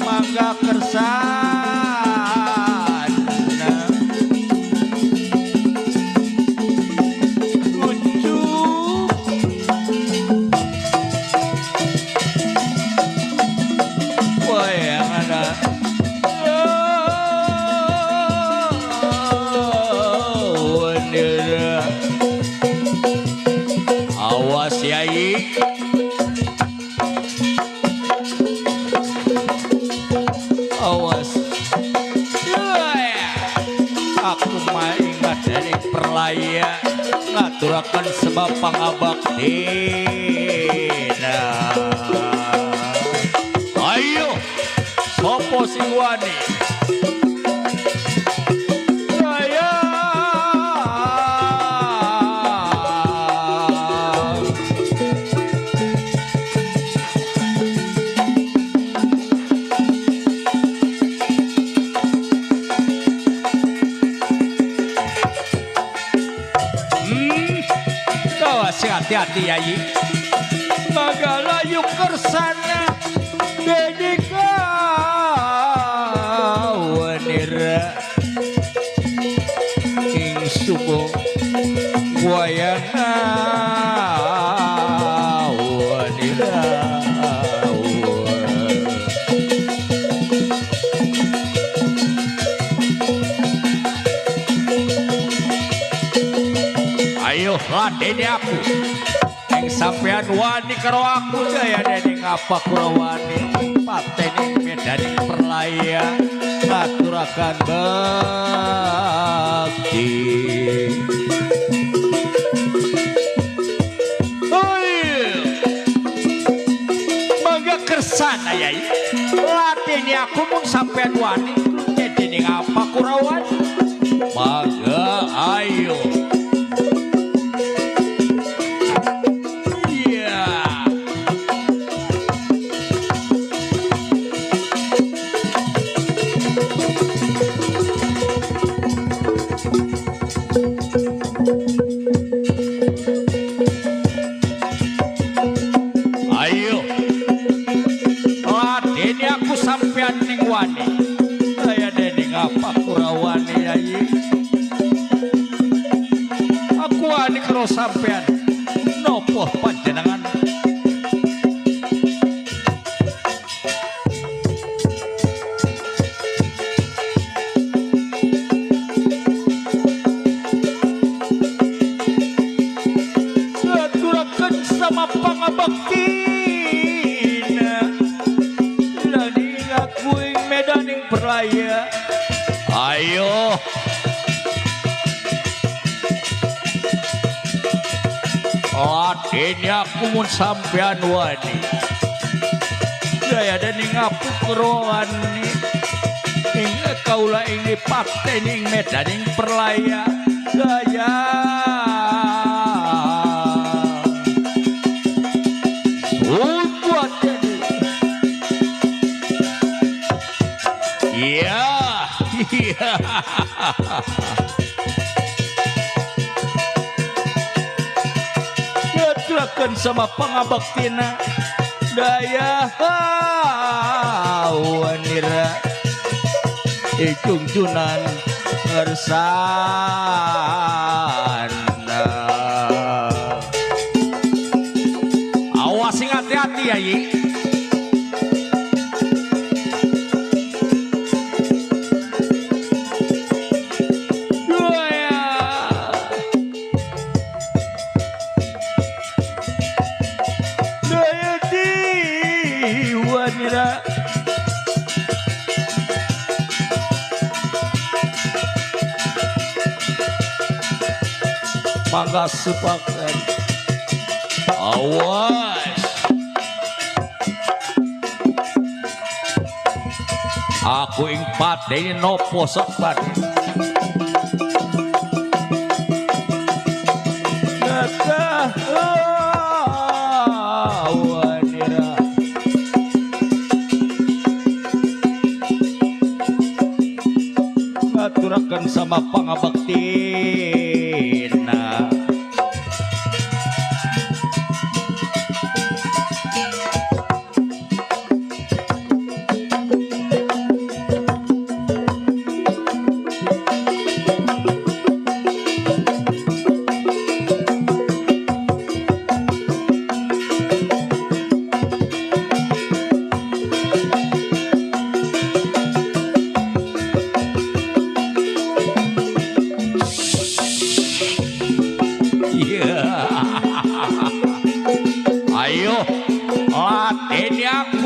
Mangga kersana. Kuncup. Wayang ada. Wanira. Awas yai. Awas. Aku mah ingat dari perlaya ngaturakan sebab pangabaktina. Ayo, sopo sing wani. Saya. Awas hati-hati yai. Magalayu kersana dedika wanira ing subo wayana wanira. Ayo ladeni aku. Ing sampean wani karo aku gaya dene ngapa Kurawani. Pateni medani perlaya ngaturakan bakti. ayai. Latini aku mun sampean wani jadi ning apa kurawan. Mangga ayo. Iya. Ayo. Latini aku sampean ning wani. Saya dening apa kurawani ayi. Aku wani karo sampean. Nopo panjenengan? Aturaken sama pangabaktina. Lani ngakuing medaning perlaya. Ayo. Adene aku mun sampean wani. Daya dening ngapu kerowani. Ing kaula ing patening medaning perlaya. Daya. Buat jadi. Iya. Iya. Aturaken sama pangabaktina. Daya wanira ijungjunan ngersana. Awas sing hati-hati ya Yi. Mangga sepakat. Awas. Aku ing pateni nopo sok pateni. Kata wanira. Ngaturaken sama pangabaktina.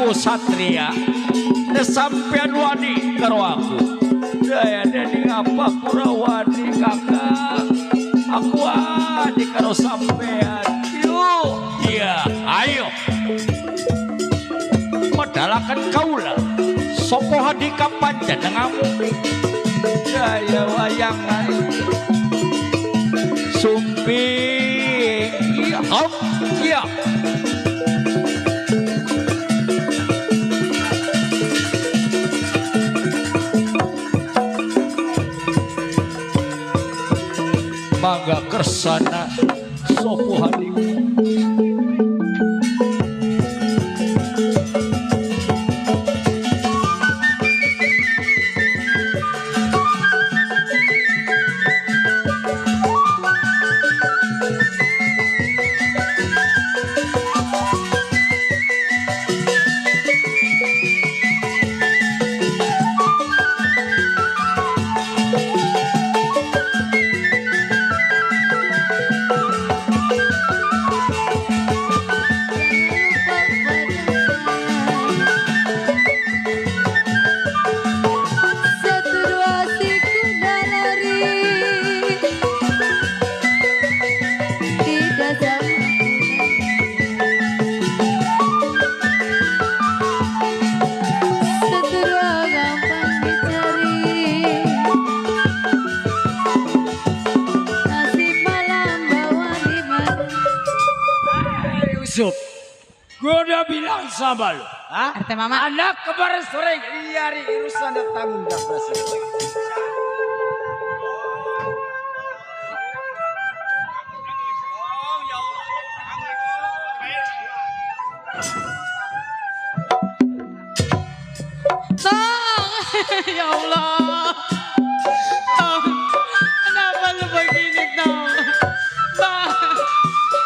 Satria sampean wani karo aku. Daya dening apa kurawani kakak. Aku wani karo sampean. Yuk. Iya, ayo. Medalaken kaula. Sopo hadika panjenengamu. Daya wayangan. Sumping. Iya, iya. Mangga kersana sopo hadimu. udah bilang sama lu. RT Mama. Anak kemarin sore liari urusan dan tanggung jawab presiden. Tong, ya Allah. Tong, kenapa lu begini Tong? Bang,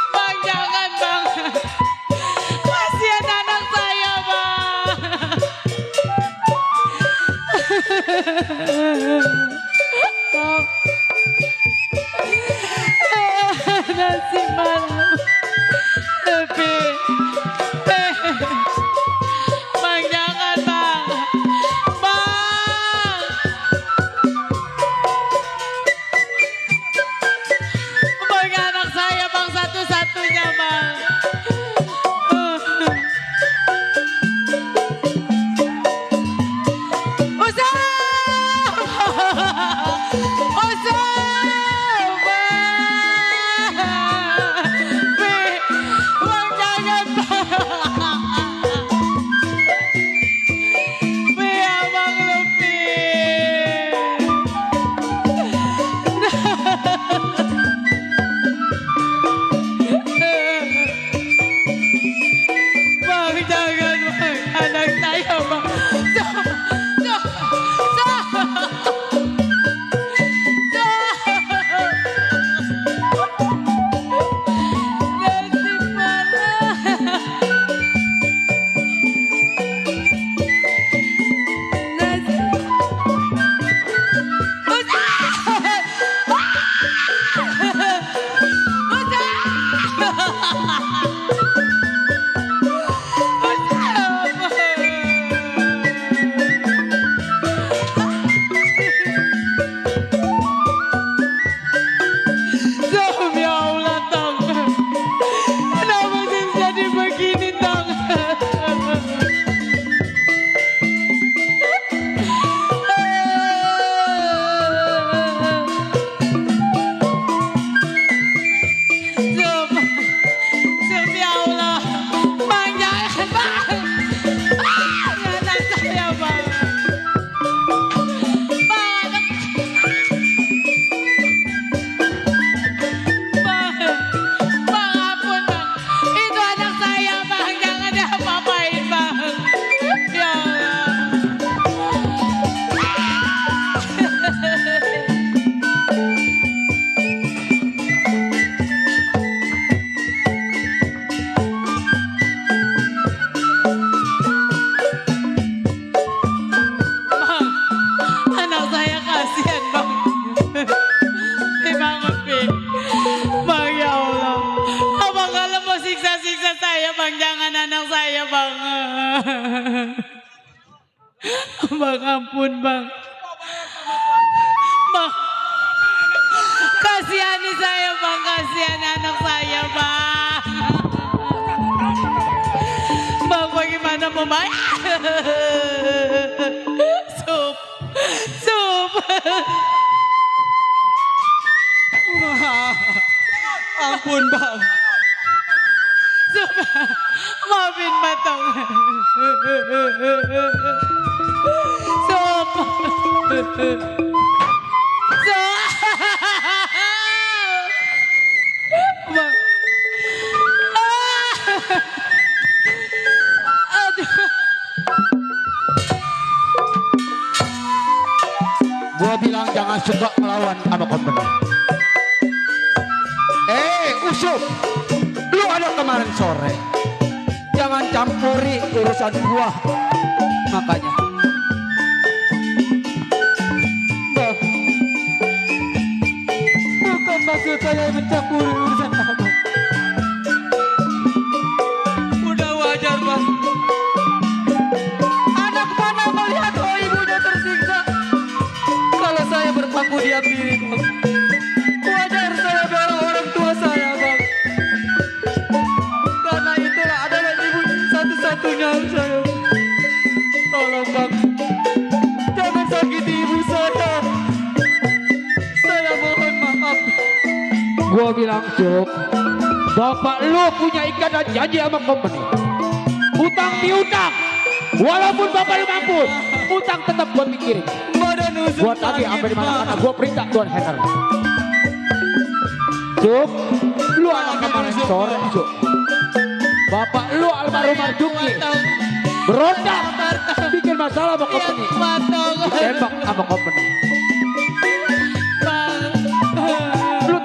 Bang jangan Bang. Kasihan anak saya Bang. Tong. Nasi malam. Tapi, Bang jangan Bang. Bang. Bang anak saya Bang satu-satunya Bang. Usah. Usah. Bang. Bang jangan Bang. Abang lebih. Bang jangan Bang, anak saya Bang. Nasib malam. Tong, ya Allah Tong. Kenapa sih jadi begini Tong? Zum, ya Allah. Bang jangan Bang. Anak saya Bang. Bang anak. Bang, Bang ampun Bang. Itu anak saya Bang. Jangan diapa-apain Bang. Ya Allah. Bang, anak saya kasihan Bang. Banget Pi. Bang ya Allah. Abang kalau mau siksa-siksa saya Bang, jangan anak saya Bang. Bang ampun Bang. Bang. Kasihani saya Bang, kasihan anak saya Bang. Bang bagaimana mau main? Sup. Sup. Ampun Bang. Sup. Maafin Batong. Sup. Sup. Bang. Aduh. Gua bilang jangan suka melawan sama company. Usup, lu ada kemarin sore. Jangan campuri urusan gua. Makanya. Bang, bukan maksud saya mencampuri urusan kamu. Udah wajar Bang. Anak mana melihat oh ibunya tersiksa. Kalau saya berpaku diam diri Bang. Wajar saya bela orang tua saya Bang. Karena itulah adalah ibu satu-satunya saya. Tolong Bang, jangan sakiti ibu saya. Saya mohon maaf. Gua bilang Cuk, bapak lu punya ikatan janji sama company. Utang piutang. Walaupun bapak lu mampu, utang tetap gua pikirin. Gua tadi sampai di mana-mana gua perintah Tuan Henner. Cuk, lu anak kemarin sore, Cuk. Bapak lu almarhum Marjuki berontak, bikin masalah sama company, ditembak sama company. Lu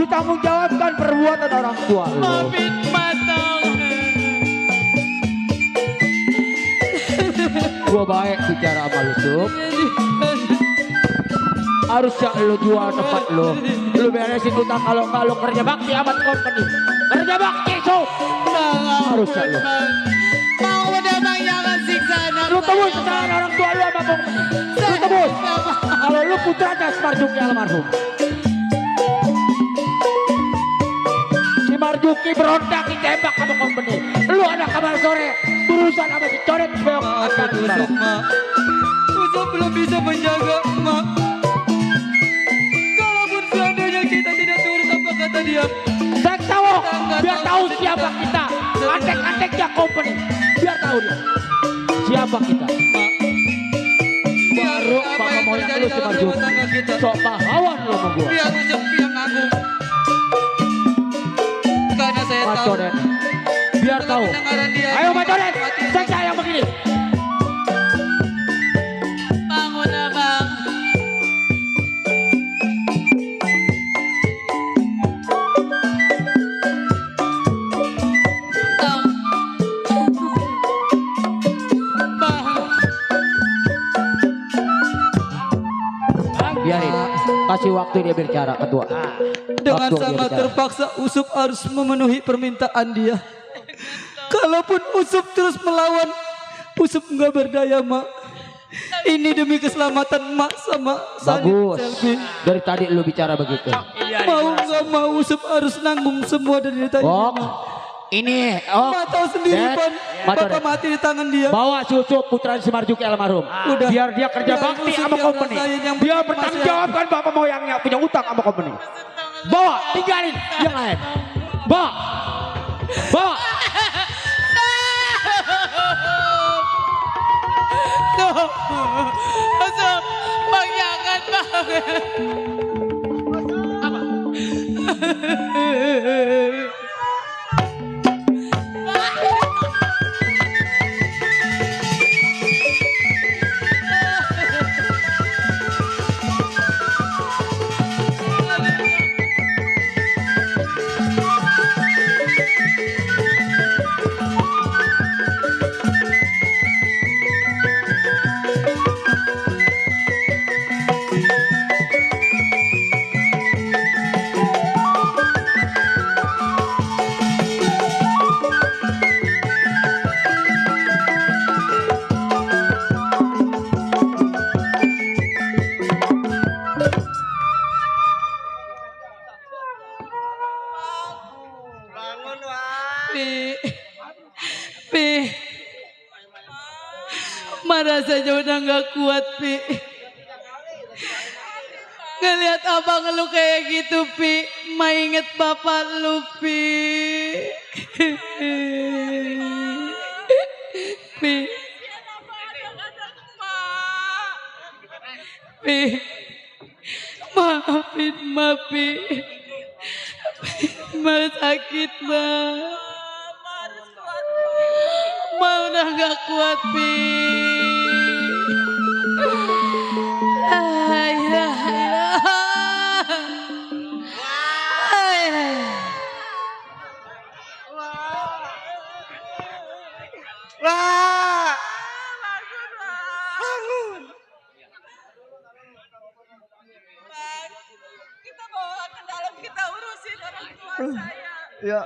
tanggung jawabkan perbuatan orang tua lu. Gua baik bicara sama lu, Cuk. Harusnya lu jual tempat lu beresin utang kalau kerja bakti amat company. Kerja bakti, Cuk. Harusnya lu. Mau udah bang jangan siksa anak Lu tebus kesalahan orang tua lu sama company. Lu tebus. Kalau lu putranya Marjuki almarhum. Si Marjuki berontak ditembak sama company. Lu anak kabar sore berurusan sama si coret beok. Usop belum bisa menjaga emak. Kalaupun seandainya kita tidak turut apa kata dia, Saya tahu, biar tahu siapa kita. Antek-anteknya company, biar tahu dia siapa kita. Baru bapak moyang lu si Marjuki. Sok pahlawan lu sama gua. biar Usop yang nanggung. Karena saya tahu. Macodet, biar tahu. Ayo Macodet, seksa yang begini. bangun abang. Biarin, kasih waktu dia bicara ketua. Dengan Waktu dia sangat bicara. terpaksa Usop harus memenuhi permintaan dia. Kalaupun Usop terus melawan, Usop nggak berdaya, Mak. Ini demi keselamatan Mak sama Sanit Bagus. Selvi. Dari tadi lu bicara begitu. Mau nggak mau Usop harus nanggung semua derita ini, Bok, Mak. ini Mak tahu sendiri, Dad, Pan. Macodet. Bapak mati di tangan dia. Bawa susu putra si Marjuki almarhum. Udah. Biar dia kerja Biar bakti Usop sama yang company. rasain yang Dia penting bertanggung masih- jawabkan bapak moyangnya punya utang sama company. Bawa, tinggalin yang lain. Bawa. Bawa. Usop, bang jangan bang. Pi, rasanya udah gak kuat, Pi. Ngeliat abang lu kayak gitu, Pi. Ma inget bapak lu, Pi. Pi. Pi. Maafin Ma, Pi. Ma sakit, Ma. Ma udah gak kuat, Pi. La ilaha illallah. La ilaha. Wah. Bangun. Kita bawa ke dalam, kita urusin orang tua saya. Ya.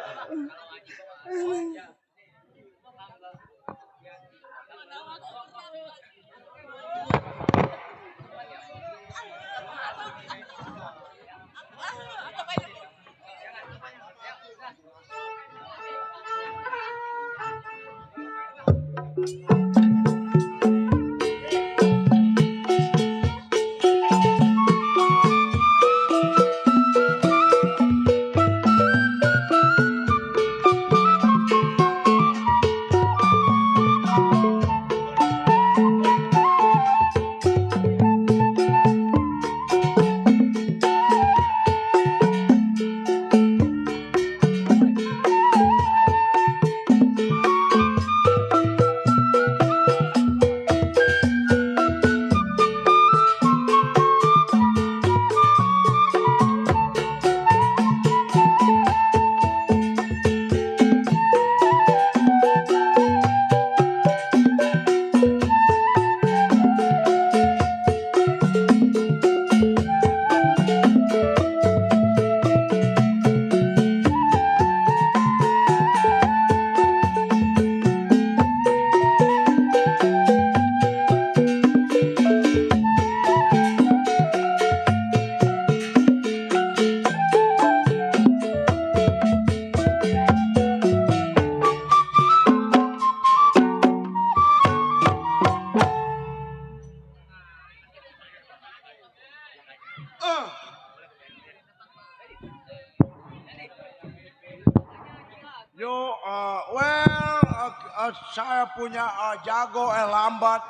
saya punya jago lambat.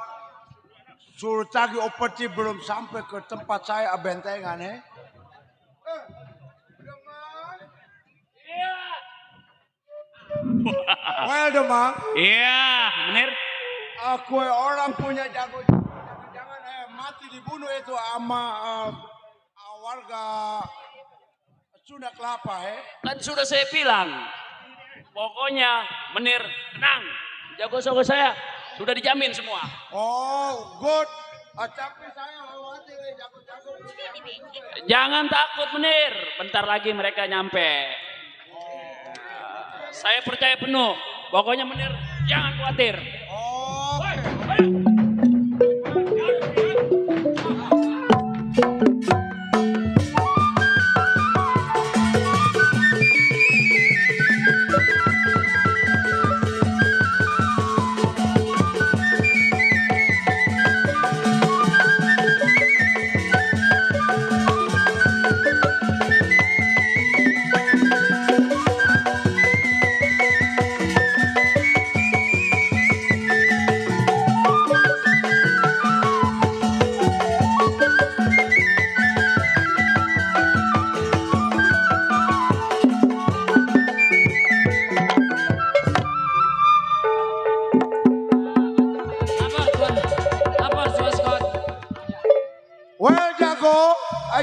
Suruh cagi opeti belum sampai ke tempat saya bentengan Well Demang. Iya, bener. Aku orang punya jago. Jangan mati dibunuh itu sama warga Sunda Kelapa Kan sudah saya bilang. Pokoknya menir tenang. Jago-jago saya sudah dijamin semua. Oh, good. Tapi saya khawatir jago-jago. Jangan takut menir. Bentar lagi mereka nyampe. Saya percaya penuh. Pokoknya menir jangan khawatir.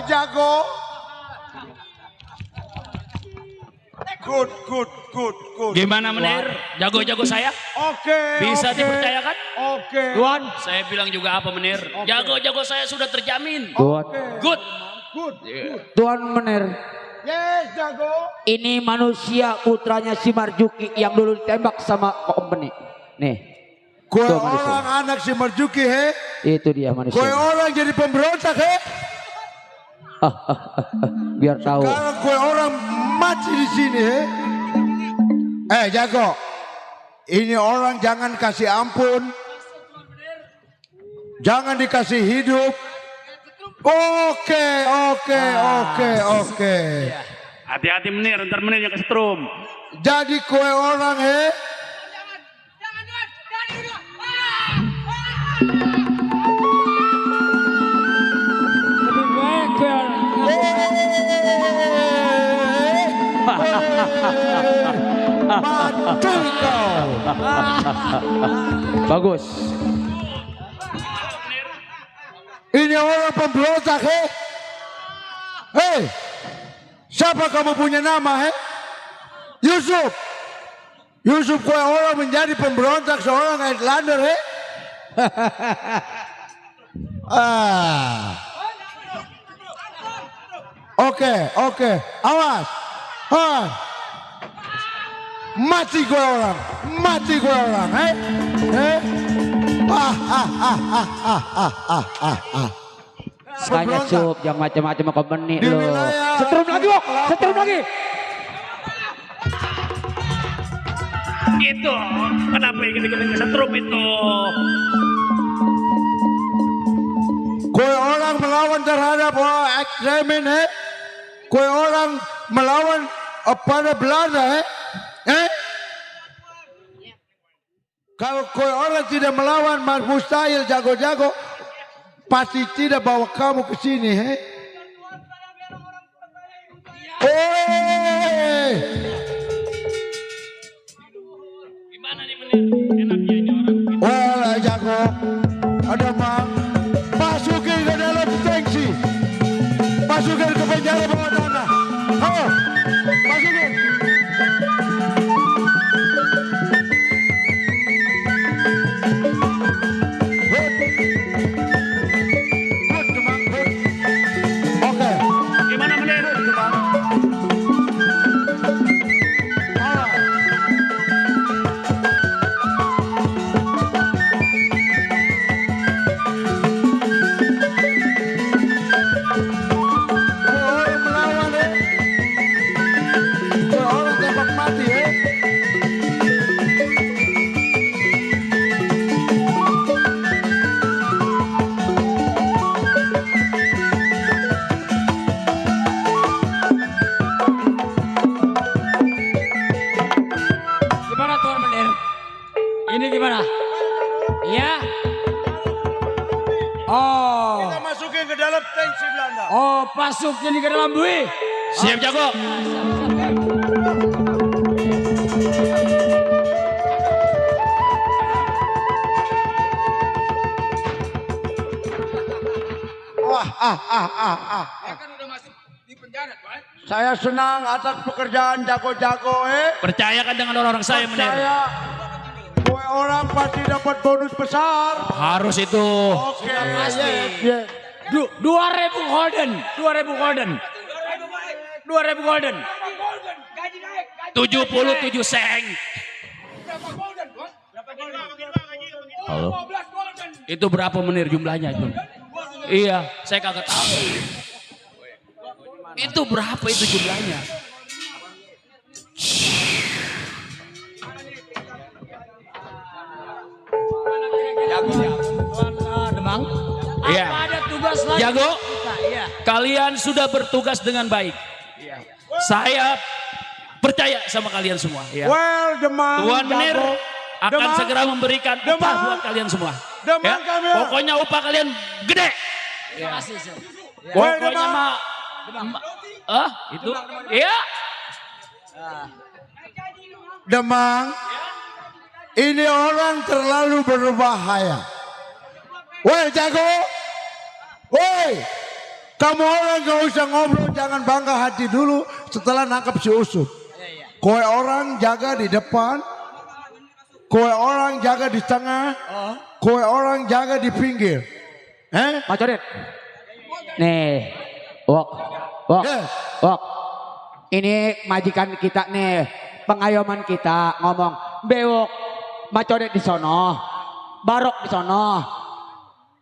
Jago. Good. Gimana menir? Jago-jago saya? Oke. Bisa dipercayakan? Oke. Tuan, saya bilang juga apa menir? Jago-jago saya sudah terjamin. Tuan. Good. Tuan Menir. Yes, jago. Ini manusia putranya si Marjuki yang dulu ditembak sama company. Nih. Kue orang anak si Marjuki Itu dia manusia. Kue orang jadi pemberontak Biar tahu. Sekarang kue orang mati di sini jago. Ini orang jangan kasih ampun. Jangan dikasih hidup. Oke. Hati-hati menir, ntar menir yang kesetrum. Jadi kue orang Mantul kau. Bagus. Ini orang pemberontak Hei, siapa kamu punya nama Yusuf. Yusuf kue orang menjadi pemberontak seorang Outlander Oke. Awas. Mati gue orang. Makanya Sup, jangan macam-macam sama company lo. Setrum lagi. Gitu. Kenapa gini-gini kesetrum itu? Kue orang melawan terhadap ekstremen Kue orang melawan pada Belanda Kalau kue orang tidak melawan mustahil jago-jago pasti tidak bawa kamu ke sini Gimana nih menir? Enaknya ini orang. Wah jago. Ada mang. Masukin ke dalam tangsi. Masukin ke penjara bawah tanah. Ayo, masukin. Oke. Gimana menir? Ya. Oh. Kita masukin ke dalam tank si Belanda. Oh, pasuk jadi ke dalam bui. Siap jago. Saya senang atas pekerjaan jago-jago Percayakan dengan orang-orang saya menir. Saya gue orang pasti dapat bonus besar. Harus itu. Oke. Pasti. 2.000 golden. 2.000 golden. 2.000 golden. 77 seng. Halo. Itu berapa menir jumlahnya itu? Iya, saya kagak tahu. Itu berapa itu jumlahnya? Demang. Iya. Apa ada tugas lagi? Jago. Iya. Kalian sudah bertugas dengan baik. Saya percaya sama kalian semua. Ya. Well, Demang. Tuan Menir Jago. akan Demang. segera memberikan upah Demang. buat kalian semua. Demang kami. Pokoknya upah kalian gede. Terima kasih, Sir. Well, Pokoknya Demang. mah. Itu. Iya. Demang. Ini orang terlalu berbahaya. Woi jago. Woi. Kamu orang gak usah ngobrol, jangan bangga hati dulu setelah nangkap si Usup. Kowe orang jaga di depan. Kowe orang jaga di tengah. Kowe orang jaga di pinggir. Pak Codet. Nih, Wok. Yes. Wok. Ini majikan kita nih, pengayoman kita ngomong, bewok, Pak Codet di sono, Barok di sono,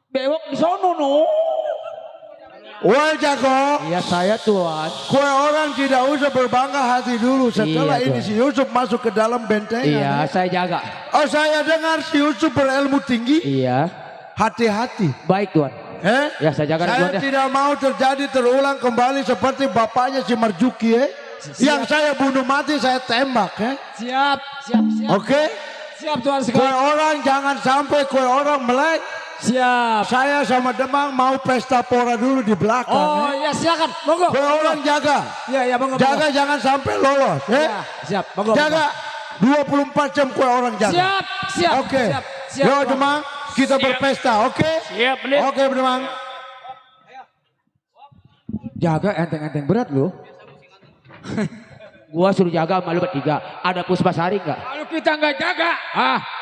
bewok di sono no. Woi jago. Iya saya tuan. Kowe orang tidak usah berbangga hati dulu setelah Iya, ini Tuan. si Yusuf masuk ke dalam bentengan. Iya saya jaga. Oh saya dengar si Yusuf berilmu tinggi. Iya. Hati-hati. Baik tuan. Ya saya jaga Saya tuan ya. tidak mau terjadi terulang kembali seperti bapaknya si Marjuki yang saya bunuh mati saya tembak Siap, siap, siap. Oke? Siap Tuan Kowe sekali. orang jangan sampai kowe orang melek. Siap. Saya sama Demang mau pesta pora dulu di belakang. Oh ya silakan, monggo. Kowe orang jaga. Ya ya monggo. Jaga jangan sampai lolos. Ya, siap, monggo. Jaga 24 jam kowe orang jaga. Siap, siap. Oke. Siap, siap. Yo Demang, kita berpesta, oke? Siap, Menir. Oke Demang. Jaga enteng-enteng berat loh. Gua suruh jaga sama lu bertiga. Ada Puspasari enggak? Kalau kita nggak jaga,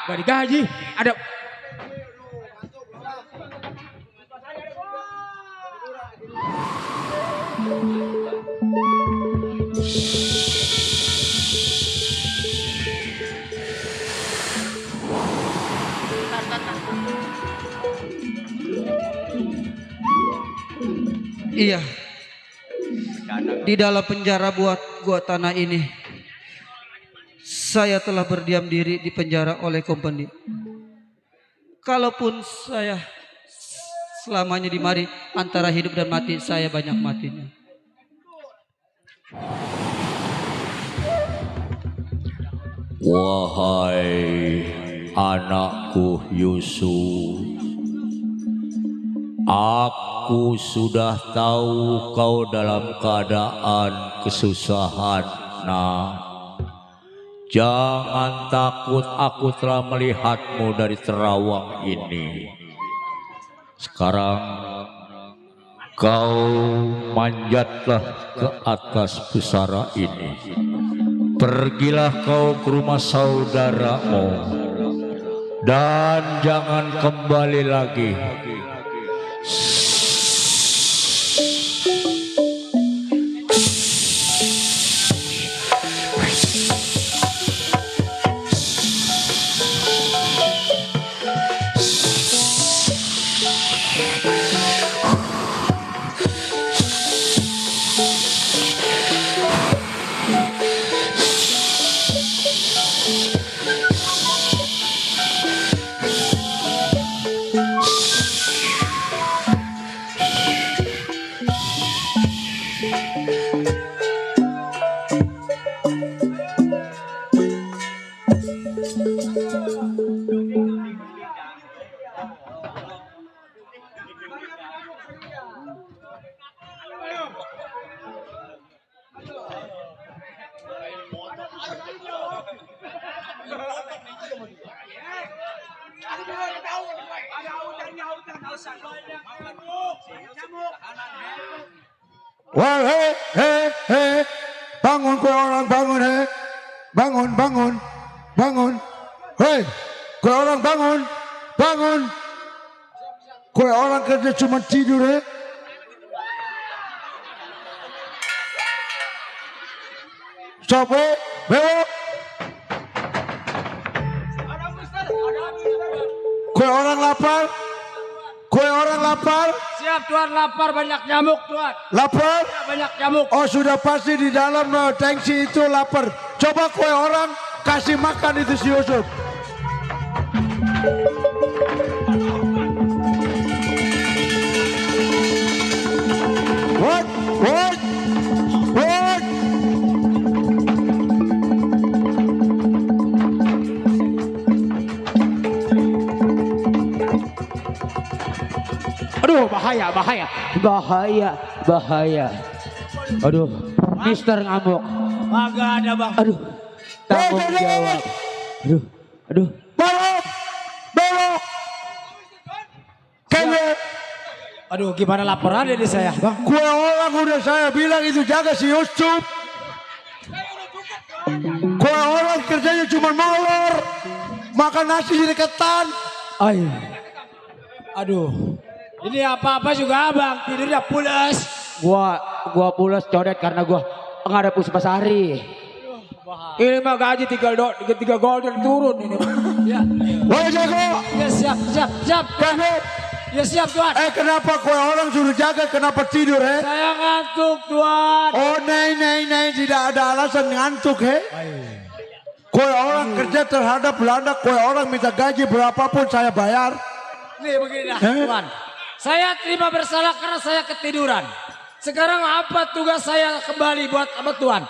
nggak digaji. Ada Iya. Di dalam penjara buat gua tanah ini, saya telah berdiam diri di penjara oleh company. Kalaupun saya selamanya di mari, antara hidup dan mati saya banyak matinya. Wahai anakku Yusuf, aku sudah tahu kau dalam keadaan kesusahan. Nah, jangan takut, aku telah melihatmu dari terawang ini. Sekarang kau manjatlah ke atas pusara ini. Pergilah kau ke rumah saudaramu dan jangan kembali lagi. Wah, he. Bangun kau orang bangun, he. Bangun. Hei, kau orang bangun. Kau orang kerja cuma tidur, he. Coba, bewok. Kau orang lapar? Siap Tuan, lapar banyak nyamuk Tuan. Lapar? Ya, banyak nyamuk. Oh sudah pasti di dalam tangsi itu lapar. Coba kue orang kasih makan itu si Yusuf. What? Aduh, bahaya. Aduh, Mister Ngamuk. Kagak ada Bang. Aduh, tanggung jawab. Aduh. Belok. Kayaknya. Aduh, gimana laporan ini saya Bang? Kue orang udah saya bilang itu jaga si Yusuf. Kue orang kerjanya cuma molor. Makan nasi di deketan. Aduh. Ini apa-apa juga Abang, tidurnya pulas. Gua pulas codet karena gua ngadep Puspasari. Ini mah gaji 3 golden turun ini. Ya. Woi jago. Ya siap. Ya siap Tuan. Kenapa kue orang suruh jaga kenapa tidur he? Saya ngantuk Tuan. Oh nei tidak ada alasan ngantuk he. Kue orang kerja terhadap Belanda, kue orang minta gaji berapapun saya bayar. Nih begini dah Tuan. Saya terima bersalah karena saya ketiduran. Sekarang apa tugas saya kembali buat apa Tuan?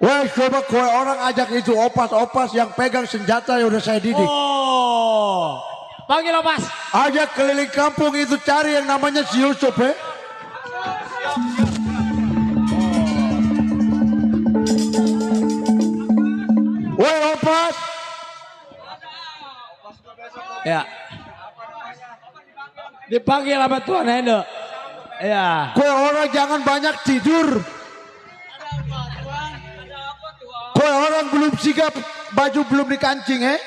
Weh coba kue orang ajak itu opas yang pegang senjata yang udah saya didik. Oh, panggil opas. Ajak keliling kampung itu cari yang namanya si Yusuf he. Weh opas. Ya. Dipanggil sama Tuan Hendo. Ya. Kue orang jangan banyak tidur. Kue orang belum sigap, baju belum dikancing he.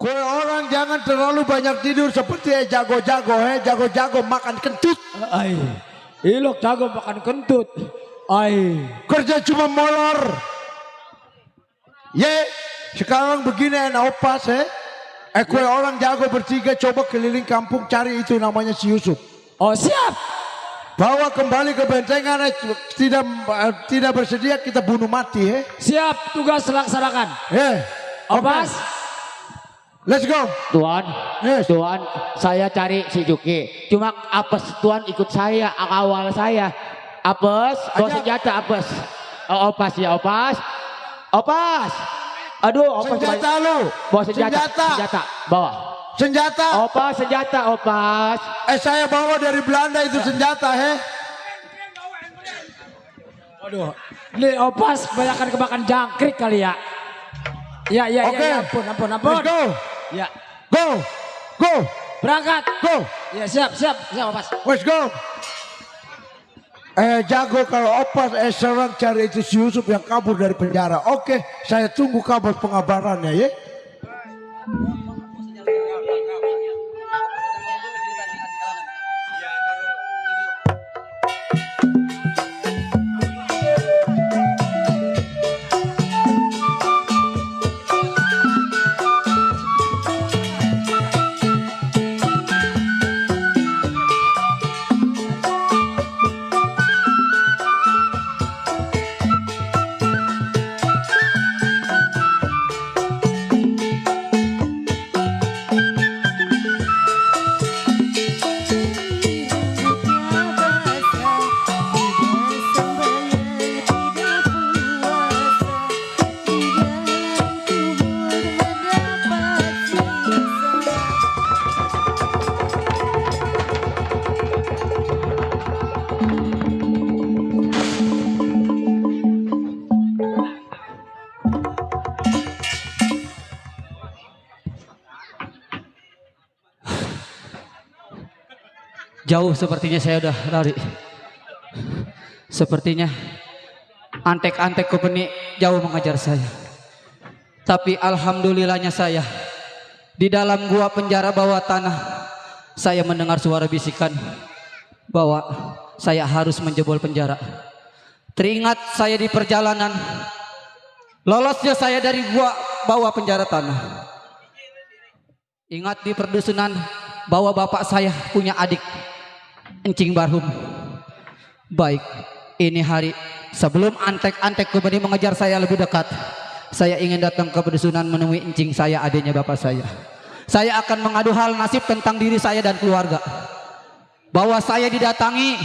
Kue orang jangan terlalu banyak tidur seperti jago-jago he. Jago-jago makan kentut. Ilok jago makan kentut. Kerja cuma molor. Sekarang begini enak opas he. Kue orang jago bertiga coba keliling kampung cari itu namanya si Yusuf. Oh siap. Bawa kembali ke bentengan tidak bersedia kita bunuh mati he. Siap, tugas laksanakan. Opas. Let's go. Tuan, Yes. Tuan, saya cari si Juki. Cuma apes Tuan ikut saya, awal saya. Apes, bawa senjata apes. Oh, opas ya opas. Opas. Aduh, opas. Senjata lu. Bawa senjata. Bawa. Senjata. Opas, senjata, opas. Saya bawa dari Belanda itu senjata he. Waduh, ini opas kebanyakan kemakan jangkrik kali ya. Ya, Oke. ampun. Let's go. Ya, Go. berangkat. Go. Ya, siap opas. Let's go. Jago kalau opas serang cari itu si Yusuf yang kabur dari penjara. Oke, saya tunggu kabar pengabarannya ya. Jauh sepertinya saya udah lari. Sepertinya antek-antek Kopeni jauh mengejar saya. Tapi alhamdulillahnya saya di dalam gua penjara bawah tanah, saya mendengar suara bisikan bahwa saya harus menjebol penjara. Teringat saya di perjalanan, lolosnya saya dari gua bawah penjara tanah. Ingat di perdusunan bahwa bapak saya punya adik Encing Barhum. Baik, ini hari sebelum antek-antek Kopeni mengejar saya lebih dekat, saya ingin datang ke perdusunan menemui Encing saya, adiknya bapak saya. Saya akan mengadu hal nasib tentang diri saya dan keluarga. Bahwa saya didatangi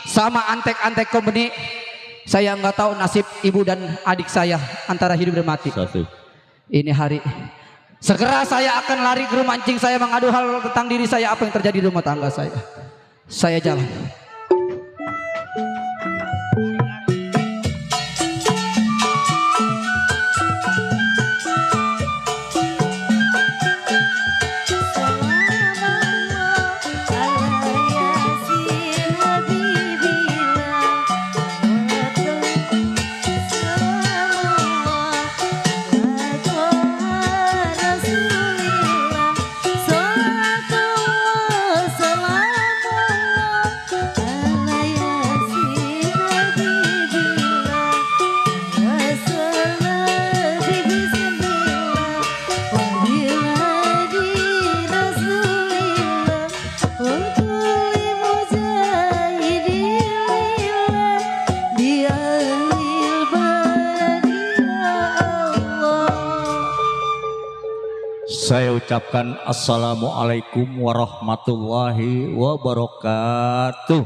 sama antek-antek Kopeni. Saya nggak tahu nasib ibu dan adik saya antara hidup dan mati. Ini hari segera saya akan lari ke rumah Encing saya mengadu hal tentang diri saya, apa yang terjadi di rumah tangga saya. Saya jalan. Saya ucapkan assalamualaikum warahmatullahi wabarakatuh.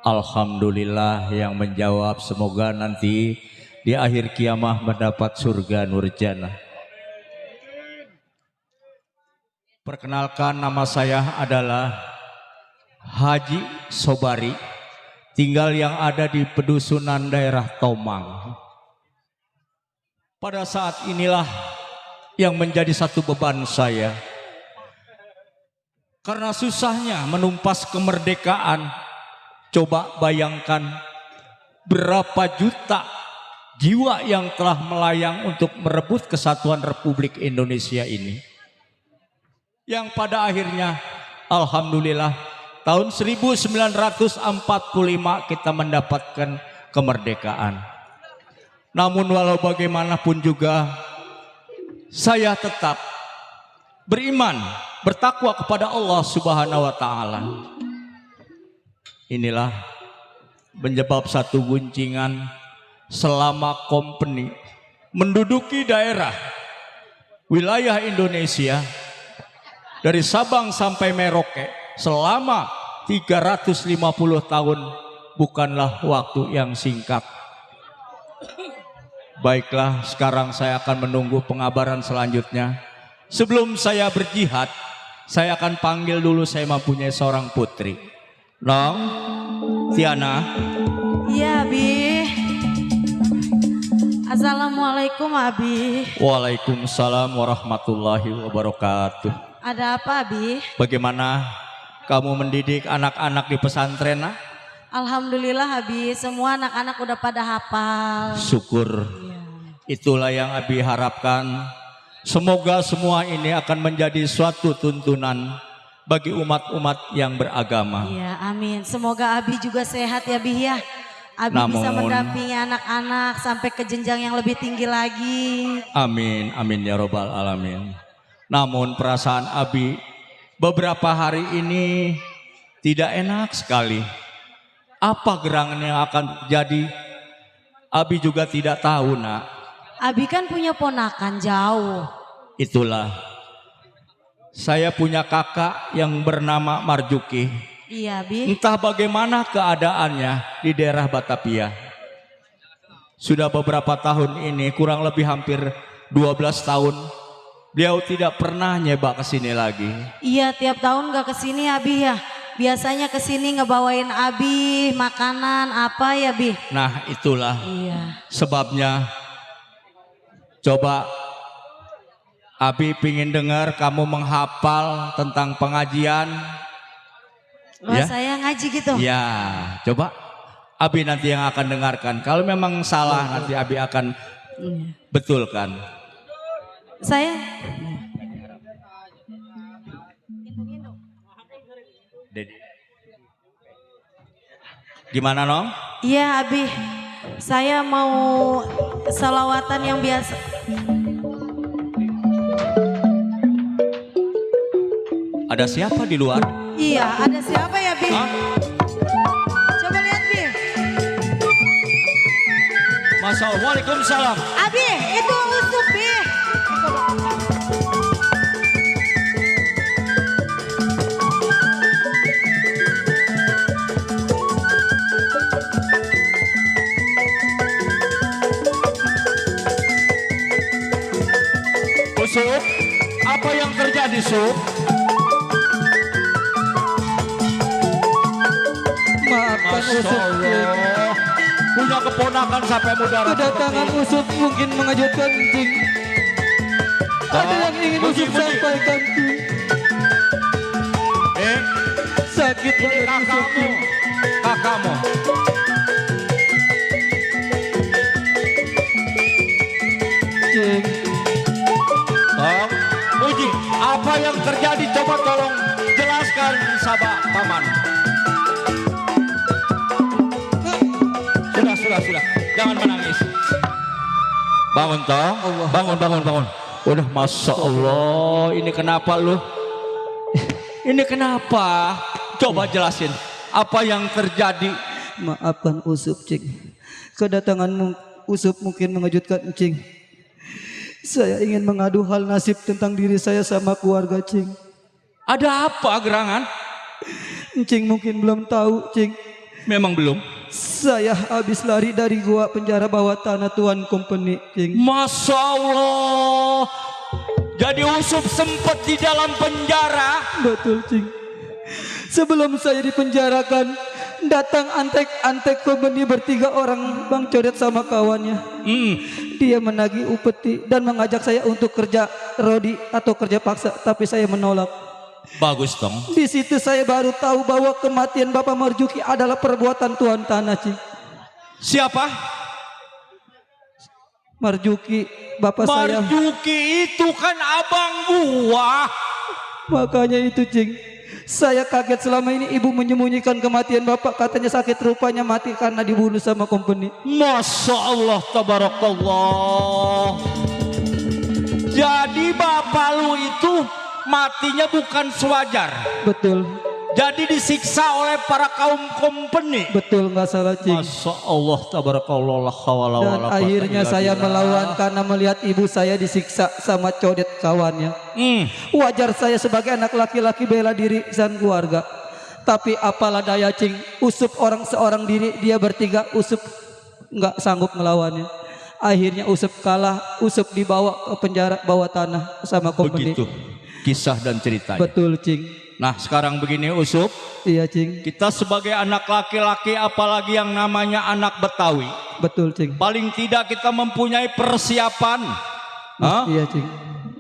Alhamdulillah yang menjawab, semoga nanti di akhir kiamah mendapat surga nurjana. Perkenalkan, nama saya adalah Haji Sobari, tinggal yang ada di pedusunan daerah Tomang. Pada saat inilah yang menjadi satu beban saya. Karena susahnya menumpas kemerdekaan, coba bayangkan berapa juta jiwa yang telah melayang untuk merebut kesatuan Republik Indonesia ini. Yang pada akhirnya, alhamdulillah, tahun 1945 kita mendapatkan kemerdekaan. Namun walau bagaimanapun juga saya tetap beriman, bertakwa kepada Allah Subhanahu wa taala. Inilah menyebab satu guncingan selama company menduduki daerah wilayah Indonesia dari Sabang sampai Merauke selama 350 tahun bukanlah waktu yang singkat. Baiklah, sekarang saya akan menunggu pengabaran selanjutnya. Sebelum saya berjihad, saya akan panggil dulu, saya mempunyai seorang putri. Nong, Tiana. Iya, Abi. Assalamualaikum, Abi. Waalaikumsalam warahmatullahi wabarakatuh. Ada apa, Abi? Bagaimana kamu mendidik anak-anak di pesantren? Alhamdulillah, Abi. Semua anak-anak udah pada hafal. Syukur. Itulah yang Abi harapkan. Semoga semua ini akan menjadi suatu tuntunan bagi umat-umat yang beragama. Iya, amin. Semoga Abi juga sehat ya, Bi ya. Abi bisa mendampingi anak-anak sampai ke jenjang yang lebih tinggi lagi. Amin, amin ya robbal alamin. Namun perasaan Abi beberapa hari ini tidak enak sekali. Apa gerangan yang akan terjadi? Abi juga tidak tahu, Nak. Abi kan punya ponakan jauh. Itulah. Saya punya kakak yang bernama Marjuki. Iya, Bi. Entah bagaimana keadaannya di daerah Batavia. Sudah beberapa tahun ini, kurang lebih hampir 12 tahun, beliau tidak pernah nyebak ke sini lagi. Iya, tiap tahun gak kesini ya, Bi ya. Biasanya kesini ngebawain Abi makanan apa ya, Bi? Nah, itulah iya. Sebabnya. Coba Abi pingin dengar kamu menghafal tentang pengajian. Oh, saya ngaji gitu. Ya, coba Abi nanti yang akan dengarkan. Kalau memang salah nanti Abi akan betulkan. Saya Gimana Nong? iya Abi, saya mau salawatan yang biasa. Ada siapa di luar? Iya, ada siapa ya Bi? Hah? Coba lihat Bi. Masya Allah, waalaikumsalam. Abi, itu Usup Bi. Usup, apa yang terjadi Sup? Maafkan Usup. Punya keponakan sampai mudarat. Kedatangan Usup mungkin mengejutkan Cing. Ada yang ingin Usup sampaikan Cing. Sakit ini banget Usup, kakakmu. Cing. Kakakmu. Cing. Tong, Uji, apa yang terjadi? Coba tolong jelaskan sahabat paman. Sudah. Jangan menangis. Bangun Tong. Bangun. Udah Masya Allah. Ini kenapa lu? Ini kenapa? Coba jelasin. Apa yang terjadi? Maafkan Usup Cing. Kedatanganmu Usup mungkin mengejutkan Cing. Saya ingin mengadu hal nasib tentang diri saya sama keluarga Cing. Ada apa gerangan? Cing mungkin belum tahu Cing. Memang belum. Saya habis lari dari gua penjara bawah tanah Tuan Company Cing. Masya Allah. Jadi Usup sempat di dalam penjara. Betul Cing. Sebelum saya dipenjarakan, datang antek company bertiga orang Bang Codet sama kawannya. Dia menagih upeti dan mengajak saya untuk kerja rodi atau kerja paksa, tapi saya menolak. Bagus Tong. Di situ saya baru tahu bahwa kematian Bapak Marjuki adalah perbuatan Tuan Tanah Cing. Siapa? Marjuki, bapak saya. Marjuki itu kan abang gua. Makanya itu Cing. Saya kaget selama ini ibu menyembunyikan kematian bapak. Katanya sakit, rupanya mati karena dibunuh sama company. Masya Allah, tabarakallah. Jadi bapak lu itu matinya bukan sewajar. Betul. Jadi disiksa oleh para kaum company. Betul, nggak salah Cing. Masya Allah, tabarakallah. Dan akhirnya saya melawan karena melihat ibu saya disiksa sama Codet kawannya. Wajar saya sebagai anak laki-laki bela diri dan keluarga. Tapi apalah daya Cing, Usup orang seorang diri, dia bertiga, Usup nggak sanggup melawannya. Akhirnya Usup kalah, Usup dibawa ke penjara bawah tanah sama company. Begitu kisah dan ceritanya. Betul Cing. Nah sekarang begini Usup. Iya Cing. Kita sebagai anak laki-laki, apalagi yang namanya anak Betawi. Betul Cing. Paling tidak kita mempunyai persiapan. Iya Cing.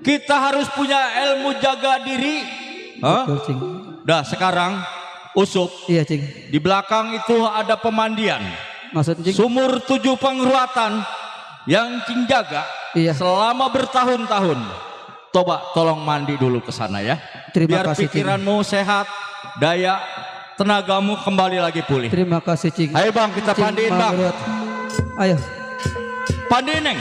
Kita harus punya ilmu jaga diri. Betul Cing. Dah sekarang Usup. Iya Cing. Di belakang itu ada pemandian. Maksud Cing? Sumur 7 pengeruatan yang Cing jaga selama bertahun-tahun. Coba tolong mandi dulu ke sana ya. Terima biar kasih, pikiranmu sehat, daya tenagamu kembali lagi pulih. Terima kasih Cing. Ayo Bang, kita Cing, pandiin Bang. Ayo. Pandiin Neng.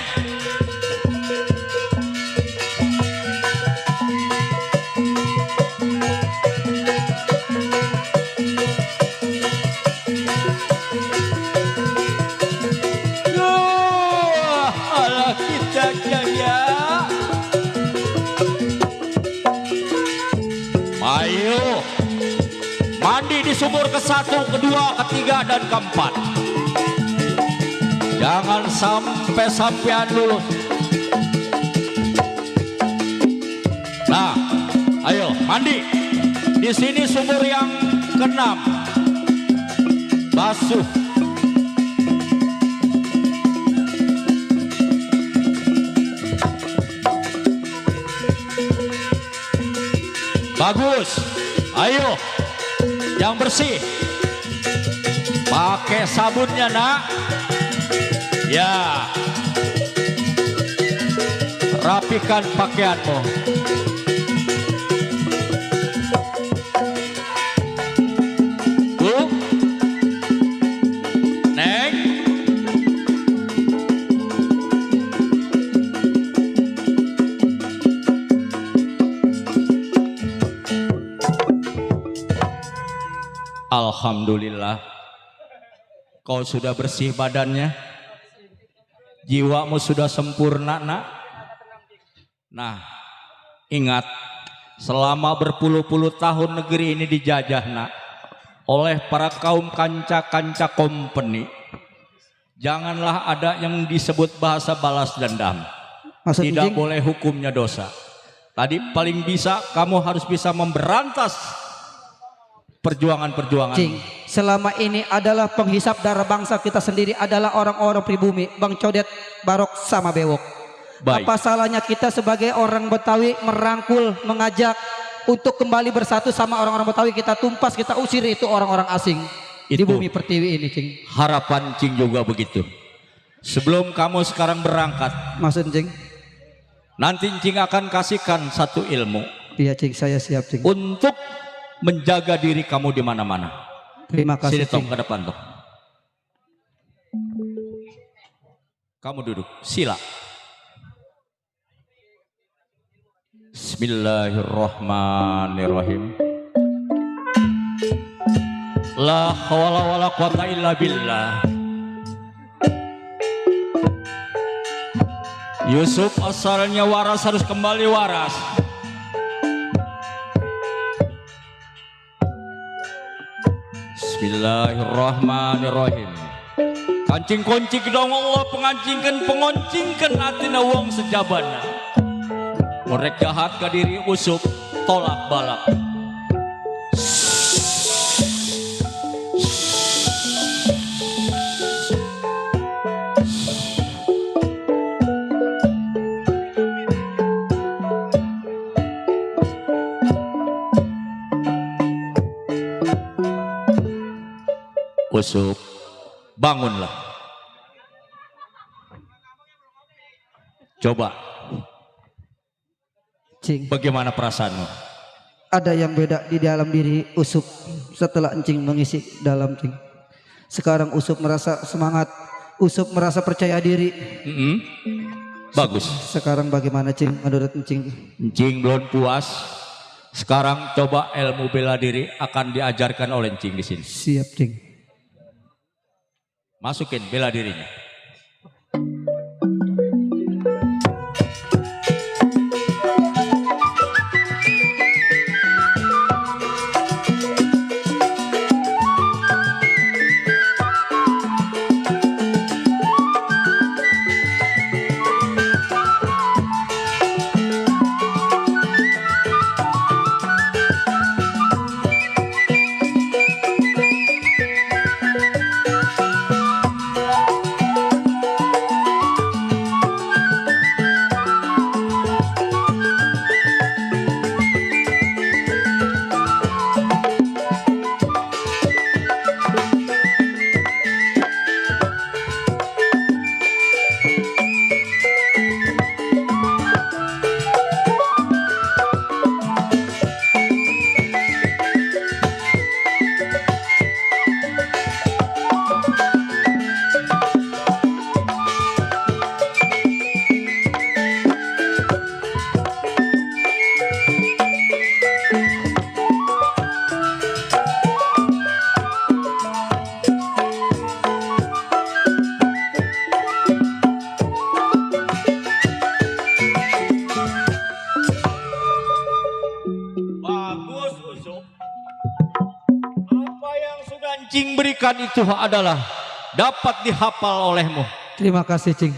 Alah kita jaya. Ayo mandi di sumur ke-1, ke-2, ke-3 dan ke-4. Jangan sampai sampean lulus. Nah, ayo mandi. Di sini sumur yang ke-6. Basuh. Bagus. Ayo. Yang bersih. Pakai sabunnya, Nak. Ya. Rapikan pakaianmu. Bu. Neng. Alhamdulillah. Kau sudah bersih badannya. Jiwamu sudah sempurna, Nak. Nah, ingat, selama berpuluh-puluh tahun negeri ini dijajah, Nak, oleh para kaum kanca-kanca company. Janganlah ada yang disebut bahasa balas dendam. Tidak boleh, hukumnya dosa. Tadi paling bisa kamu harus bisa memberantas perjuangan-perjuangan. Cing, selama ini adalah penghisap darah bangsa kita sendiri adalah orang-orang pribumi, Bang Codet, Barok sama Bewok. Baik. Apa salahnya kita sebagai orang Betawi merangkul, mengajak untuk kembali bersatu sama orang-orang Betawi, kita tumpas, kita usir itu orang-orang asing di bumi pertiwi ini, Cing. Harapan Cing juga begitu. Sebelum kamu sekarang berangkat, Maksud Cing? Nanti Cing akan kasihkan satu ilmu. Iya, Cing, saya siap, Cing. Untuk menjaga diri kamu di mana-mana. Terima kasih, Sini Tong, Cing. ke depan Tong. Kamu duduk, sila. Bismillahirrahmanirrahim. La hawla wala quwata illa billah. Yusuf asalnya waras harus kembali waras. Bismillahirrahmanirrahim. Kancing koncing dong Allah, pengancingkan pengoncingkan atina wong sejabana. Mereka jahat ke diri Yusuf, tolak balak. Yusuf, bangunlah. Coba, Cing, bagaimana perasaanmu? ada yang beda di dalam diri Usup setelah Encing mengisi dalam, Cing. Sekarang Usup merasa semangat, Usup merasa percaya diri. Bagus. Sekarang bagaimana, Cing, menurut Encing? Encing belum puas. Sekarang coba ilmu bela diri akan diajarkan oleh Encing di sini. Siap, Cing. Masukin bela dirinya. Cing berikan itu adalah dapat dihafal olehmu. Terima kasih, Cing,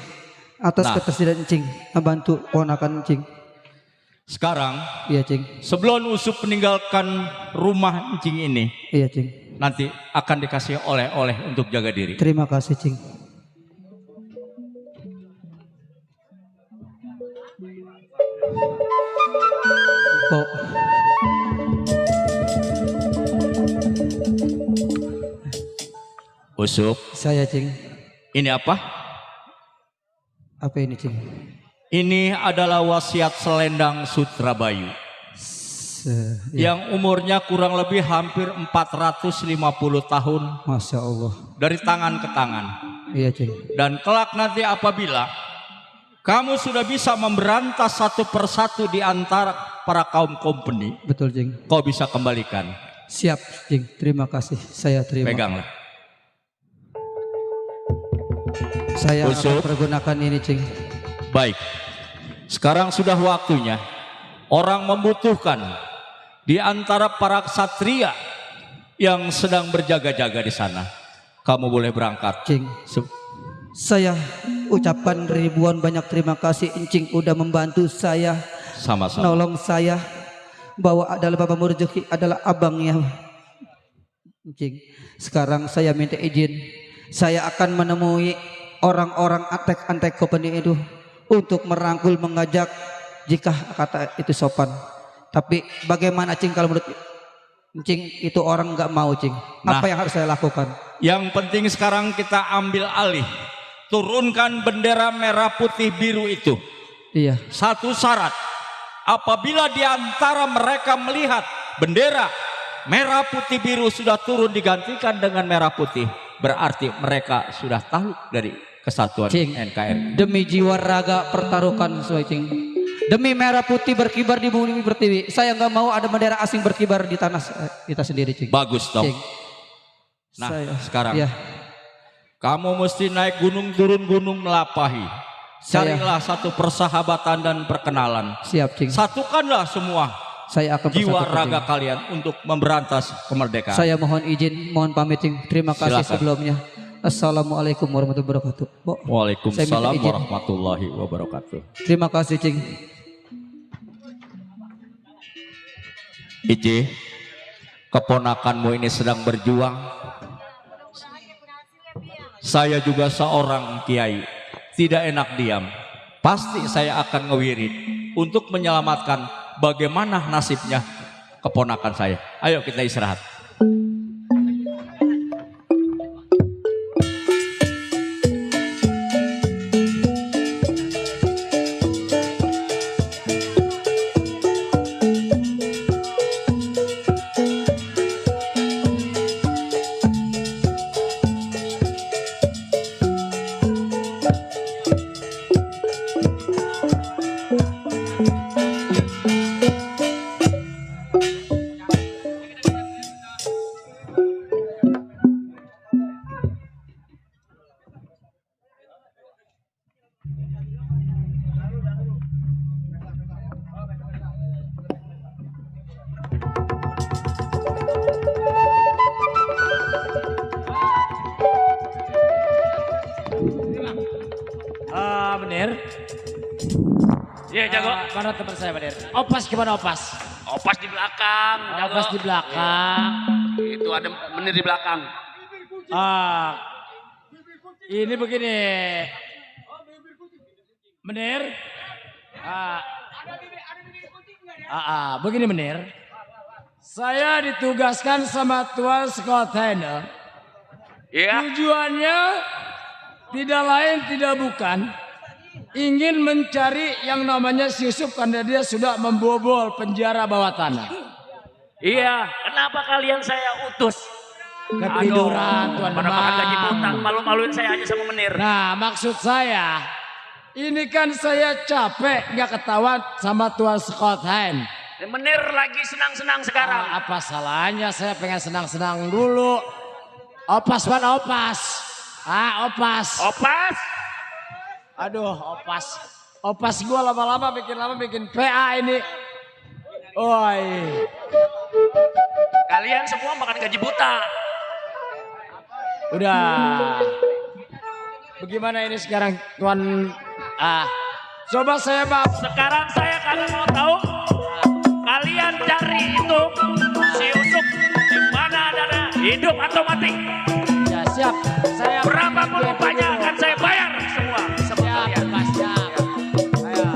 atas Nah. ketersediaan Cing membantu ponakan Cing. Sekarang, Iya, Cing. sebelum Usup meninggalkan rumah Cing ini, Iya, Cing. nanti akan dikasih oleh-oleh untuk jaga diri. Terima kasih, Cing. Kok Usup. Saya, Cing. Ini apa? Apa ini, Cing? Ini adalah wasiat Selendang Sutrabayu. Yang umurnya kurang lebih hampir 450 tahun. Masya Allah. Dari tangan ke tangan. Iya, Cing. Dan kelak nanti apabila kamu sudah bisa memberantas satu persatu di antara para kaum company. Betul, Cing. Kau bisa kembalikan. Siap, Cing. Terima kasih. Saya terima. Peganglah. Saya Usup. akan pergunakan ini, Cing. Baik. Sekarang sudah waktunya orang membutuhkan di antara para ksatria yang sedang berjaga-jaga di sana. Kamu boleh berangkat. Cing. Saya ucapkan ribuan banyak terima kasih Encing udah membantu saya. Sama-sama. Nolong saya. Bahwa adalah Bapak Murjuki adalah abangnya. Encing. Sekarang saya minta izin. Saya akan menemui orang-orang antek-antek company itu untuk merangkul, mengajak jika kata itu sopan. Tapi bagaimana, Cing, kalau menurut Cing itu orang nggak mau, Cing? Nah, apa yang harus saya lakukan? Yang penting sekarang kita ambil alih. Turunkan bendera merah putih biru itu. Iya. Satu syarat. Apabila di antara mereka melihat bendera merah putih biru sudah turun digantikan dengan merah putih, berarti mereka sudah tahu dari kesatuan Cing, NKRI. demi jiwa raga pertaruhkan sesuai, Cing. Demi merah putih berkibar di bumi pertiwi. Saya nggak mau ada bendera asing berkibar di tanah kita sendiri, Cing. Bagus dong. Cing. Nah, ya. sekarang kamu mesti naik gunung turun gunung melapahi. Carilah satu persahabatan dan perkenalan. Siap, Cing. Satukanlah semua saya akan jiwa persatukan, raga Cing. kalian untuk memberantas kemerdekaan. Saya mohon izin, mohon pamit, Cing. Terima kasih Silakan. sebelumnya. Assalamualaikum warahmatullahi wabarakatuh. Waalaikumsalam warahmatullahi wabarakatuh. Terima kasih, Cing. Ici, keponakanmu ini sedang berjuang. Saya juga seorang kiai, tidak enak diam. Pasti saya akan ngewirid untuk menyelamatkan bagaimana nasibnya keponakan saya. Ayo kita istirahat. Bener. Iya, jago. Mana teman saya, Bener? Opas gimana Opas? Opas di belakang, jago. Opas di belakang. Itu ada menir di belakang. Ini begini. Menir. Begini Menir. Saya ditugaskan sama Tuan Scott Hanna. Iya. Tujuannya tidak lain tidak bukan ingin mencari yang namanya si Yusuf karena dia sudah membobol penjara bawah tanah. Iya, kenapa kalian saya utus? Ketiduran Tuan Pada makan gaji Demang. butang, malu-maluin saya aja sama Menir. Nah, maksud saya ini kan saya capek nggak ketahuan sama Tuan Scott Hand. Menir lagi senang-senang sekarang. Apa salahnya saya pengen senang-senang dulu. Opas mana Opas? Opas. Opas. Aduh, Opas. Opas gua lama-lama bikin PA ini. Oi. Kalian semua makan gaji buta. Udah. Bagaimana ini sekarang Tuan? Coba saya maaf. Sekarang saya kagak mau tahu. Kalian cari itu si Yusuf di mana ada hidup atau mati. Ya siap. Saya berapapun upahnya akan saya bayar semua. Siap, Mas, siap. Ayo.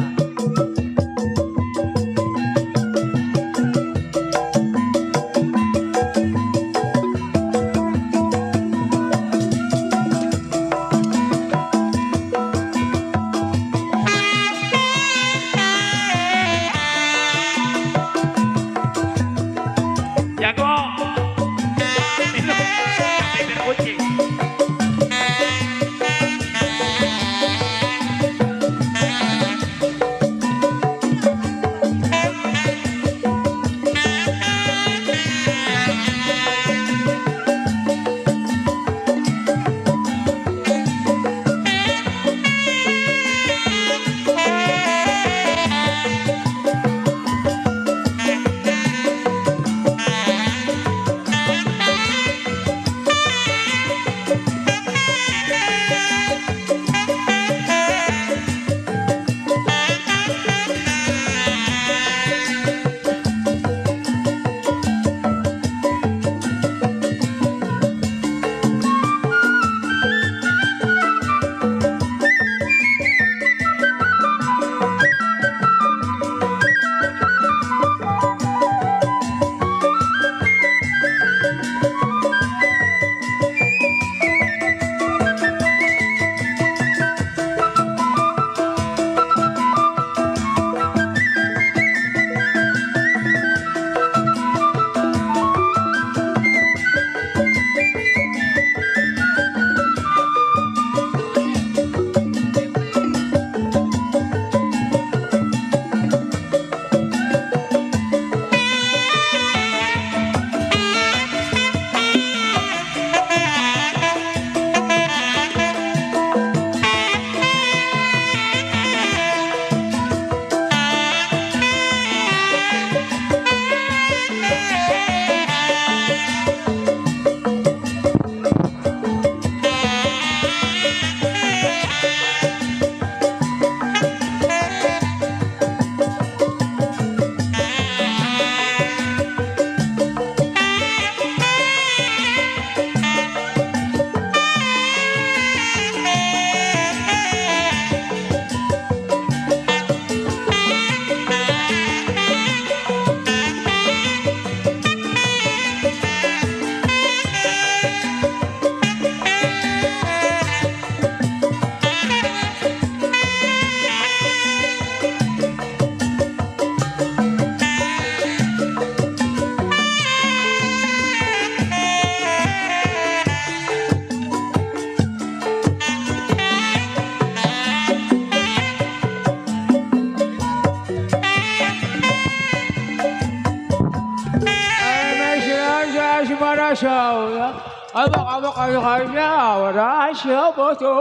Allah. Abang kaya wadah siapa tu?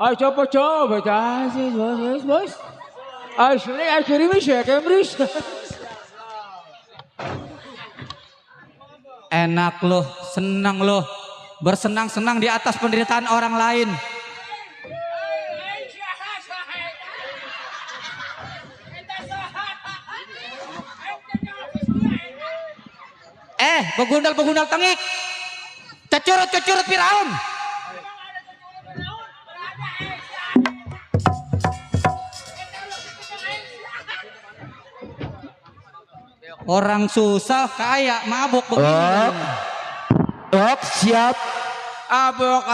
Siapa coba bos. Asli bisa kemris. Enak loh, senang loh. Bersenang-senang di atas penderitaan orang lain. Begundal tengik. Cecurut Firaun. Orang susah kaya mabuk begini. Siap. Abok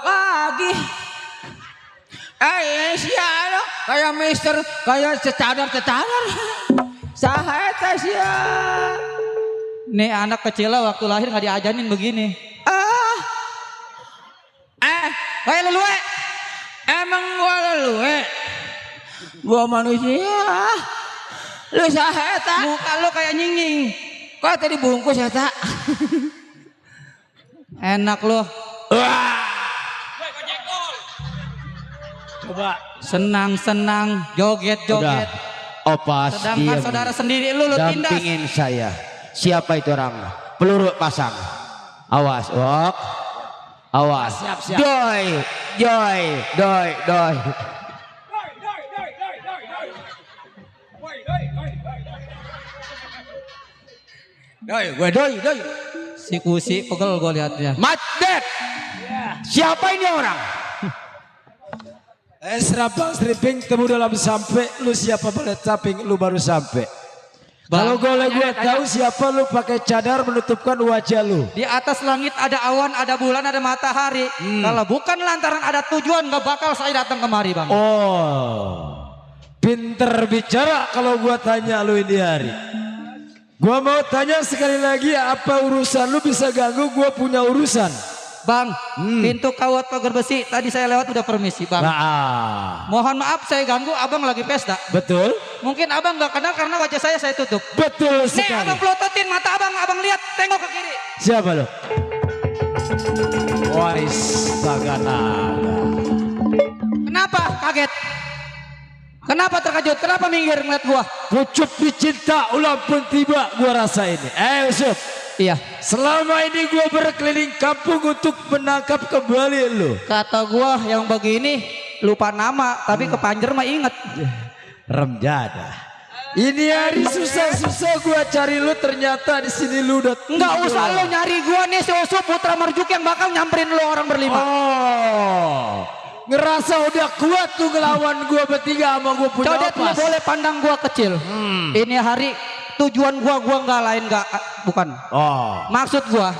lagi. Siapa? Kayak mister, kayak cecadar. Saheta sia. Nih anak kecil waktu lahir nggak diajarin begini. Kayak lelue. Emang gua lelue. Gua manusia. Lu saheta. Muka lu kayak nying. Kok tadi bungkus ya tak? Enak loh. Coba. Senang, joget. Opas, Sedangkan diam. saudara sendiri lu tindas. Dampingin saya. Siapa itu orang? Peluru pasang. Awas, wok. Awas. Siap. Doi. Doi. Si Kusi pegel gue liatnya. Macet. Siapa ini orang? Serabang seriping temu dalam sampai. Lu siapa boleh taping lu baru sampai. Kalau gue tahu siapa lu pakai cadar menutupkan wajah lu. Di atas langit ada awan, ada bulan, ada matahari. Kalau bukan lantaran ada tujuan gak bakal saya datang kemari bang. Oh, pinter bicara kalau gue tanya lu ini hari. Gue mau tanya sekali lagi, apa urusan lu bisa ganggu gue punya urusan. Bang, pintu kawat pagar besi tadi saya lewat udah permisi bang. Mohon maaf saya ganggu, abang lagi pesta. Betul. Mungkin abang gak kenal karena wajah saya tutup. Betul Nih sekali. abang pelototin mata abang lihat, tengok ke kiri. Siapa lu? Waris Baganaga. Kenapa kaget? Kenapa terkejut? Kenapa minggir ngeliat gua? Pucuk dicinta ulang pun tiba gua rasa ini. Yusuf. Iya. Selama ini gua berkeliling kampung untuk menangkap kembali lu. Kata gua yang begini lupa nama tapi kepanjer mah inget. Remjada. Ini hari susah-susah gua cari lu, ternyata di sini lu udah. Nggak usah lu nyari gua nih, si Usup Putra Marjuk yang bakal nyamperin lu orang berlima. Oh, ngerasa udah kuat tuh ngelawan gua bertiga sama gua punya Codet lu opas. boleh pandang gua kecil. Ini hari tujuan gua nggak lain bukan. Oh, Maksud gua,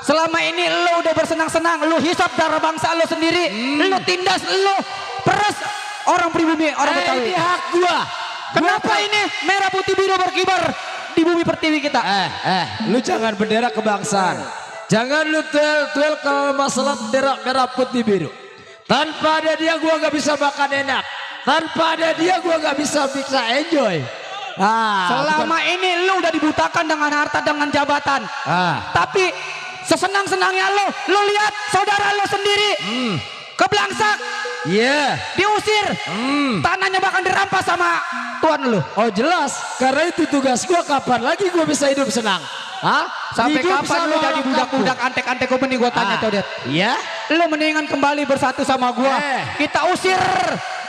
selama ini lu udah bersenang-senang, lu hisap darah bangsa lu sendiri, lu tindas, lu peres orang pribumi, orang Betawi. ini hak gua. Kenapa ini merah putih biru berkibar di bumi pertiwi kita? Lu jangan bendera kebangsaan. Jangan lu tuel kalau masalah bendera merah putih biru. Tanpa ada dia gua gak bisa makan enak. Tanpa ada dia gua gak bisa enjoy. Selama ini lu udah dibutakan dengan harta, dengan jabatan. Tapi sesenang-senangnya lu lihat saudara lu sendiri keblangsak. Diusir. Tanahnya bahkan dirampas sama tuan lu. Oh jelas, karena itu tugas gua. Kapan lagi gua bisa hidup senang? Sampai Hidup kapan lu sama jadi orang budak-budak antek-antek company gua tanya Codet. Iya? Lu mendingan kembali bersatu sama gua. Kita usir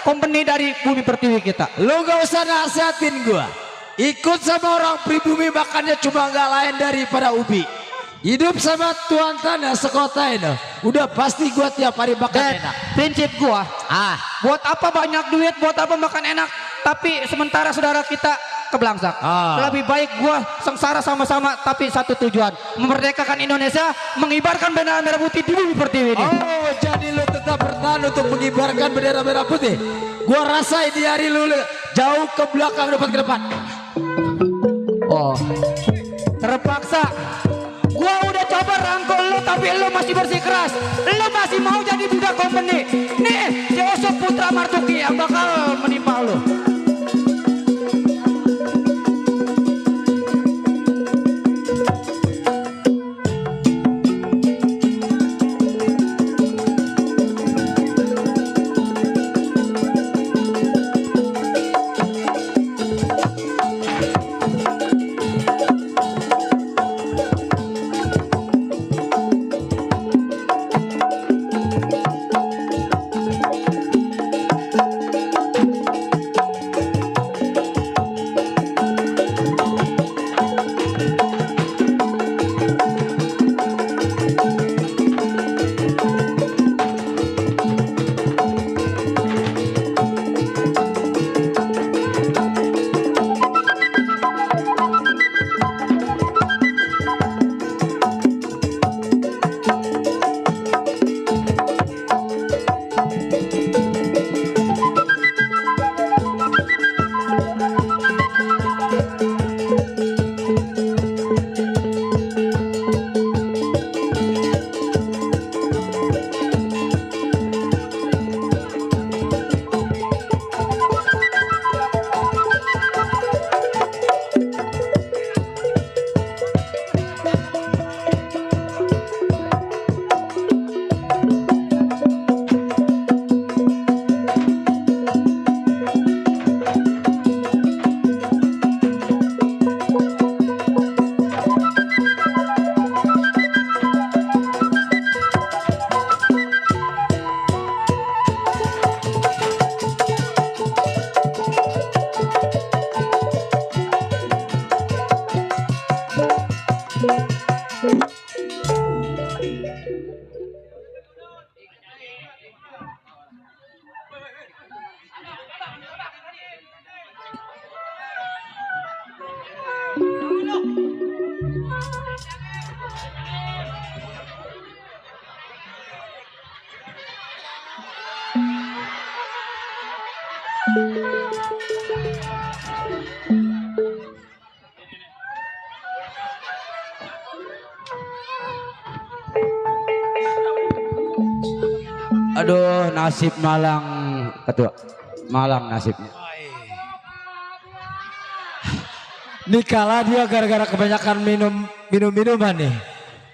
company dari bumi pertiwi kita. Lu gak usah nasihatin gua. Ikut sama orang pribumi makannya cuma gak lain daripada ubi. Hidup sama tuan tanah sekota ini. Udah pasti gua tiap hari makan enak. Prinsip gua, buat apa banyak duit, buat apa makan enak, tapi sementara saudara kita keblangsak. Lebih baik gua sengsara sama-sama tapi satu tujuan, memerdekakan Indonesia, mengibarkan bendera merah putih di bumi pertiwi ini. Oh, jadi lu tetap bertahan untuk mengibarkan bendera merah putih. Gua rasa ini hari lu jauh ke belakang depan ke depan. Oh, terpaksa. Gua udah coba rangkul lu tapi lu masih bersikeras. Lu masih mau jadi budak company. Nih, si Usup Putra Martuki yang bakal menimpa lu. Aduh, nasib Malang, ketua. Malang nasibnya. Nikala dia gara-gara kebanyakan minuman nih.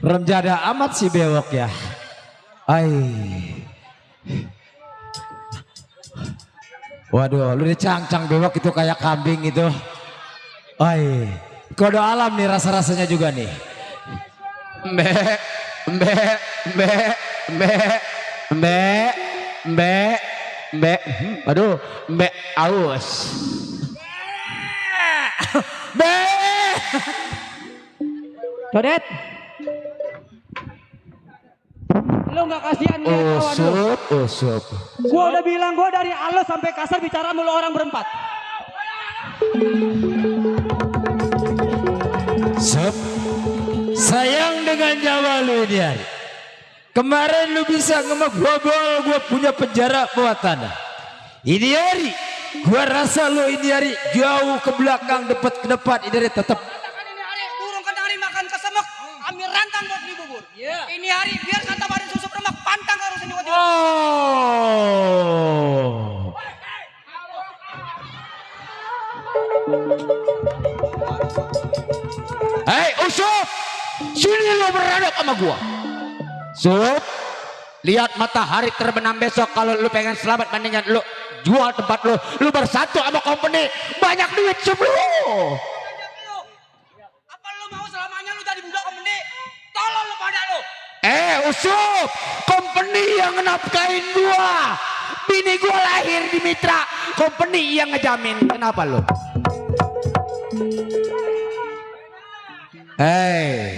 Remjada amat si bewok ya. Waduh, lu dicangcang bewok itu kayak kambing itu. Kode alam nih rasa-rasanya juga nih. Aduh, aus. Codet. Lu nggak kasihan lihat kawan lu. Usup. Gua udah bilang gua dari halus sampai kasar bicara mulu orang berempat. Sup, sayang dengan nyawa lu ini hari. Kemarin lu bisa ngebobol gua punya penjara bawah tanah. Ini hari gua rasa lu ini hari jauh ke belakang depan ke depan ini hari tetap. Ini hari burung kena hari makan kesemek, ambil rantang buat beli bubur. Ini hari biar kata badan susuk remak pantang harus ini. Hei Usup, sini lu beradab sama gua. Sup, lihat matahari terbenam besok. Kalau lu pengen selamat mendingan lu jual tempat lu bersatu sama company. Banyak duit Sup lu. Apa lu mau selamanya lu jadi budak company? Tolong lu pada lu. Usup, company yang ngenapkain gua. Bini gua lahir di Mitra, company yang ngejamin. Kenapa lu? Hei.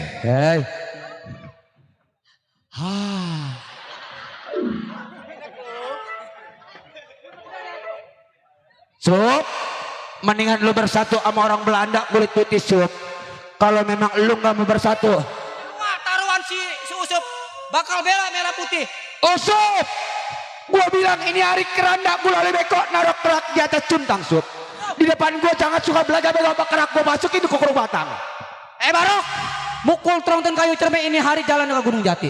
Sup, mendingan lu bersatu sama orang Belanda kulit putih Sup. Kalau memang lu nggak mau bersatu, wah taruhan si Usup bakal bela merah putih. Usup, gua bilang ini hari keranda gula lebih kok naruh kerak di atas cuntang Sup. Di depan gua jangan suka belaga apa kerak gua masukin ke kurung batang. Barok, mukul tronton kayu cermek ini hari jalan ke Gunung Jati.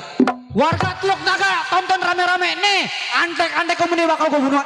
Warga Teluk Naga tonton rame-rame nih, antek-antek komuni bakal gua bunuh.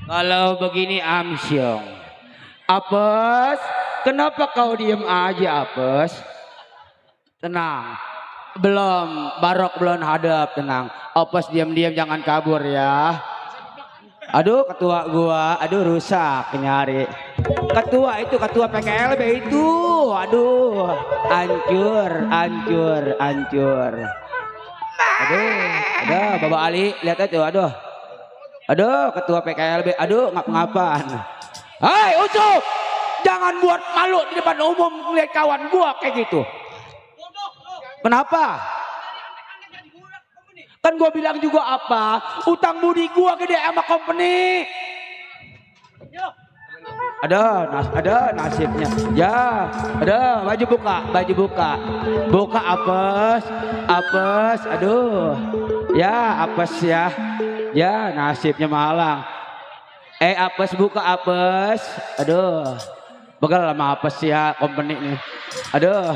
Kalau begini Amsyong, Apes, kenapa kau diem aja Apes? Tenang, Barok belum hadap, tenang. Apes diam-diam jangan kabur ya. Aduh ketua gua, aduh rusak nyari. Ketua PKLB itu, aduh hancur. Aduh, Bapak Ali lihat aja, aduh ketua PKLB, aduh ngapa-ngapan. Hai Ucup, jangan buat malu di depan umum ngeliat kawan gua kayak gitu. Kenapa? Kan gua bilang juga apa? Utang budi gua gede sama company. Ada nasibnya. Ya, ada baju buka. Buka apes. Aduh. Ya, apes ya. Ya, nasibnya malang. Apes buka apes. Aduh. Begal lama apes ya company nih. Aduh.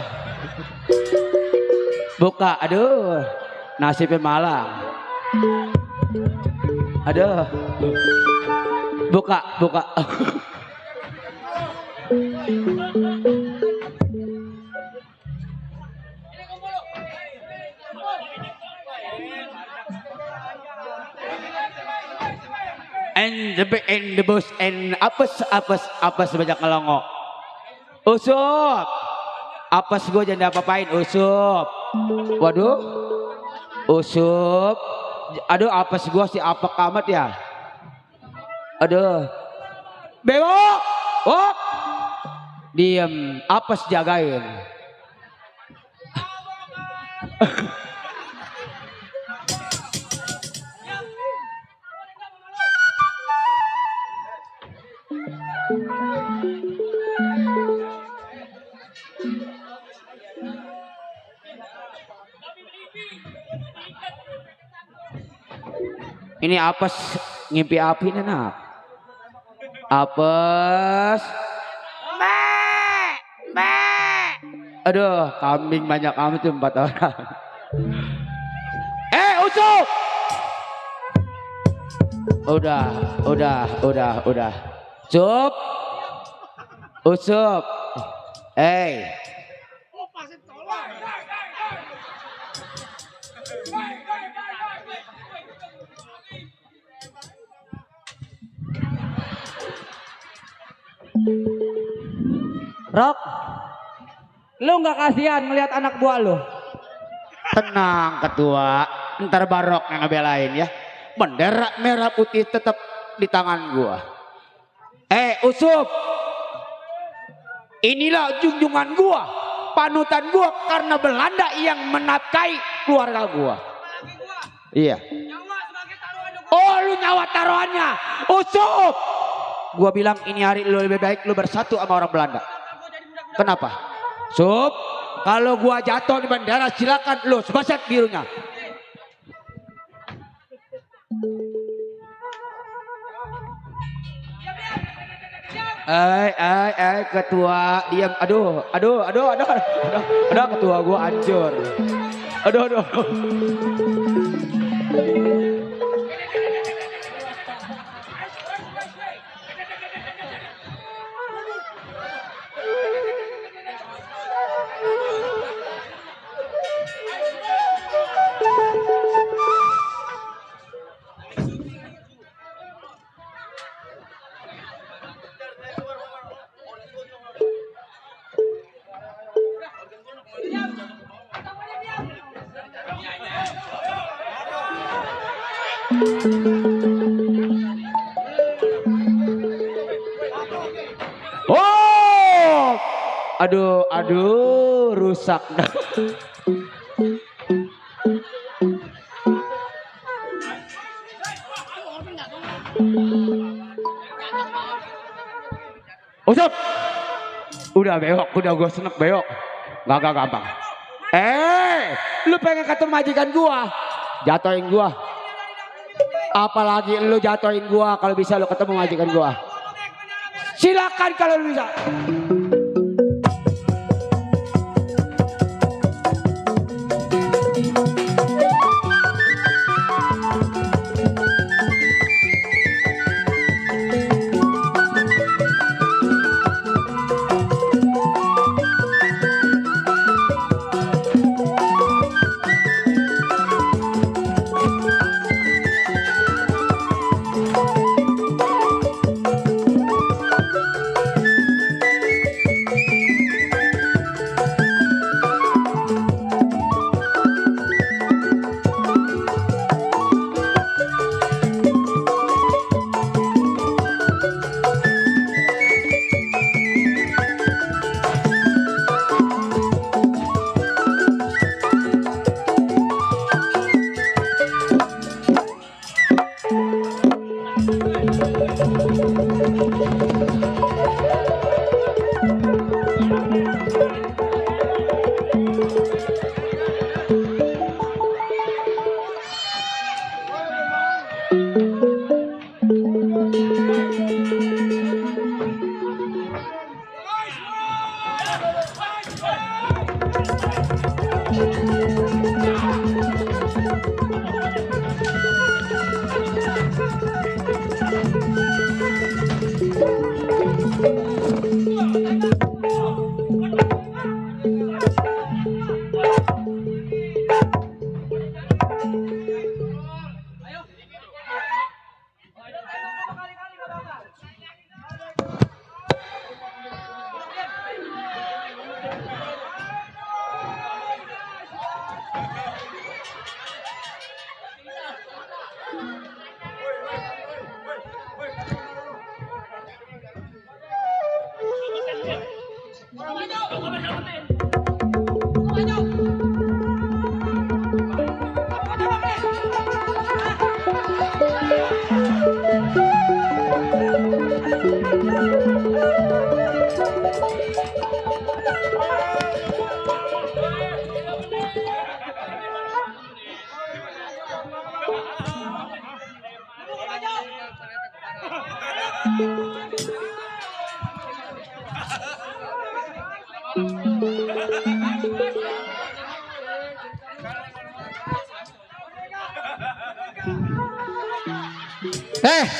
Buka, aduh. Nasibnya malang. Aduh. Buka. And the bus and apes banyak ngelongo. Usup. Apes gue jangan apa-apain, usup. Waduh. Usup. Aduh, apes gue si apa kamat ya. Aduh. Bewok. Oh. Diem, apes jagain. Ini apes ngimpi api nak. Apes. Aduh, kambing banyak amat tuh 4 orang. Usup. Udah. Sup. Usup. Rok, lu nggak kasihan ngelihat anak buah lu? Tenang ketua, ntar Barok yang ngebelain ya. Bendera merah putih tetap di tangan gua. Usup, inilah junjungan gua, panutan gua karena Belanda yang menafkahi keluarga gua. Iya. Oh, lu nyawa taruhannya. Usup, gua bilang ini hari lu lebih baik lu bersatu sama orang Belanda. Kenapa? Sup, kalau gua jatuh di bandara silakan lu sebaset birunya. Ketua diam. Aduh, ketua gua hancur. Aduh. Oh, aduh, rusak dah. Usup, udah bewok, udah gue senep bewok, gak gampang. Lu pengen ketemu majikan gua, jatohin gua. Apalagi lu jatohin gua, kalau bisa lu ketemu majikan gua. Silakan kalau lu bisa.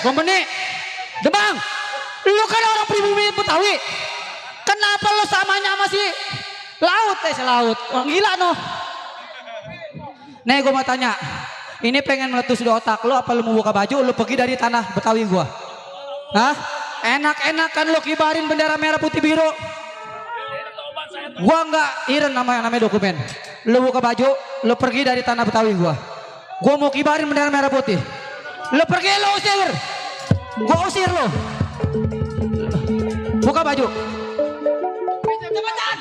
Kompeni, Demang, lu kan orang pribumi Betawi. Kenapa lu samanya masih laut selaut? Orang gila noh. Nih gue mau tanya, ini pengen meletus di otak lu apa lu mau buka baju, lu pergi dari tanah Betawi gua? Hah? Enak-enakan lu kibarin bendera merah putih biru. Gua nggak iren namanya dokumen. Lu buka baju, lu pergi dari tanah Betawi gua. Gua mau kibarin bendera merah putih. Lu pergi, lu usir. Gua usir lu. Buka baju. Cepetan.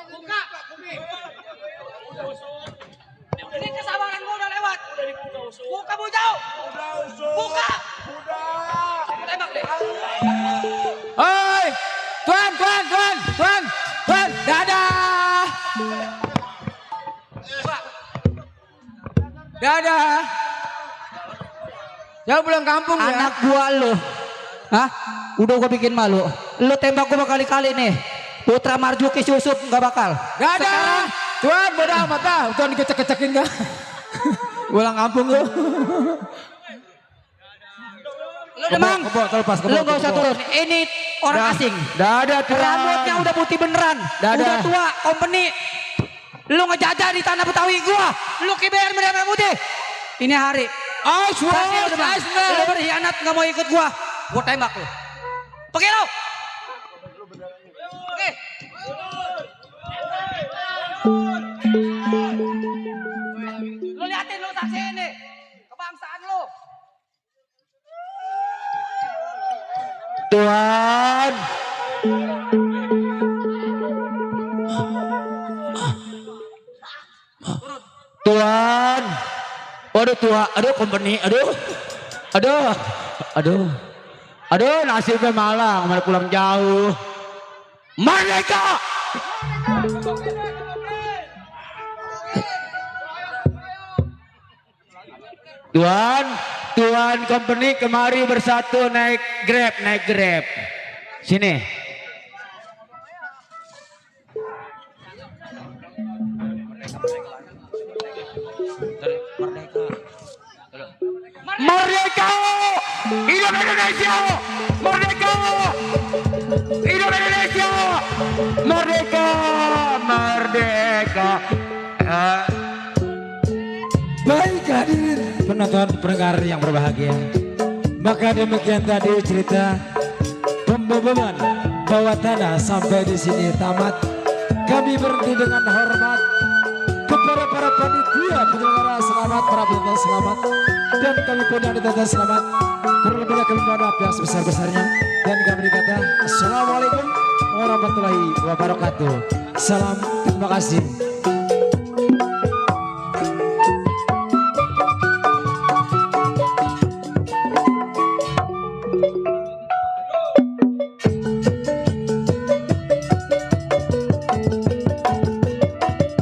Buka. Ini kesabaran gua udah lewat. Buka baju. Buka. Tembak deh. Oi, tuan, dadah. Dadah. Jangan pulang kampung ya. Anak buah lu. Hah? Udah gua bikin malu. Lu tembak gua berkali-kali nih. Putra Marjuki Yusuf nggak bakal. Dadah. Sekarang, tuan, bodoh amat ah. Tuan dikecek-kecekin gak? Pulang kampung lu. Lu Demang, lu gak usah turun. Ini orang asing. Dadah, rambutnya udah putih beneran. Udah tua, company. Lu ngejajah di tanah Betawi gua. Lu kiber merah putih. Ini hari. Lu berkhianat gak mau ikut gua. Gua tembak lu. Pergi lu. Oke. Lu liatin lu saksi ini. Kebangsaan lu. Tuan. Tuan. Aduh tua, aduh company, aduh nasibnya malang, malah pulang jauh. Merdeka! Tuan company kemari bersatu naik grab. Sini. Merdeka! Hidup Indonesia! Merdeka! Hidup Indonesia! Merdeka! Baik hadirin penonton pendengar yang berbahagia. Maka demikian tadi cerita pemboboman bawah tanah sampai di sini tamat. Kami berhenti dengan hormat kepada para panitia penyelenggara selamat, para penonton selamat, dan kami pun yang ditonton selamat. Kurang lebihnya kami mohon maaf yang sebesar-besarnya, dan kami berkata Assalamualaikum warahmatullahi wabarakatuh. Salam, terima kasih.